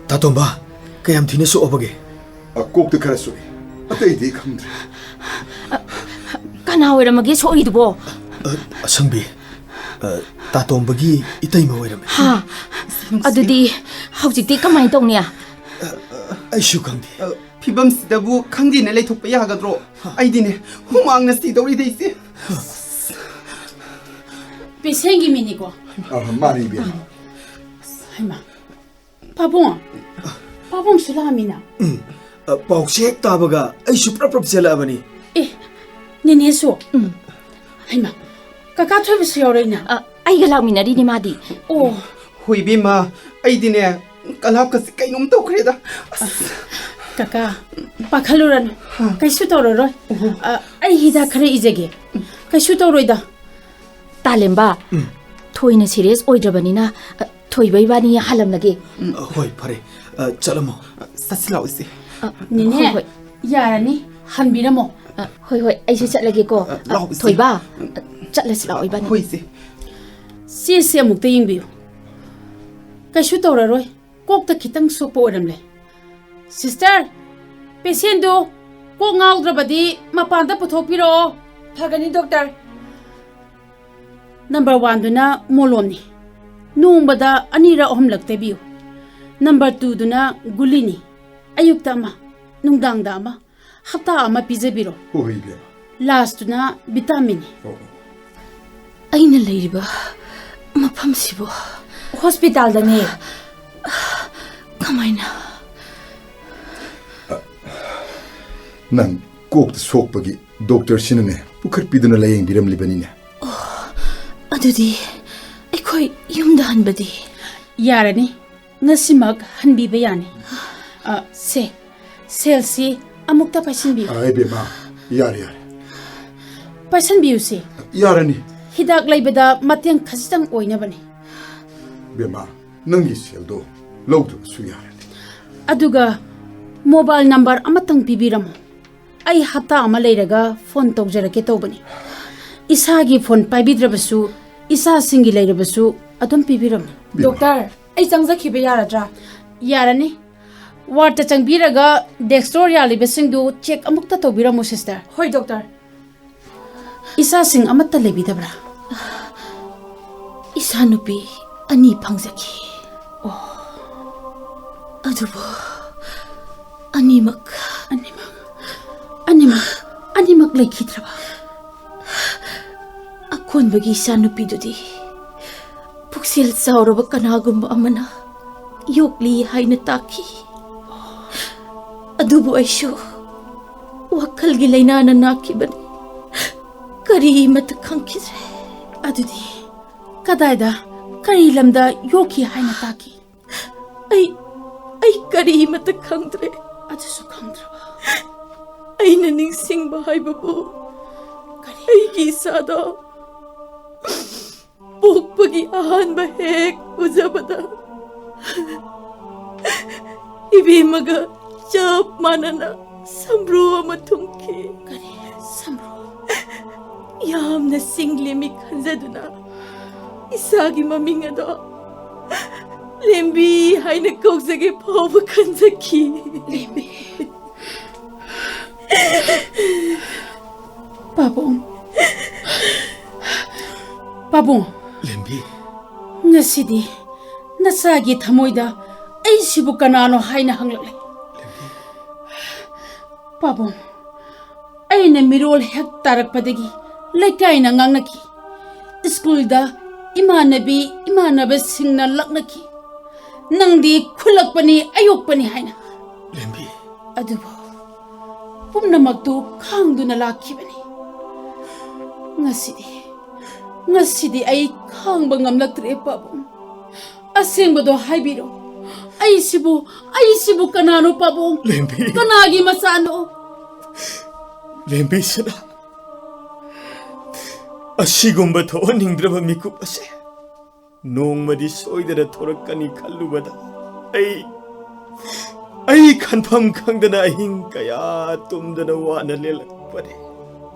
ꯇꯥꯇꯣꯝꯕ, ꯀꯌꯥꯝ ꯊꯤꯅ ꯁꯣꯛꯑꯕꯒꯦ? ꯑ, ꯀꯣꯛꯇ ꯈꯔ ꯁꯣꯛꯏ, ꯑꯇꯩꯗꯤ ꯈꯪꯗ꯭ꯔꯦ꯫ ꯀꯅꯥ ꯑꯣꯏꯔꯝꯃꯒꯦ ꯁꯣꯛꯏꯗꯨꯕꯣ? ꯑ, ꯑꯁꯪꯕꯤ, ꯑ, ꯇꯥꯇꯣꯝꯕꯒꯤ ꯏꯇꯩꯃ ꯑꯣꯏꯔꯝꯃꯦ꯫ ꯍꯥ? ꯑꯁ, ꯑꯗꯨꯗꯤ ꯍꯧꯖꯤꯛꯇꯤ ꯀꯃꯥꯏꯅ ꯇꯧꯅꯤ? ꯑꯩꯁꯨ ꯈꯪꯗꯦ꯫ ꯐꯤꯕꯝꯁꯤꯗꯕꯨ ꯈꯪꯗꯦꯅ ꯂꯩꯊꯣꯛꯄ ꯌꯥꯒꯗ꯭ꯔꯣ? ꯑꯩꯗꯤꯅꯦ, ꯍꯨꯃꯥꯡꯅ ꯁꯤꯗꯧꯔꯤꯗ, ꯏꯆꯦ꯫ ꯄꯦꯁꯦꯟꯒꯤ ꯃꯤꯅꯤꯀꯣ? ꯑ, ꯃꯥꯅꯤ, ꯏꯕꯦꯝꯃ꯫ ꯍꯩꯃꯥ, ꯄꯥꯕꯨꯡ, ꯄꯥꯕꯨꯡꯁꯨ ꯂꯥꯛꯑꯃꯤꯅ꯫ ꯑ, ꯄꯥꯎꯁꯦ ꯍꯦꯛ ꯇꯥꯕꯒ ꯑꯩꯁꯨ ꯄ꯭ꯔꯞ ꯄ꯭ꯔꯞ ꯆꯦꯜꯂꯛꯑꯕꯅꯤ꯫ ꯑꯦ, ꯅꯦꯅꯦꯁꯨ? ꯎꯝ꯫ ꯍꯩꯃꯥ, ꯀꯀꯥ ꯊꯣꯏꯕꯁꯨ ꯌꯥꯎꯔꯛꯏꯅ? ꯑ, ꯑꯩꯒ ꯂꯥꯛꯃꯤꯟꯅꯔꯤꯅꯤ ꯃꯥꯗꯤ꯫ ꯑꯣ, ꯍꯣꯏ, ꯏꯕꯦꯝꯃ, ꯑꯩꯗꯤꯅꯦ, ꯀꯂꯥꯞꯀꯁꯦ ꯀꯩꯅꯣꯝ ꯇꯧꯈ꯭ꯔꯦꯗ꯫ ꯑꯁ, ꯀꯀꯥ, ꯄꯥꯈꯠꯂꯨꯔꯅꯨ꯫ ꯀꯩꯁꯨ ꯇꯧꯔꯔꯣꯏ꯫ ꯑ, ꯑꯩ ꯍꯤꯗꯥꯛ ꯈꯔ ꯏꯖꯒꯦ꯫ ꯀꯩꯁꯨ ꯇꯧꯔꯣꯏꯗ꯫ ꯇꯥꯂꯦꯝꯕ, ꯊꯣꯏꯅ ꯁꯤꯔꯤꯌꯁ ꯑꯣꯏꯗ꯭ꯔꯕꯅꯤꯅ, ꯑ, ꯊꯣꯏꯕ ꯏꯕꯥꯅꯤ ꯍꯜꯂꯝꯂꯒꯦ꯫ ꯑ, ꯍꯣꯏ, ꯐꯔꯦ꯫ ꯑ, ꯆꯠꯂꯝꯃꯣ꯫ ꯆꯠꯁꯤ ꯂꯥꯛꯑꯣ, ꯏꯆꯦ꯫ ꯑ, ꯅꯦꯅꯦ, ꯍꯣꯏ, ꯍꯣꯏ꯫ ꯌꯥꯔꯅꯤ, ꯍꯟꯕꯤꯔꯝꯃꯣ꯫ ꯑ, ꯍꯣꯏ, ꯍꯣꯏ, ꯑꯩꯁꯨ ꯆꯠꯂꯒꯦꯀꯣ꯫ ꯑ, ꯂꯥꯛꯑꯣ, ꯏꯆꯦ꯫ ꯊꯣꯏꯕ, ꯑ, ꯆꯠꯂꯁꯤ ꯂꯥꯛꯑꯣ ꯏꯕꯥꯅꯤ꯫ ꯍꯣꯏ, ꯏꯆꯦ꯫ ꯆꯦꯁꯦ ꯑꯃꯨꯛꯇ ꯌꯦꯡꯕꯤꯌꯨ꯫ ꯀꯩꯁꯨ ꯇꯧꯔꯔꯣꯏ꯫ ꯀꯣꯛꯇ ꯈꯤꯇꯪ ꯁꯣꯛꯄ ꯑꯣꯏꯔꯝꯂꯦ꯫ ꯁꯤꯁꯇꯔ, ꯄꯦꯁꯦꯟꯗꯨ ꯀꯣꯛ ꯉꯥꯎꯗ꯭ꯔꯕꯗꯤ ꯃꯄꯥꯟꯗ ꯄꯨꯊꯣꯛꯄꯤꯔꯛꯑꯣ꯫ ꯐꯒꯅꯤ, ꯗꯣꯛꯇꯔ꯫ ꯅꯝꯕꯔ ꯋꯥꯟꯗꯨꯅ ꯃꯣꯂꯣꯝꯅꯤ꯫ ꯅꯣꯡꯃꯗ ꯑꯅꯤꯔꯛ ꯑꯍꯨꯝꯂꯛ ꯇꯩꯕꯤꯌꯨ꯫ ꯅꯝꯕꯔ ꯇꯨꯗꯨꯅ ꯒꯨꯂꯤꯅꯤ꯫ ꯑꯌꯨꯛꯇ ꯑꯃ, ꯅꯨꯡꯗꯥꯡꯗ ꯑꯃ, ꯍꯞꯇꯥ ꯑꯃ ꯄꯤꯖꯕꯤꯔꯣ꯫ ꯍꯣꯏ, ꯏꯕꯦꯝꯃ꯫ ꯂꯥꯁꯇꯨꯅ ꯚꯤꯇꯥꯃꯤꯟꯅꯤ꯫ ꯑꯣ, ꯑꯣ꯫ ꯑꯩꯅ ꯂꯩꯔꯤꯕ ꯃꯐꯝꯁꯤꯕꯨ? ꯍꯣꯁꯄꯤꯇꯥꯜꯗꯅꯦ꯫ ꯀꯃꯥꯏꯅ? ꯅꯪ ꯀꯣꯛꯇ ꯁꯣꯛꯄꯒꯤ ꯗꯣꯛꯇꯔꯁꯤꯅꯅꯦ, ꯄꯨꯈꯠꯄꯤꯗꯨꯅ ꯂꯥꯌꯦꯡꯕꯤꯔꯝꯂꯤꯕꯅꯤꯅꯦ꯫ ꯑꯗꯨꯗꯤ ꯑꯩꯈꯣꯏ ꯌꯨꯝꯗ ꯍꯟꯕꯗꯤ? ꯌꯥꯔꯅꯤ, ꯉꯁꯤꯃꯛ ꯍꯟꯕꯤꯕ ꯌꯥꯅꯤ꯫ ꯑ, ꯁꯦ, ꯁꯦꯜꯁꯤ ꯑꯃꯨꯛꯇ ꯄꯥꯏꯁꯤꯟꯕꯤꯌꯨ꯫ ꯑ, ꯏꯕꯦꯝꯃ, ꯌꯥꯔꯦ, ꯌꯥꯔꯦ꯫ ꯄꯥꯏꯁꯤꯟꯕꯤꯌꯨꯁꯦ꯫ ꯌꯥꯔꯅꯤ꯫ ꯍꯤꯗꯥꯛ ꯂꯩꯕꯗ ꯃꯇꯦꯡ ꯈꯖꯤꯛꯇꯪ ꯑꯣꯏꯅꯕꯅꯤ꯫ ꯏꯕꯦꯝꯃ, ꯅꯪꯒꯤ ꯁꯦꯜꯗꯣ ꯂꯧꯗ꯭ꯔꯕꯁꯨ ꯌꯥꯔꯅꯤ꯫ ꯑꯗꯨꯒ ꯃꯣꯕꯥꯏꯜ ꯅꯝꯕꯔ ꯑꯃꯇꯪ ꯄꯤꯕꯤꯔꯝꯃꯣ꯫ ꯑꯩ ꯍꯞꯇꯥ ꯑꯃ ꯂꯩꯔꯒ ꯐꯣꯟ ꯇꯧꯖꯔꯛꯀꯦ ꯇꯧꯕꯅꯤ꯫ ꯏꯁꯥꯒꯤ ꯐꯣꯟ ꯄꯥꯏꯕꯤꯗ꯭ꯔꯕꯁꯨ, ꯏꯆꯥꯁꯤꯡꯒꯤ ꯂꯩꯔꯕꯁꯨ ꯑꯗꯨꯝ ꯄꯤꯕꯤꯔꯝꯃꯣ꯫ ꯗꯣꯛꯇꯔ, ꯑꯩ ꯆꯪꯖꯈꯤꯕ ꯌꯥꯔꯗ꯭ꯔꯥ? ꯌꯥꯔꯅꯤ꯫ ꯋꯥꯔꯗꯇ ꯆꯪꯕꯤꯔꯒ ꯗꯦꯛꯁꯇꯣꯔ ꯌꯥꯜꯂꯤꯕꯁꯤꯡꯗꯨ ꯆꯦꯛ ꯑꯃꯨꯛꯇ ꯇꯧꯕꯤꯔꯝꯃꯨ, ꯁꯤꯁꯇꯔ꯫ ꯍꯣꯏ, ꯗꯣꯛꯇꯔ꯫ ꯏꯆꯥꯁꯤꯡ ꯑꯃꯠꯇ ꯂꯩꯕꯤꯗꯕ꯭ꯔꯥ? ꯏꯆꯥꯅꯨꯄꯤ ꯑꯅꯤ ꯐꯪꯖꯈꯤ꯫ ꯑꯗꯨꯕꯨ ꯑꯅꯤꯃꯛ, ꯑꯅꯤꯃꯛ, ꯑꯅꯤꯃꯛ, ꯑꯅꯤꯃꯛ ꯂꯩꯈꯤꯗ꯭ꯔꯕ? ꯑꯀꯣꯟꯕꯒꯤ ꯏꯆꯥꯅꯨꯄꯤꯗꯨꯗꯤ ꯄꯨꯛꯆꯦꯜ ꯆꯥꯎꯔꯕ ꯀꯅꯥꯒꯨꯝꯕ ꯑꯃꯅ ꯌꯣꯛꯂꯤ ꯍꯥꯏꯅ ꯇꯥꯛꯈꯤ꯫ ꯑꯗꯨꯕꯨ ꯑꯩꯁꯨ ꯋꯥꯈꯜꯒꯤ ꯂꯥꯏꯅꯥꯅ ꯅꯥꯈꯤꯕꯅꯤ꯫ ꯀꯔꯤꯃꯠꯇ ꯈꯪꯈꯤꯗ꯭ꯔꯦ꯫ ꯑꯗꯨꯗꯤ ꯀꯗꯥꯏꯗ, ꯀꯔꯤ ꯂꯝꯗ ꯌꯣꯛꯈꯤ ꯍꯥꯏꯅ ꯇꯥꯛꯈꯤ? ꯑꯩ, ꯑꯩ ꯀꯔꯤꯃꯠꯇ ꯈꯪꯗ꯭ꯔꯦ꯫ ꯑꯗꯨꯁꯨ ꯈꯪꯗ꯭ꯔꯕ? ꯑꯩꯅ ꯅꯤꯡꯁꯤꯡꯕ ꯍꯥꯏꯕꯕꯨ, ꯀꯔꯤ? ꯑꯩꯒꯤ ꯏꯆꯥꯗꯣ ꯄꯣꯛꯄꯒꯤ ꯑꯍꯥꯟꯕ ꯍꯦꯛ ꯎꯖꯕꯗ ꯏꯕꯦꯝꯃꯒ ꯆꯞ ꯃꯥꯟꯅꯅ ꯁꯝꯕ꯭ꯔꯨ ꯑꯃ ꯊꯨꯡꯈꯤ꯫ ꯀꯔꯤ? ꯁꯝꯕ꯭ꯔꯨ? ꯌꯥꯝꯅ ꯆꯤꯡꯂꯦꯝꯃꯤ ꯈꯟꯖꯗꯨꯅ ꯏꯆꯥꯒꯤ ꯃꯃꯤꯡ ꯑꯗꯣ ꯂꯦꯝꯕꯤ ꯍꯥꯏꯅ ꯀꯧꯖꯒꯦ ꯐꯥꯎꯕ ꯈꯟꯖꯈꯤ꯫ ꯂꯦꯝꯕꯤ꯫ ꯄꯥꯕꯨꯡ꯫ ꯄꯥꯕꯨꯡ꯫ ꯂꯦꯝꯕꯤ꯫ ꯉꯁꯤꯗꯤ ꯅꯆꯥꯒꯤ ꯊꯃꯣꯏꯗ ꯑꯩꯁꯤꯕꯨ ꯀꯅꯥꯅꯣ ꯍꯥꯏꯅ ꯍꯪꯂꯛꯂꯦ꯫ ꯄꯥꯕꯨꯡ, ꯑꯩꯅ ꯃꯤꯔꯣꯜ ꯍꯦꯛ ꯇꯥꯔꯛꯄꯗꯒꯤ ꯂꯩꯀꯥꯏꯅ ꯉꯥꯡꯅꯈꯤ꯫ ꯁ꯭ꯀꯨꯜꯗ ꯏꯃꯥꯟꯅꯕꯤ ꯏꯃꯥꯟꯅꯕꯁꯤꯡꯅ ꯂꯛꯅꯈꯤ꯫ "ꯅꯪꯗꯤ ꯈꯨꯜꯂꯛꯄꯅꯤ, ꯑꯌꯣꯛꯄꯅꯤ" ꯍꯥꯏꯅ꯫ ꯂꯦꯝꯕꯤ꯫ ꯑꯗꯨꯕꯨ ꯄꯨꯝꯅꯃꯛꯇꯨ ꯈꯥꯡꯗꯨꯅ ꯂꯥꯛꯈꯤꯕꯅꯤ꯫ ꯉꯁꯤꯗꯤ, ꯉꯁꯤꯗꯤ ꯑꯩ ꯈꯥꯡꯕ ꯉꯝꯂꯛꯇ꯭ꯔꯦ ꯄꯥꯕꯨꯡ꯫ ꯑꯁꯦꯡꯕꯗꯣ ꯍꯥꯏꯕꯤꯔꯣ꯫ ꯑꯩꯁꯤꯕꯨ, ꯑꯩꯁꯤꯕꯨ ꯀꯅꯥꯅꯣ ꯄꯥꯕꯨꯡ? ꯂꯦꯝꯕꯤ꯫ ꯀꯅꯥꯒꯤ ꯃꯆꯥꯅꯣ? ꯂꯦꯝꯕꯤ ꯁꯅꯥ, ꯑꯁꯤꯒꯨꯝꯕ ꯊꯣꯛꯍꯟꯅꯤꯡꯗ꯭ꯔꯕ ꯃꯤꯀꯨꯞ ꯑꯁꯦ ꯅꯣꯡꯃꯗꯤ ꯁꯣꯏꯗꯅ ꯊꯣꯔꯛꯀꯅꯤ ꯈꯜꯂꯨꯕꯗ ꯑꯩ, ꯑꯩ ꯈꯟꯐꯝ ꯈꯪꯗꯅ ꯑꯍꯤꯡ ꯀꯌꯥ ꯇꯨꯝꯗꯅ ꯋꯥꯅ ꯂꯦꯜꯂꯛꯄꯅꯤ꯫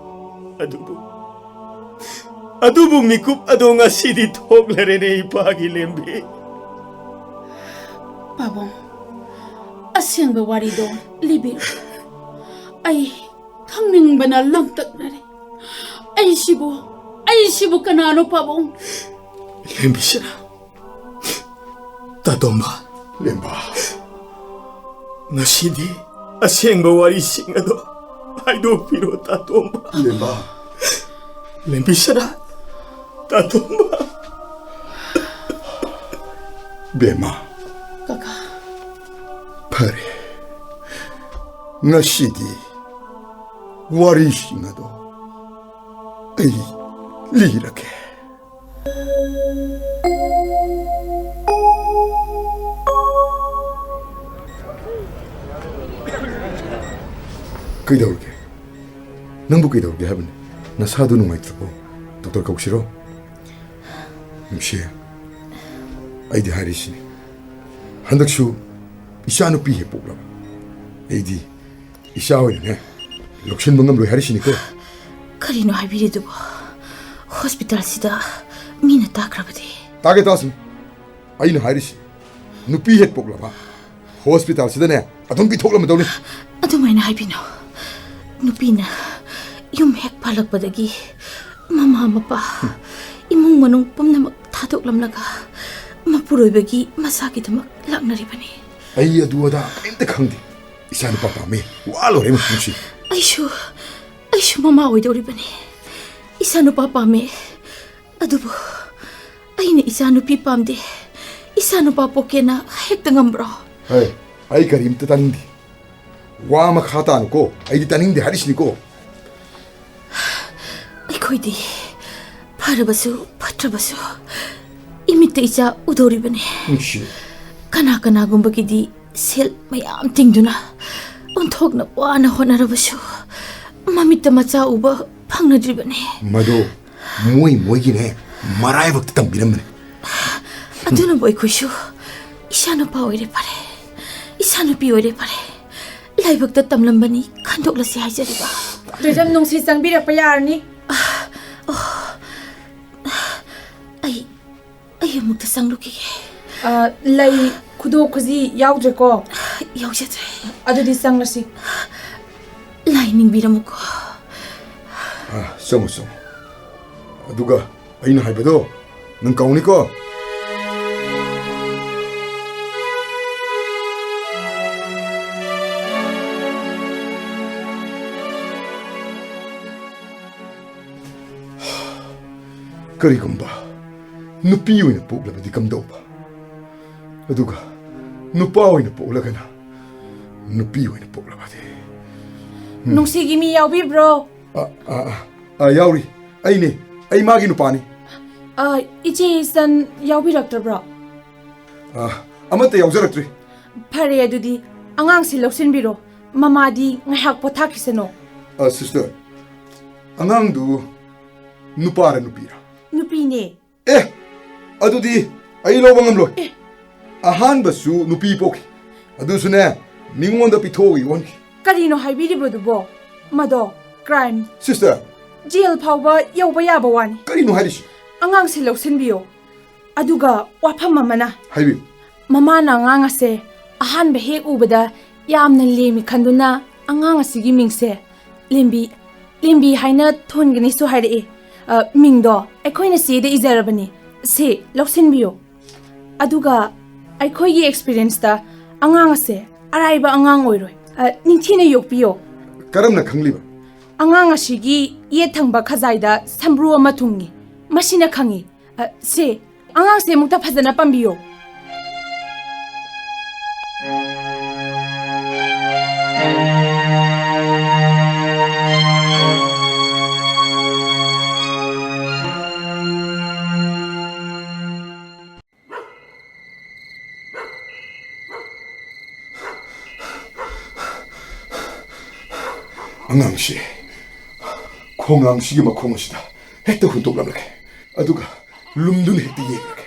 ꯑꯗꯨꯕꯨ, ꯑꯗꯨꯕꯨ ꯃꯤꯀꯨꯞ ꯑꯗꯣ ꯉꯁꯤꯗꯤ ꯊꯣꯛꯂꯔꯦꯅꯦ, ꯏꯄꯥꯒꯤ ꯂꯦꯝꯕꯤ꯫ ꯄꯥꯕꯨꯡ, ꯑꯁꯦꯡꯕ ꯋꯥꯔꯤꯗꯣ ꯂꯤꯕꯤꯔꯣ꯫ ꯑꯩ ꯈꯪꯅꯤꯡꯕꯅ ꯂꯝꯇꯛꯅꯔꯦ꯫ ꯑꯩꯁꯤꯕꯨ, ꯑꯩꯁꯤꯕꯨ ꯀꯅꯥꯅꯣ ꯄꯥꯕꯨꯡ? ꯂꯦꯝꯕꯤ ꯁꯅꯥ꯫ ꯇꯥꯇꯣꯝꯕ꯫ ꯂꯦꯝꯕ꯫ ꯉꯁꯤꯗꯤ ꯑꯁꯦꯡꯕ ꯋꯥꯔꯤꯁꯤꯡ ꯑꯗꯣ ꯍꯥꯏꯗꯣꯛꯄꯤꯔꯣ, ꯇꯥꯇꯣꯝꯕ꯫ ꯂꯦꯝꯕ꯫ ꯂꯦꯝꯕꯤꯁꯅꯥ, ꯇꯥꯇꯣꯝꯕ꯫ ꯕꯦꯝꯃ꯫ ꯀꯀꯥ꯫ ꯐꯔꯦ꯫ ꯉꯁꯤꯗꯤ ꯋꯥꯔꯤꯁꯤꯡ ꯑꯗꯣ ꯑꯩ ꯂꯤꯔꯒꯦ꯫ ꯀꯩꯗꯧꯔꯒꯦ? ꯅꯪꯕꯨ ꯀꯩꯗꯧꯔꯒꯦ ꯍꯥꯏꯕꯅꯤ? ꯅꯁꯥꯗꯨ ꯅꯨꯡꯉꯥꯏꯇ꯭ꯔꯕꯣ? ꯗꯣꯛꯇꯔ ꯀꯧꯁꯤꯔꯣ? ꯅꯨꯡꯁꯤ, ꯑꯩꯗꯤ ꯍꯥꯏꯔꯤꯁꯤꯅꯤ, ꯍꯟꯗꯛꯁꯨ ꯏꯆꯥ ꯅꯨꯄꯤ ꯍꯦꯛ ꯄꯣꯛꯂꯕ, ꯑꯩꯗꯤ ꯏꯆꯥ ꯑꯣꯏꯅꯅꯦ ꯂꯧꯁꯤꯟꯕ ꯉꯝꯂꯣꯏ ꯍꯥꯏꯔꯤꯁꯤꯅꯤꯀꯣ꯫ ꯀꯔꯤꯅꯣ ꯍꯥꯏꯕꯤꯔꯤꯗꯨꯕꯣ? ꯍꯣꯁꯄꯤꯇꯥꯜꯁꯤꯗ ꯃꯤꯅ ꯇꯥꯈ꯭ꯔꯕꯗꯤ? ꯇꯥꯒꯦ ꯇꯥꯁꯅꯨ꯫ ꯑꯩꯅ ꯍꯥꯏꯔꯤꯁꯤ, ꯅꯨꯄꯤ ꯍꯦꯛ ꯄꯣꯛꯂꯕ ꯍꯣꯁꯄꯤꯇꯥꯜꯁꯤꯗꯅꯦ ꯑꯗꯨꯝ ꯄꯤꯊꯣꯛꯂꯝꯃꯗꯧꯅꯤ꯫ ꯑꯗꯨꯃꯥꯏꯅ ꯍꯥꯏꯕꯤꯅꯨ꯫ ꯅꯨꯄꯤꯅ ꯌꯨꯝ ꯍꯦꯛ ꯄꯥꯜꯂꯛꯄꯗꯒꯤ ꯃꯃꯥ ꯃꯄꯥ, ꯏꯃꯨꯡ ꯃꯅꯨꯡ ꯄꯨꯝꯅꯃꯛ ꯊꯥꯗꯣꯛꯂꯝꯂꯒ ꯃꯄꯨꯔꯣꯏꯕꯒꯤ ꯃꯆꯥꯒꯤꯗꯃꯛ ꯂꯥꯛꯅꯔꯤꯕꯅꯤ꯫ ꯑꯩ ꯑꯗꯨ ꯑꯗꯥ ꯀꯔꯤꯝꯇ ꯈꯪꯗꯦ꯫ ꯏꯆꯥ ꯅꯨꯄꯥ ꯄꯥꯝꯃꯦ꯫ ꯋꯥ ꯂꯣꯏꯔꯦ ꯃꯄꯨꯟꯁꯤ꯫ ꯑꯩꯁꯨ, ꯑꯩꯁꯨ ꯃꯃꯥ ꯑꯣꯏꯗꯧꯔꯤꯕꯅꯤ꯫ ꯏꯆꯥ ꯅꯨꯄꯥ ꯄꯥꯝꯃꯦ꯫ ꯑꯗꯨꯕꯨ ꯑꯩꯅ ꯏꯆꯥ ꯅꯨꯄꯤ ꯄꯥꯝꯗꯦ, ꯏꯆꯥ ꯅꯨꯄꯥ ꯄꯣꯛꯀꯦꯅ ꯍꯦꯛꯇ ꯉꯝꯕ꯭ꯔꯣ? ꯍꯦ, ꯑꯩ ꯀꯔꯤꯝꯇ ꯇꯥꯅꯤꯡꯗꯦ꯫ ꯋꯥ ꯃꯈꯥ ꯇꯥꯅꯨꯀꯣ, ꯑꯩꯗꯤ ꯇꯥꯅꯤꯡꯗꯦ ꯍꯥꯏꯔꯤꯁꯤꯅꯤꯀꯣ꯫ ꯑꯩꯈꯣꯏꯗꯤ ꯐꯔꯕꯁꯨ ꯐꯠꯇ꯭ꯔꯕꯁꯨ ꯏꯃꯤꯠꯇ ꯏꯆꯥ ꯎꯗꯧꯔꯤꯕꯅꯤ꯫ ꯅꯨꯡꯁꯤ꯫ ꯀꯅꯥ ꯀꯅꯥꯒꯨꯝꯕꯒꯤꯗꯤ ꯁꯦꯜ ꯃꯌꯥꯝ ꯇꯤꯡꯗꯨꯅ ꯑꯣꯟꯊꯣꯛꯅ ꯋꯥꯅ ꯍꯣꯠꯅꯔꯕꯁꯨ ꯃꯃꯤꯠꯇ ꯃꯆꯥ ꯎꯕ ꯐꯪꯅꯗ꯭ꯔꯤꯕꯅꯤ꯫ ꯃꯗꯨ ꯃꯣꯏ ꯃꯣꯏꯒꯤꯅꯦ ꯃꯔꯥꯏꯕꯛꯇ ꯇꯝꯕꯤꯔꯝꯕꯅꯤ꯫ ꯑꯗꯨꯅꯕꯨ ꯑꯩꯈꯣꯏꯁꯨ ꯏꯆꯥ ꯅꯨꯄꯥ ꯑꯣꯏꯔꯦ ꯐꯔꯦ, ꯏꯆꯥ ꯅꯨꯄꯤ ꯑꯣꯏꯔꯦ ꯐꯔꯦ, ꯂꯥꯏꯕꯛꯇ ꯇꯝꯂꯝꯕꯅꯤ ꯈꯟꯗꯣꯛꯂꯁꯤ ꯍꯥꯏꯖꯔꯤꯕ꯫ ꯇꯣꯏꯖꯝ ꯅꯨꯡꯁꯤ, ꯆꯪꯕꯤꯔꯛꯄ ꯌꯥꯔꯅꯤ꯫ ꯑꯩ, ꯑꯩ ꯑꯃꯨꯛꯇ ꯆꯪꯂꯨꯈꯤꯒꯦ꯫ ꯑ, ꯂꯩ, ꯈꯨꯗꯣꯞ ꯈꯨꯖꯤ ꯌꯥꯎꯗ꯭ꯔꯦꯀꯣ? ꯌꯥꯎꯖꯗ꯭ꯔꯦ꯫ ꯑꯗꯨꯗꯤ ꯆꯪꯂꯁꯤ꯫ ꯂꯥꯏ ꯅꯤꯡꯕꯤꯔꯝꯃꯨꯀꯣ꯫ ꯑ, ꯆꯪꯉꯨ, ꯆꯪꯉꯨ꯫ ꯑꯗꯨꯒ ꯑꯩꯅ ꯍꯥꯏꯕꯗꯣ ꯅꯪ ꯀꯥꯎꯅꯤꯀꯣ꯫ ꯀꯔꯤꯒꯨꯝꯕ ꯅꯨꯄꯤ ꯑꯣꯏꯅ ꯄꯣꯛꯂꯕꯗꯤ ꯀꯝꯗꯧꯕ? ꯑꯗꯨꯒ ꯅꯨꯄꯥ ꯑꯣꯏꯅ ꯄꯣꯛꯂꯒꯅ ꯅꯨꯄꯤ ꯑꯣꯏꯅ ꯄꯣꯛꯂꯕꯗꯤ? ꯎꯝ꯫ ꯅꯨꯡꯁꯤꯒꯤ ꯃꯤ ꯌꯥꯎꯕꯤꯕ꯭ꯔꯣ? ꯑ, ꯑ, ꯑ, ꯑ, ꯌꯥꯎꯔꯤ꯫ ꯑꯩꯅꯦ꯫ ꯑꯩ ꯃꯥꯒꯤ ꯅꯨꯄꯥꯅꯤ꯫ ꯑ, ꯏꯆꯦ ꯏꯆꯟ ꯌꯥꯎꯕꯤꯔꯛꯇ꯭ꯔꯕ꯭ꯔꯣ? ꯑ, ꯑꯃꯠꯇ ꯌꯥꯎꯖꯔꯛꯇ꯭ꯔꯤ꯫ ꯐꯔꯦ, ꯑꯗꯨꯗꯤ ꯑꯉꯥꯡꯁꯤ ꯂꯧꯁꯤꯟꯕꯤꯔꯣ꯫ ꯃꯃꯥꯗꯤ ꯉꯥꯏꯍꯥꯛ ꯄꯣꯊꯥꯈꯤꯁꯅꯨ꯫ ꯑ, sister, ꯑꯉꯥꯡꯗꯨ ꯅꯨꯄꯥꯔ ꯅꯨꯄꯤꯔ? ꯅꯨꯄꯤꯅꯦ꯫ ꯑꯦ, ꯑꯗꯨꯗꯤ ꯑꯩ ꯂꯧꯕ ꯉꯝꯂꯣꯏ꯫ ꯑꯦ꯫ ꯑꯍꯥꯟꯕꯁꯨ ꯅꯨꯄꯤ ꯄꯣꯛꯈꯤ, ꯑꯗꯨꯁꯨꯅꯦ, ꯃꯤꯉꯣꯟꯗ ꯄꯤꯊꯣꯛꯑꯒ ꯌꯣꯟꯈꯤ꯫ ꯀꯔꯤꯅꯣ ꯍꯥꯏꯕꯤꯔꯤꯕꯗꯨꯕꯣ? ꯃꯗꯣ crime꯫ Sister꯫ ꯖꯦꯜ ꯐꯥꯎꯕ ꯌꯧꯕ ꯌꯥꯕ ꯋꯥꯅꯤ꯫ ꯀꯔꯤꯅꯣ ꯍꯥꯏꯔꯤꯁꯤ? ꯑꯉꯥꯡꯁꯦ ꯂꯧꯁꯤꯟꯕꯤꯌꯣ꯫ ꯑꯗꯨꯒ ꯋꯥꯐꯝ ꯑꯃꯅ꯫ ꯍꯥꯏꯕꯤꯌꯨ꯫ ꯃꯃꯥꯅ ꯑꯉꯥꯡ ꯑꯁꯦ ꯑꯍꯥꯟꯕ ꯍꯦꯛ ꯎꯕꯗ ꯌꯥꯝꯅ ꯂꯦꯝꯃꯤ ꯈꯟꯗꯨꯅ ꯑꯉꯥꯡ ꯑꯁꯤꯒꯤ ꯃꯤꯡꯁꯦ ꯂꯦꯝꯕꯤ, ꯂꯦꯝꯕꯤ ꯍꯥꯏꯅ ꯊꯣꯟꯒꯅꯤꯁꯨ ꯍꯥꯏꯔꯛꯏ꯫ ꯑ, ꯃꯤꯡꯗꯣ ꯑꯩꯈꯣꯏꯅ ꯆꯦꯗ ꯏꯖꯔꯕꯅꯤ꯫ ꯁꯦ, ꯂꯧꯁꯤꯟꯕꯤꯌꯨ꯫ ꯑꯗꯨꯒ ꯑꯩꯈꯣꯏꯒꯤ experienceꯇ ꯑꯉꯥꯡ ꯑꯁꯦ ꯑꯔꯥꯏꯕ ꯑꯉꯥꯡ ꯑꯣꯏꯔꯣꯏ꯫ ꯑ, ꯅꯤꯡꯊꯤꯅ ꯌꯣꯛꯄꯤꯌꯣ꯫ ꯀꯔꯝꯅ ꯈꯪꯂꯤꯕ? ꯑꯉꯥꯡ ꯑꯁꯤꯒꯤ ꯌꯦꯠ ꯊꯪꯕ ꯈꯖꯥꯏꯗ ꯁꯝꯕ꯭ꯔꯨ ꯑꯃ ꯊꯨꯡꯉꯤ꯫ ꯃꯁꯤꯅ ꯈꯪꯉꯤ꯫ ꯑ, ꯁꯦ, ꯑꯉꯥꯡꯁꯦ ꯑꯃꯨꯛꯇ ꯐꯖꯅ ꯄꯥꯝꯕꯤꯌꯣ꯫ ꯑꯉꯥꯡꯁꯤ ꯈꯣꯡꯅꯥꯡꯁꯤꯒꯤ ꯃꯈꯣꯡ ꯑꯁꯤꯗ ꯍꯦꯛꯇ ꯍꯨꯟꯗꯣꯛꯂꯝꯂꯒꯦ, ꯑꯗꯨꯒ ꯂꯨꯝꯗꯨꯅ ꯍꯦꯛꯇ ꯌꯦꯡꯂꯒꯦ꯫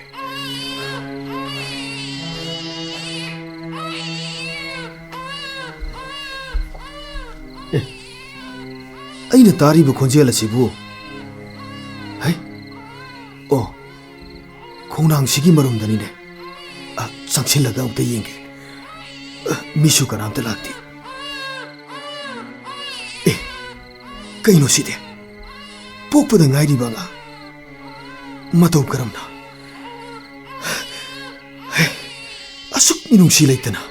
ꯑꯦ, ꯑꯩꯅ ꯇꯥꯔꯤꯕ ꯈꯣꯟꯖꯦꯜ ꯑꯁꯤꯕꯨ? ꯍꯩ! ꯑꯣ, ꯈꯣꯡꯅꯥꯡꯁꯤꯒꯤ ꯃꯔꯨꯝꯗꯅꯤꯅꯦ꯫ ꯑ, ꯆꯪꯁꯤꯜꯂꯒ ꯑꯃꯨꯛꯇ ꯌꯦꯡꯒꯦ꯫ ꯑ, ꯃꯤꯁꯨ ꯀꯅꯥꯝꯇ ꯂꯥꯛꯇꯦ꯫ ꯑꯦ, ꯀꯩꯅꯣ ꯁꯤꯗꯤ? ꯄꯣꯛꯄꯗ ꯉꯥꯏꯔꯤꯕ ꯑꯉꯥꯡ꯫ ꯃꯇꯧ ꯀꯔꯝꯅ? ꯍꯦ, ꯑꯁꯨꯛ ꯃꯤꯅꯨꯡꯁꯤ ꯂꯩꯇꯅ꯫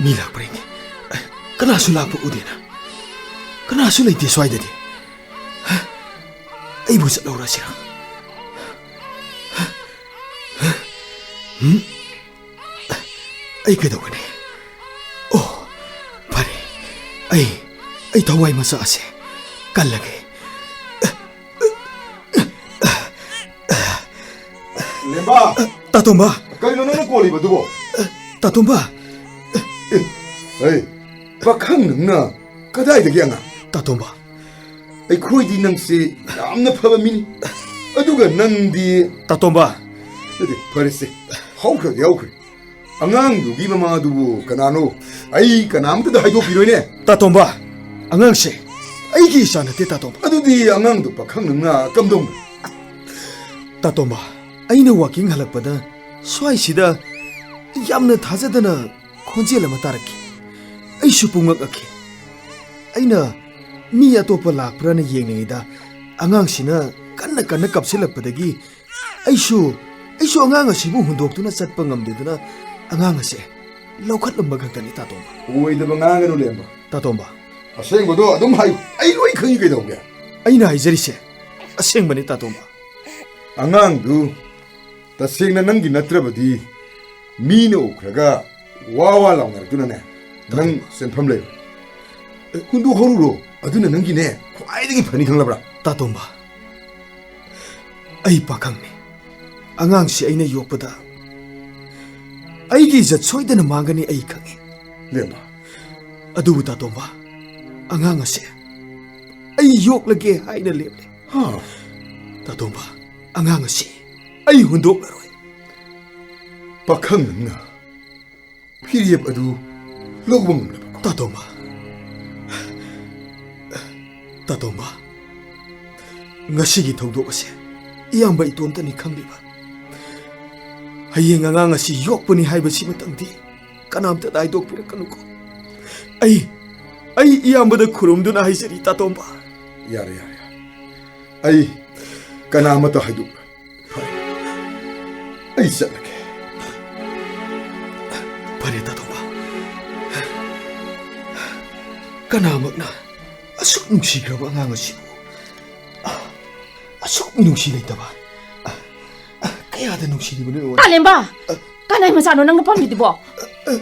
ꯃꯤ ꯂꯥꯛꯄ꯭ꯔꯥ ꯌꯦꯡꯒꯦ꯫ ꯀꯅꯥꯁꯨ ꯂꯥꯛꯄ ꯎꯗꯦꯅ꯫ ꯀꯅꯥꯁꯨ ꯂꯩꯇꯦ ꯁ꯭ꯋꯥꯏꯗꯗꯤ꯫ ꯑꯩꯕꯨ ꯆꯠꯍꯧꯔꯁꯤꯔꯥ? ꯍꯝ? ꯑꯩ ꯀꯩꯗꯧꯒꯅꯤ? ꯑꯣ, ꯐꯔꯦ꯫ ꯑꯩ, ꯑꯩ ꯊꯋꯥꯏ ꯃꯆꯥ ꯑꯁꯦ ꯀꯜꯂꯒꯦ꯫ ꯂꯦꯝꯕ! ꯇꯥꯇꯣꯝꯕ! ꯀꯩꯅꯣ ꯅꯪꯅ ꯀꯣꯜꯂꯤꯕꯗꯨꯕꯣ? ꯇꯥꯇꯣꯝꯕ! ꯑꯦ, ꯍꯩ, ꯄꯥꯈꯪ ꯅꯪꯅ ꯀꯗꯥꯏꯗꯒꯤ ꯑꯉꯥꯡ? ꯇꯥꯇꯣꯝꯕ! ꯑꯩꯈꯣꯏꯗꯤ ꯅꯪꯁꯦ ꯌꯥꯝꯅ ꯐꯕ ꯃꯤꯅꯤ, ꯑꯗꯨꯒ ꯅꯪꯗꯤ ꯇꯥꯇꯣꯝꯕ! ꯅꯠꯇꯦ, ꯐꯔꯦꯁꯦ, ꯍꯧꯈ꯭ꯔꯗꯤ ꯍꯧꯈ꯭ꯔꯦ꯫ ꯑꯉꯥꯡꯗꯨꯒꯤ ꯃꯃꯥꯗꯨꯕꯨ ꯀꯅꯥꯅꯣ? ꯑꯩ ꯀꯅꯥꯝꯇꯗ ꯍꯥꯏꯗꯣꯛꯄꯤꯔꯣꯏꯅꯦ꯫ ꯇꯥꯇꯣꯝꯕ! ꯑꯉꯥꯡꯁꯦ ꯑꯩꯒꯤ ꯏꯆꯥ ꯅꯠꯇꯦ, ꯇꯥꯇꯣꯝꯕ꯫ ꯑꯗꯨꯗꯤ ꯑꯉꯥꯡꯗꯣ ꯄꯥꯈꯪ ꯅꯪꯅ ꯀꯝꯗꯧꯅ? ꯇꯥꯇꯣꯝꯕ, ꯑꯩꯅ ꯋꯥꯀꯤꯡ ꯍꯜꯂꯛꯄꯗ ꯁ꯭ꯋꯥꯏꯁꯤꯗ ꯌꯥꯝꯅ ꯊꯥꯖꯗꯅ ꯈꯣꯟꯖꯦꯜ ꯑꯃ ꯇꯥꯔꯛꯈꯤ꯫ ꯑꯩꯁꯨ ꯄꯨꯡꯉꯛ ꯉꯛꯈꯤ꯫ ꯑꯩꯅ ꯃꯤ ꯑꯇꯣꯞꯄ ꯂꯥꯛꯄ꯭ꯔꯥꯅ ꯌꯦꯡꯂꯤꯉꯩꯗ ꯑꯉꯥꯡꯁꯤꯅ ꯀꯟꯅ ꯀꯟꯅ ꯀꯞꯁꯤꯜꯂꯛꯄꯗꯒꯤ ꯑꯩꯁꯨ, ꯑꯩꯁꯨ ꯑꯉꯥꯡ ꯑꯁꯤꯕꯨ ꯍꯨꯟꯗꯣꯛꯇꯨꯅ ꯆꯠꯄ ꯉꯝꯗꯗꯨꯅ ꯑꯉꯥꯡ ꯑꯁꯦ ꯂꯧꯈꯠꯂꯝꯕ ꯈꯛꯇꯅꯤ, ꯇꯥꯇꯣꯝꯕ꯫ ꯑꯣꯏꯗꯕ ꯉꯥꯡꯒꯅꯨ, ꯂꯦꯝꯕ꯫ ꯇꯥꯇꯣꯝꯕ꯫ ꯑꯁꯦꯡꯕꯗꯣ ꯑꯗꯨꯝ ꯍꯥꯏꯌꯨ, ꯑꯩ ꯂꯣꯏ ꯈꯪꯉꯤ ꯀꯩꯗꯧꯒꯦ? ꯑꯩꯅ ꯍꯥꯏꯖꯔꯤꯁꯦ ꯑꯁꯦꯡꯕꯅꯤ, ꯇꯥꯇꯣꯝꯕ꯫ ꯑꯉꯥꯡꯗꯨ ꯇꯁꯦꯡꯅ ꯅꯪꯒꯤ ꯅꯠꯇ꯭ꯔꯕꯗꯤ ꯃꯤꯅ ꯎꯈ꯭ꯔꯒ ꯋꯥ ꯋꯥ ꯂꯥꯎꯅꯔꯛꯇꯨꯅꯅꯦ, ꯅꯪ ꯇꯥꯇꯣꯝꯕ꯫ ꯆꯦꯟꯐꯝ ꯂꯩꯔꯣꯏ꯫ ꯍꯨꯟꯗꯣꯛꯍꯧꯔꯨꯔꯣ, ꯑꯗꯨꯅ ꯅꯪꯒꯤꯅꯦ ꯈ꯭ꯋꯥꯏꯗꯒꯤ ꯐꯅꯤ, ꯈꯪꯂꯕ꯭ꯔꯥ? ꯇꯥꯇꯣꯝꯕ, ꯑꯩ ꯄꯥꯈꯪꯅꯤ꯫ ꯑꯉꯥꯡꯁꯤ ꯑꯩꯅ ꯌꯣꯛꯄꯗ ꯑꯩꯒꯤ ꯏꯖꯠ ꯁꯣꯏꯗꯅ ꯃꯥꯡꯒꯅꯤ, ꯑꯩ ꯈꯪꯏ꯫ ꯂꯦꯝꯕ꯫ ꯑꯗꯨꯕꯨ ꯇꯥꯇꯣꯝꯕ, ꯑꯉꯥꯡ ꯑꯁꯦ ꯑꯩ ꯌꯣꯛꯂꯒꯦ ꯍꯥꯏꯅ ꯂꯦꯞꯂꯦ꯫ ꯍꯥ? ꯇꯥꯇꯣꯝꯕ, ꯑꯉꯥꯡ ꯑꯁꯤ ꯑꯩ ꯍꯨꯟꯗꯣꯛꯂꯔꯣꯏ꯫ ꯄꯥꯈꯪ ꯅꯪꯅ ꯐꯤꯔꯦꯞ ꯑꯗꯨ ꯂꯧꯕ ꯉꯝꯂꯕꯀꯣ? ꯇꯥꯇꯣꯝꯕ, ꯇꯥꯇꯣꯝꯕ, ꯉꯁꯤꯒꯤ ꯊꯧꯗꯣꯛ ꯑꯁꯦ ꯏꯌꯥꯝꯕ ꯏꯇꯣꯝꯇꯅꯤ ꯈꯪꯂꯤꯕ꯫ ꯍꯌꯦꯡ ꯑꯉꯥꯡ ꯑꯁꯤ ꯌꯣꯛꯄꯅꯤ ꯍꯥꯏꯕꯁꯤꯃꯇꯪꯗꯤ ꯀꯅꯥꯝꯇꯗ ꯍꯥꯏꯗꯣꯛꯄꯤꯔꯛꯀꯅꯨꯀꯣ꯫ ꯑꯩ, ꯑꯩ ꯏꯌꯥꯝꯕꯗ ꯈꯨꯔꯨꯝꯗꯨꯅ ꯍꯥꯏꯖꯔꯤ, ꯇꯥꯇꯣꯝꯕ꯫ ꯌꯥꯔꯦ, ꯌꯥꯔꯦ, ꯌꯥꯔꯦ꯫ ꯑꯩ ꯀꯅꯥ ꯑꯃꯠꯇ ꯍꯥꯏꯗꯣꯛꯂꯣꯏ꯫ ꯐꯔꯦ, ꯑꯩ ꯆꯠꯂꯒꯦ꯫ ꯐꯔꯦ, ꯇꯥꯇꯣꯝꯕ꯫ ꯀꯅꯥꯃꯛꯅ ꯑꯁꯨꯛ ꯅꯨꯡꯁꯤꯈ꯭ꯔꯕ ꯑꯉꯥꯡ ꯑꯁꯤꯕꯨ ꯅꯨꯡꯁꯤ ꯂꯩꯇꯕ꯫ ꯑ, ꯑ, ꯀꯌꯥꯗ ꯅꯨꯡꯁꯤꯔꯤꯕꯅꯣ ꯌꯦꯡꯉꯣ꯫ ꯇꯥꯂꯦꯝꯕ! ꯑ, ꯀꯅꯥꯏ ꯃꯆꯥꯅꯣ ꯅꯪꯅ ꯄꯝꯂꯤꯗꯨꯕꯣ? ꯑ,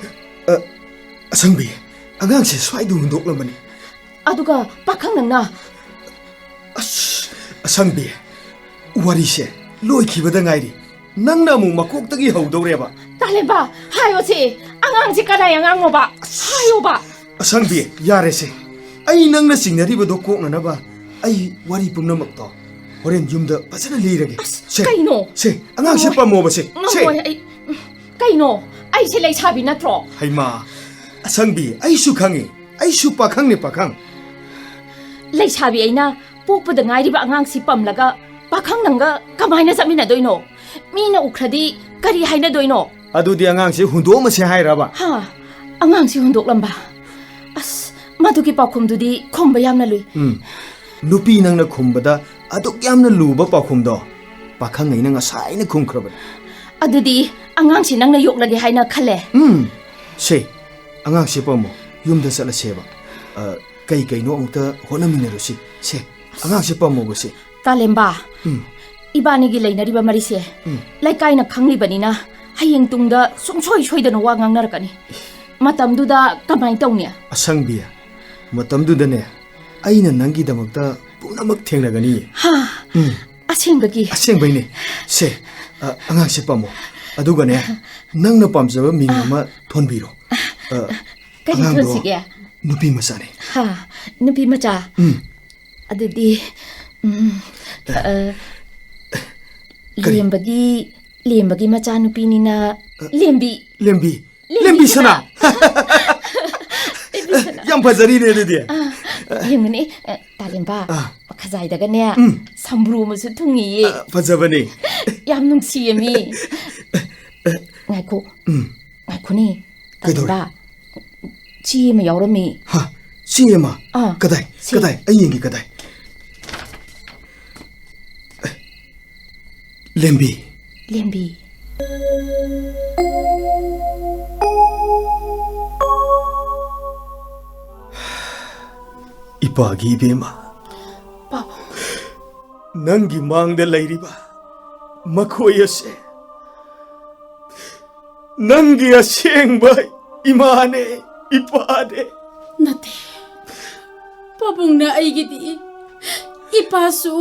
ꯑ, ꯑꯁꯪꯕꯤ, ꯑꯉꯥꯡꯁꯦ ꯁ꯭ꯋꯥꯏꯗ ꯍꯨꯟꯗꯣꯛꯂꯝꯕꯅꯤ꯫ ꯑꯗꯨꯒ ꯄꯥꯈꯪ ꯅꯪꯅ? ꯑꯁ, ꯑꯁꯪꯕꯤ, ꯋꯥꯔꯤꯁꯦ ꯂꯣꯏꯈꯤꯕꯗ ꯉꯥꯏꯔꯤ꯫ ꯅꯪꯅ ꯑꯃꯨꯛ ꯃꯀꯣꯛꯇꯒꯤ ꯍꯧꯗꯧꯔꯦꯕ꯫ ꯇꯥꯂꯦꯝꯕ, ꯍꯥꯏꯌꯣꯁꯦ꯫ ꯑꯉꯥꯡꯁꯦ ꯀꯅꯥꯏ ꯑꯉꯥꯡꯅꯣꯕ? ꯍꯥꯏꯌꯣꯕ꯫ ꯑꯁꯪꯕꯤ, ꯌꯥꯔꯦꯁꯦ꯫ ꯑꯩ ꯅꯪꯅ ꯆꯤꯡꯅꯔꯤꯕꯗꯣ ꯀꯣꯛꯅꯅꯕ ꯑꯩ ꯋꯥꯔꯤ ꯄꯨꯝꯅꯃꯛꯇꯣ ꯍꯣꯔꯦꯟ ꯌꯨꯝꯗ ꯐꯖꯅ ꯂꯤꯔꯒꯦ꯫ ꯑꯁ, ꯁꯦ, ꯀꯩꯅꯣ? ꯁꯦ, ꯑꯉꯥꯡꯁꯦ ꯉꯝꯃꯣꯏ꯫ ꯄꯝꯃꯣꯕ ꯁꯦ꯫ ꯁꯦ꯫ ꯉꯝꯃꯣꯏ ꯑꯩ꯫ ꯀꯩꯅꯣ? ꯑꯩꯁꯦ ꯂꯩꯁꯥꯕꯤ ꯅꯠꯇ꯭ꯔꯣ? ꯍꯩꯃꯥ, ꯑꯁꯪꯕꯤ, ꯑꯩꯁꯨ ꯈꯪꯉꯤ꯫ ꯑꯩꯁꯨ ꯄꯥꯈꯪꯅꯦ, ꯄꯥꯈꯪ꯫ ꯂꯩꯁꯥꯕꯤ ꯑꯩꯅ ꯄꯣꯛꯄꯗ ꯉꯥꯏꯔꯤꯕ ꯑꯉꯥꯡꯁꯤ ꯄꯝꯂꯒ ꯄꯥꯈꯪ ꯅꯪꯒ ꯀꯃꯥꯏꯅ ꯆꯠꯃꯤꯟꯅꯗꯣꯏꯅꯣ? ꯃꯤꯅ ꯎꯈ꯭ꯔꯗꯤ ꯀꯔꯤ ꯍꯥꯏꯅꯗꯣꯏꯅꯣ? ꯑꯗꯨꯗꯤ ꯑꯉꯥꯡꯁꯤ ꯍꯨꯟꯗꯣꯛꯑꯝꯃꯁꯦ ꯍꯥꯏꯔꯕ? ꯍꯥ, ꯑꯉꯥꯡꯁꯤ ꯍꯨꯟꯗꯣꯛꯂꯝꯕ? ꯑꯁ, ꯃꯗꯨꯒꯤ ꯄꯥꯎꯈꯨꯝꯗꯨꯗꯤ ꯈꯨꯝꯕ ꯌꯥꯝꯅ ꯂꯨꯏ꯫ ꯎꯝ, ꯅꯨꯄꯤ ꯅꯪꯅ ꯈꯨꯝꯕꯗ ꯑꯗꯨꯛ ꯌꯥꯝꯅ ꯂꯨꯕ ꯄꯥꯎꯈꯨꯝꯗꯣ ꯄꯥꯈꯪꯉꯩꯅ ꯉꯁꯥꯏꯅ ꯈꯨꯝꯈ꯭ꯔꯕꯅꯤ꯫ ꯑꯗꯨꯗꯤ ꯑꯉꯥꯡꯁꯤ ꯅꯪꯅ ꯌꯣꯛꯂꯒꯦ ꯍꯥꯏꯅ ꯈꯜꯂꯦ? ꯎꯝ, ꯁꯦ, ꯑꯉꯥꯡꯁꯦ ꯄꯝꯃꯣ, ꯌꯨꯝꯗ ꯆꯠꯂꯁꯦꯕ꯫ ꯑ, ꯀꯩ ꯀꯩꯅꯣ ꯑꯃꯨꯛꯇ ꯍꯣꯠꯅꯃꯤꯟꯅꯔꯨꯁꯤ꯫ ꯁꯦ, ꯑꯉꯥꯡꯁꯦ ꯄꯝꯃꯣꯕ ꯁꯦ꯫ ꯇꯥꯂꯦꯝꯕ, ꯎꯝ꯫ ꯏꯕꯥꯅꯤꯒꯤ ꯂꯩꯅꯔꯤꯕ ꯃꯔꯤꯁꯦ ꯎꯝ꯫ ꯂꯩꯀꯥꯏꯅ ꯈꯪꯂꯤꯕꯅꯤꯅ ꯍꯌꯦꯡ ꯇꯨꯡꯗ ꯁꯨꯡꯁꯣꯏ ꯁꯣꯏꯗꯅ ꯋꯥ ꯉꯥꯡꯅꯔꯛꯀꯅꯤ꯫ ꯃꯇꯝꯗꯨꯗ ꯀꯃꯥꯏꯅ ꯇꯧꯅꯤ? ꯑꯁꯪꯕꯤ, ꯃꯇꯝꯗꯨꯗꯅꯦ ꯑꯩꯅ ꯅꯪꯒꯤꯗꯃꯛꯇ ꯄꯨꯝꯅꯃꯛ ꯊꯦꯡꯅꯒꯅꯤ꯫ ꯍꯥ? ꯎꯝ꯫ ꯑꯁꯦꯡꯕꯒꯤ? ꯑꯁꯦꯡꯕꯩꯅꯦ꯫ ꯁꯦ, ꯑ, ꯑꯉꯥꯡꯁꯦ ꯄꯝꯃꯣ꯫ ꯑꯗꯨꯒꯅꯦ, ꯅꯪꯅ ꯄꯥꯝꯖꯕ ꯃꯤꯡ ꯑꯃ ꯊꯣꯟꯕꯤꯔꯣ꯫ ꯑ, ꯀꯔꯤ ꯑꯉꯥꯡꯗꯣ ꯊꯣꯟꯁꯤꯒꯦ? ꯅꯨꯄꯤ ꯃꯆꯥꯅꯦ꯫ ꯍꯥ, ꯅꯨꯄꯤ ꯃꯆꯥ? ꯎꯝ꯫ ꯑꯗꯨꯗꯤ, ꯎꯝ, ꯑ, ꯀꯔꯤ? ꯂꯦꯝꯕꯒꯤ, ꯂꯦꯝꯕꯒꯤ ꯃꯆꯥꯅꯨꯄꯤꯅꯤꯅ ꯑ, ꯂꯦꯝꯕꯤ꯫ ꯂꯦꯝꯕꯤ꯫ ꯂꯦꯝꯕꯤ ꯂꯦꯝꯕꯤ ꯁꯅꯥ꯫ ꯁꯅꯥ꯫ ꯂꯦꯝꯕꯤ ꯁꯅꯥ꯫ ꯌꯥꯝ ꯐꯖꯔꯤꯅꯦ ꯑꯗꯨꯗꯤ꯫ ꯑ, ꯌꯦꯡꯉꯨꯅꯦ, ꯑ, ꯇꯥꯂꯦꯝꯕ, ꯑ꯫ ꯈꯖꯥꯏꯗꯒꯅꯦ, ꯎꯝ꯫ ꯁꯝꯕ꯭ꯔꯨ ꯑꯃꯁꯨ ꯊꯨꯡꯉꯤꯌꯦ꯫ ꯑ, ꯐꯖꯕꯅꯦ꯫ ꯌꯥꯝ ꯅꯨꯡꯁꯤꯌꯦ ꯃꯤ꯫ ꯉꯥꯏꯈꯣ꯫ ꯎꯝ꯫ ꯉꯥꯏꯈꯣꯅꯦ, ꯀꯩꯗꯧꯔꯦ? ꯇꯥꯂꯦꯝꯕ, ꯆꯦ ꯑꯃ ꯌꯥꯎꯔꯝꯃꯤ꯫ ꯍꯥ? ꯆꯦ ꯑꯃ? ꯑꯥ, ꯀꯗꯥꯏ? ꯁꯤ꯫ ꯀꯗꯥꯏ? ꯑꯩ ꯌꯦꯡꯒꯦ, ꯀꯗꯥꯏ? ꯂꯦꯝꯕꯤ꯫ ꯂꯦꯝꯕꯤ꯫ ꯏꯄꯥꯒꯤ ꯏꯕꯦꯝꯃ꯫ ꯄꯥꯕꯨꯡ꯫ ꯅꯪꯒꯤ ꯃꯥꯡꯗ ꯂꯩꯔꯤꯕ ꯃꯈꯣꯏ ꯑꯁꯦ ꯅꯪꯒꯤ ꯑꯁꯦꯡꯕ ꯏꯃꯥꯅꯦ, ꯏꯄꯥꯅꯦ꯫ ꯅꯠꯇꯦ, ꯄꯥꯕꯨꯡꯅ ꯑꯩꯒꯤꯗꯤ ꯏꯄꯥꯁꯨ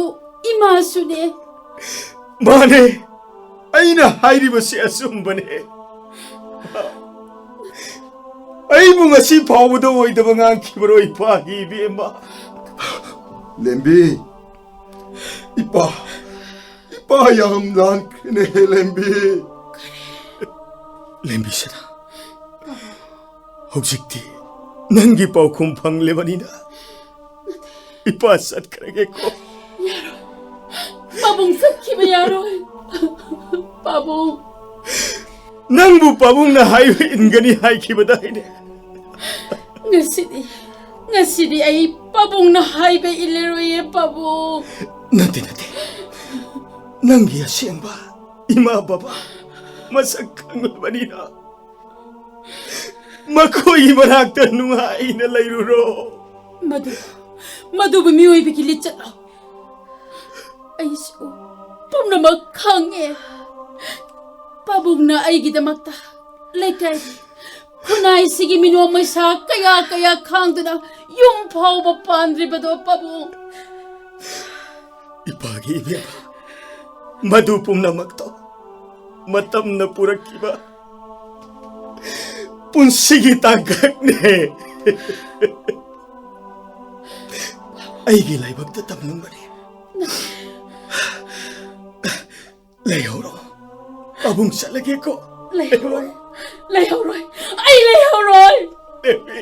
ꯏꯃꯥꯁꯨꯅꯦ꯫ ꯃꯥꯅꯦ, ꯑꯩꯅ ꯍꯥꯏꯔꯤꯕꯁꯤ ꯑꯆꯨꯝꯕꯅꯦ꯫ ꯑꯩꯕꯨ ꯉꯁꯤ ꯐꯥꯎꯕꯗ ꯑꯣꯏꯗꯕ ꯉꯥꯡꯈꯤꯕꯔꯣ, ꯏꯄꯥꯒꯤ ꯏꯕꯦꯝꯃ? ꯂꯦꯝꯕꯤ, ꯏꯄꯥ, ꯏꯄꯥ ꯌꯥꯝ ꯂꯥꯟꯈ꯭ꯔꯦꯅꯦ, ꯂꯦꯝꯕꯤ꯫ ꯂꯦꯝꯕꯤꯁꯅꯥ, ꯍꯧꯖꯤꯛꯇꯤ ꯅꯪꯒꯤ ꯄꯥꯎꯈꯨꯝ ꯐꯪꯂꯕꯅꯤꯅ, ꯏꯄꯥ ꯆꯠꯈ꯭ꯔꯒꯦꯀꯣ꯫ ꯌꯥꯔꯣꯏ, ꯄꯥꯕꯨꯡ ꯆꯠꯈꯤꯕ ꯌꯥꯔꯣꯏ꯫ ꯄꯥꯕꯨꯡ, ꯅꯪꯕꯨ ꯄꯥꯕꯨꯡꯅ ꯍꯥꯏꯕ ꯏꯟꯒꯅꯤ ꯍꯥꯏꯈꯤꯕꯗꯥꯏꯅꯦ? ꯉꯁꯤꯗꯤ, ꯉꯁꯤꯗꯤ ꯑꯩ ꯄꯥꯕꯨꯡꯅ ꯍꯥꯏꯕ ꯏꯜꯂꯔꯣꯏꯌꯦ, ꯄꯥꯕꯨꯡ꯫ ꯅꯠꯇꯦ, ꯅꯠꯇꯦ, ꯅꯪꯒꯤ ꯑꯁꯦꯡꯕ ꯏꯃꯥ ꯕꯕꯥ ꯃꯁꯛ ꯈꯪꯂꯕꯅꯤꯅ, ꯃꯈꯣꯏꯒꯤ ꯃꯅꯥꯛꯇ ꯅꯨꯡꯉꯥꯏꯅ ꯂꯩꯔꯨꯔꯣ꯫ ꯃꯗꯨ, ꯃꯗꯨꯕꯨ ꯃꯤꯑꯣꯏꯕꯒꯤ ꯂꯤꯆꯠꯂꯣ? ꯑꯩꯁꯨ ꯄꯨꯝꯅꯃꯛ ꯈꯪꯉꯦ꯫ ꯄꯥꯕꯨꯡꯅ ꯑꯩꯒꯤꯗꯃꯛꯇ ꯂꯩꯀꯥꯏ ꯈꯨꯟꯅꯥꯏꯁꯤꯒꯤ ꯃꯤꯅꯣꯛ ꯃꯩꯁꯥ ꯀꯌꯥ ꯀꯌꯥ ꯈꯥꯡꯗꯨꯅ ꯌꯨꯝ ꯐꯥꯎꯕ ꯄꯥꯟꯗ꯭ꯔꯤꯕꯗꯣ, ꯄꯥꯕꯨꯡ꯫ ꯏꯄꯥꯒꯤ ꯏꯕꯦꯝꯃ, ꯃꯗꯨ ꯄꯨꯝꯅꯃꯛꯇꯣ ꯃꯇꯝꯅ ꯄꯨꯔꯛꯈꯤꯕ ꯄꯨꯟꯁꯤꯒꯤ ꯇꯥꯡꯀꯛꯅꯦ꯫ ꯑꯩꯒꯤ ꯂꯥꯏꯕꯛꯇ ꯇꯝꯂꯝꯕꯅꯤ꯫ ꯂꯩꯍꯧꯔꯣ꯫ ꯄꯥꯕꯨꯡ ꯆꯠꯂꯒꯦꯀꯣ꯫ ꯂꯩꯍꯧꯔꯣꯏ꯫ ꯂꯩꯍꯧꯔꯣꯏ꯫ ꯑꯩ ꯂꯩꯍꯧꯔꯣꯏ꯫ ꯂꯦꯝꯕꯤ꯫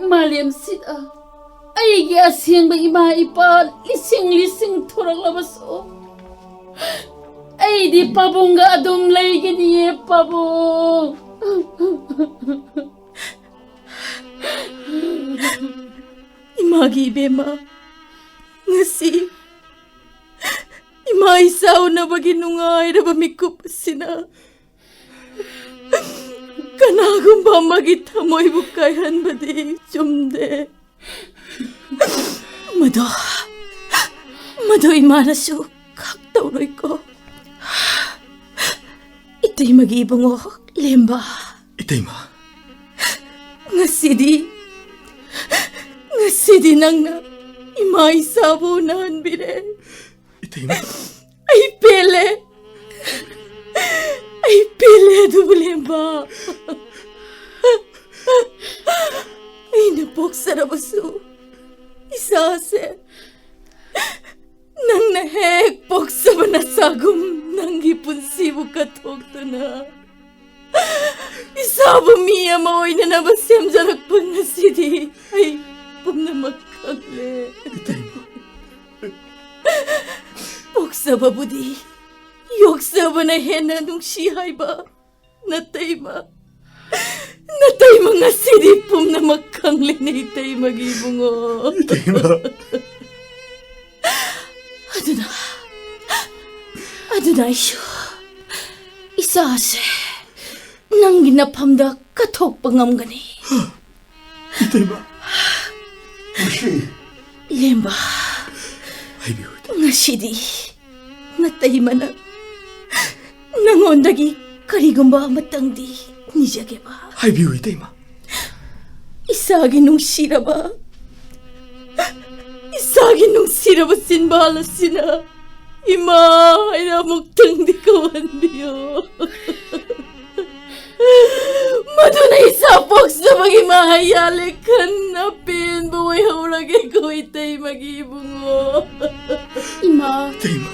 ꯃꯥꯂꯦꯝꯁꯤꯗ ꯑꯩꯒꯤ ꯑꯁꯦꯡꯕ ꯏꯃꯥ ꯏꯄꯥ ꯂꯤꯁꯤꯡ ꯂꯤꯁꯤꯡ ꯊꯣꯔꯛꯂꯕꯁꯨ, ꯑꯩꯗꯤ ꯄꯥꯕꯨꯡꯒ ꯑꯗꯨꯝ ꯂꯩꯒꯅꯤꯌꯦ, ꯄꯥꯕꯨꯡ꯫ ꯏꯃꯥꯒꯤ ꯏꯕꯦꯝꯃ, ꯉꯁꯤ ꯏꯃꯥ ꯏꯆꯥ ꯎꯅꯕꯒꯤ ꯅꯨꯡꯉꯥꯏꯔꯕ ꯃꯤꯀꯨꯞ ꯑꯁꯤꯅ ꯀꯅꯥꯒꯨꯝꯕ ꯑꯃꯒꯤ ꯊꯃꯣꯏꯕꯨ ꯀꯥꯏꯍꯟꯕꯗꯤ ꯆꯨꯝꯗꯦ꯫ ꯃꯗꯣ ꯃꯗꯨ ꯏꯃꯥꯅꯁꯨ ꯈꯛ ꯇꯧꯔꯣꯏꯀꯣ꯫ ꯏꯇꯩꯃꯒꯤ ꯏꯕꯨꯡꯉꯣ ꯂꯦꯝꯕ꯫ ꯏꯇꯩꯃ꯫ ꯉꯁꯤꯗꯤ, ꯉꯁꯤꯗꯤ ꯅꯪꯅ ꯏꯃꯥ ꯏꯆꯥꯕꯨ ꯎꯅꯍꯟꯕꯤꯔꯦ꯫ ꯏꯇꯩꯃ꯫ ꯑꯩ ꯄꯦꯜꯂꯦ꯫ ꯑꯩ ꯄꯦꯜꯂꯦ ꯑꯗꯨꯕꯨ ꯂꯦꯝꯕ꯫ ꯑꯩꯅ ꯄꯣꯛꯆꯔꯕꯁꯨ ꯏꯆꯥꯁꯦ ꯅꯪꯅ ꯍꯦꯛ ꯄꯣꯛꯆꯕ ꯅꯆꯥꯒꯨꯝ ꯅꯪꯒꯤ ꯄꯨꯟꯁꯤꯕꯨ ꯀꯠꯊꯣꯛꯇꯨꯅ ꯏꯆꯥꯕꯨ ꯃꯤ ꯑꯃ ꯑꯣꯏꯅꯅꯕ ꯁꯦꯝꯖꯔꯛꯄ ꯉꯁꯤꯗꯤ ꯑꯩ ꯄꯨꯝꯅꯃꯛ ꯈꯪꯂꯦ꯫ ꯏꯇꯩꯃ꯫ ꯄꯣꯛꯆꯕꯕꯨꯗꯤ ꯌꯣꯛꯆꯕꯅ ꯍꯦꯟꯅ ꯅꯨꯡꯁꯤ ꯍꯥꯏꯕ ꯅꯇꯩꯃ, ꯅꯇꯩꯃ ꯉꯁꯤꯗꯤ ꯄꯨꯝꯅꯃꯛ ꯈꯪꯂꯦꯅꯦ ꯏꯇꯩꯃꯒꯤ ꯏꯕꯨꯡꯉꯣ꯫ ꯏꯇꯩꯃ꯫ ꯑꯗꯨꯅ, ꯑꯗꯨꯅ ꯑꯩꯁꯨ ꯏꯆꯥꯁꯦ ꯅꯪꯒꯤ ꯅꯐꯝꯗ ꯀꯠꯊꯣꯛꯄ ꯉꯝꯒꯅꯤ꯫ ꯏꯇꯩꯃ, ꯉꯁꯤ ꯂꯦꯝꯕ, ꯍꯥꯏꯕꯤꯌꯨ, ꯏꯇꯩꯃ꯫ ꯉꯁꯤꯗꯤ ꯅꯇꯩꯃꯅ ꯅꯉꯣꯟꯗꯒꯤ ꯀꯔꯤꯒꯨꯝꯕ ꯑꯃꯇꯪꯗꯤ ꯅꯤꯖꯒꯦꯕ꯫ ꯍꯥꯏꯕꯤꯌꯨ, ꯏꯇꯩꯃ꯫ ꯏꯆꯥꯒꯤ ꯅꯨꯡꯁꯤꯔꯕ, ꯏꯆꯥꯒꯤ ꯅꯨꯡꯁꯤꯔꯕ ꯆꯤꯟꯕꯥꯜ ꯑꯁꯤꯅ ꯏꯃꯥ ꯍꯥꯏꯅ ꯑꯃꯨꯛꯇꯪꯗꯤ ꯀꯧꯍꯟꯕꯤꯌꯨ꯫ ꯃꯗꯨꯅ ꯏꯆꯥ ꯄꯣꯛꯆꯕꯒꯤ ꯃꯍꯩ ꯌꯥꯜꯂꯦ ꯈꯟꯅ ꯄꯦꯟꯕ ꯑꯣꯏꯍꯧꯔꯒꯦꯀꯣ ꯏꯇꯩꯃꯒꯤ ꯏꯕꯨꯡꯉꯣ꯫ ꯏꯃꯥ꯫ ꯏꯇꯩꯃ꯫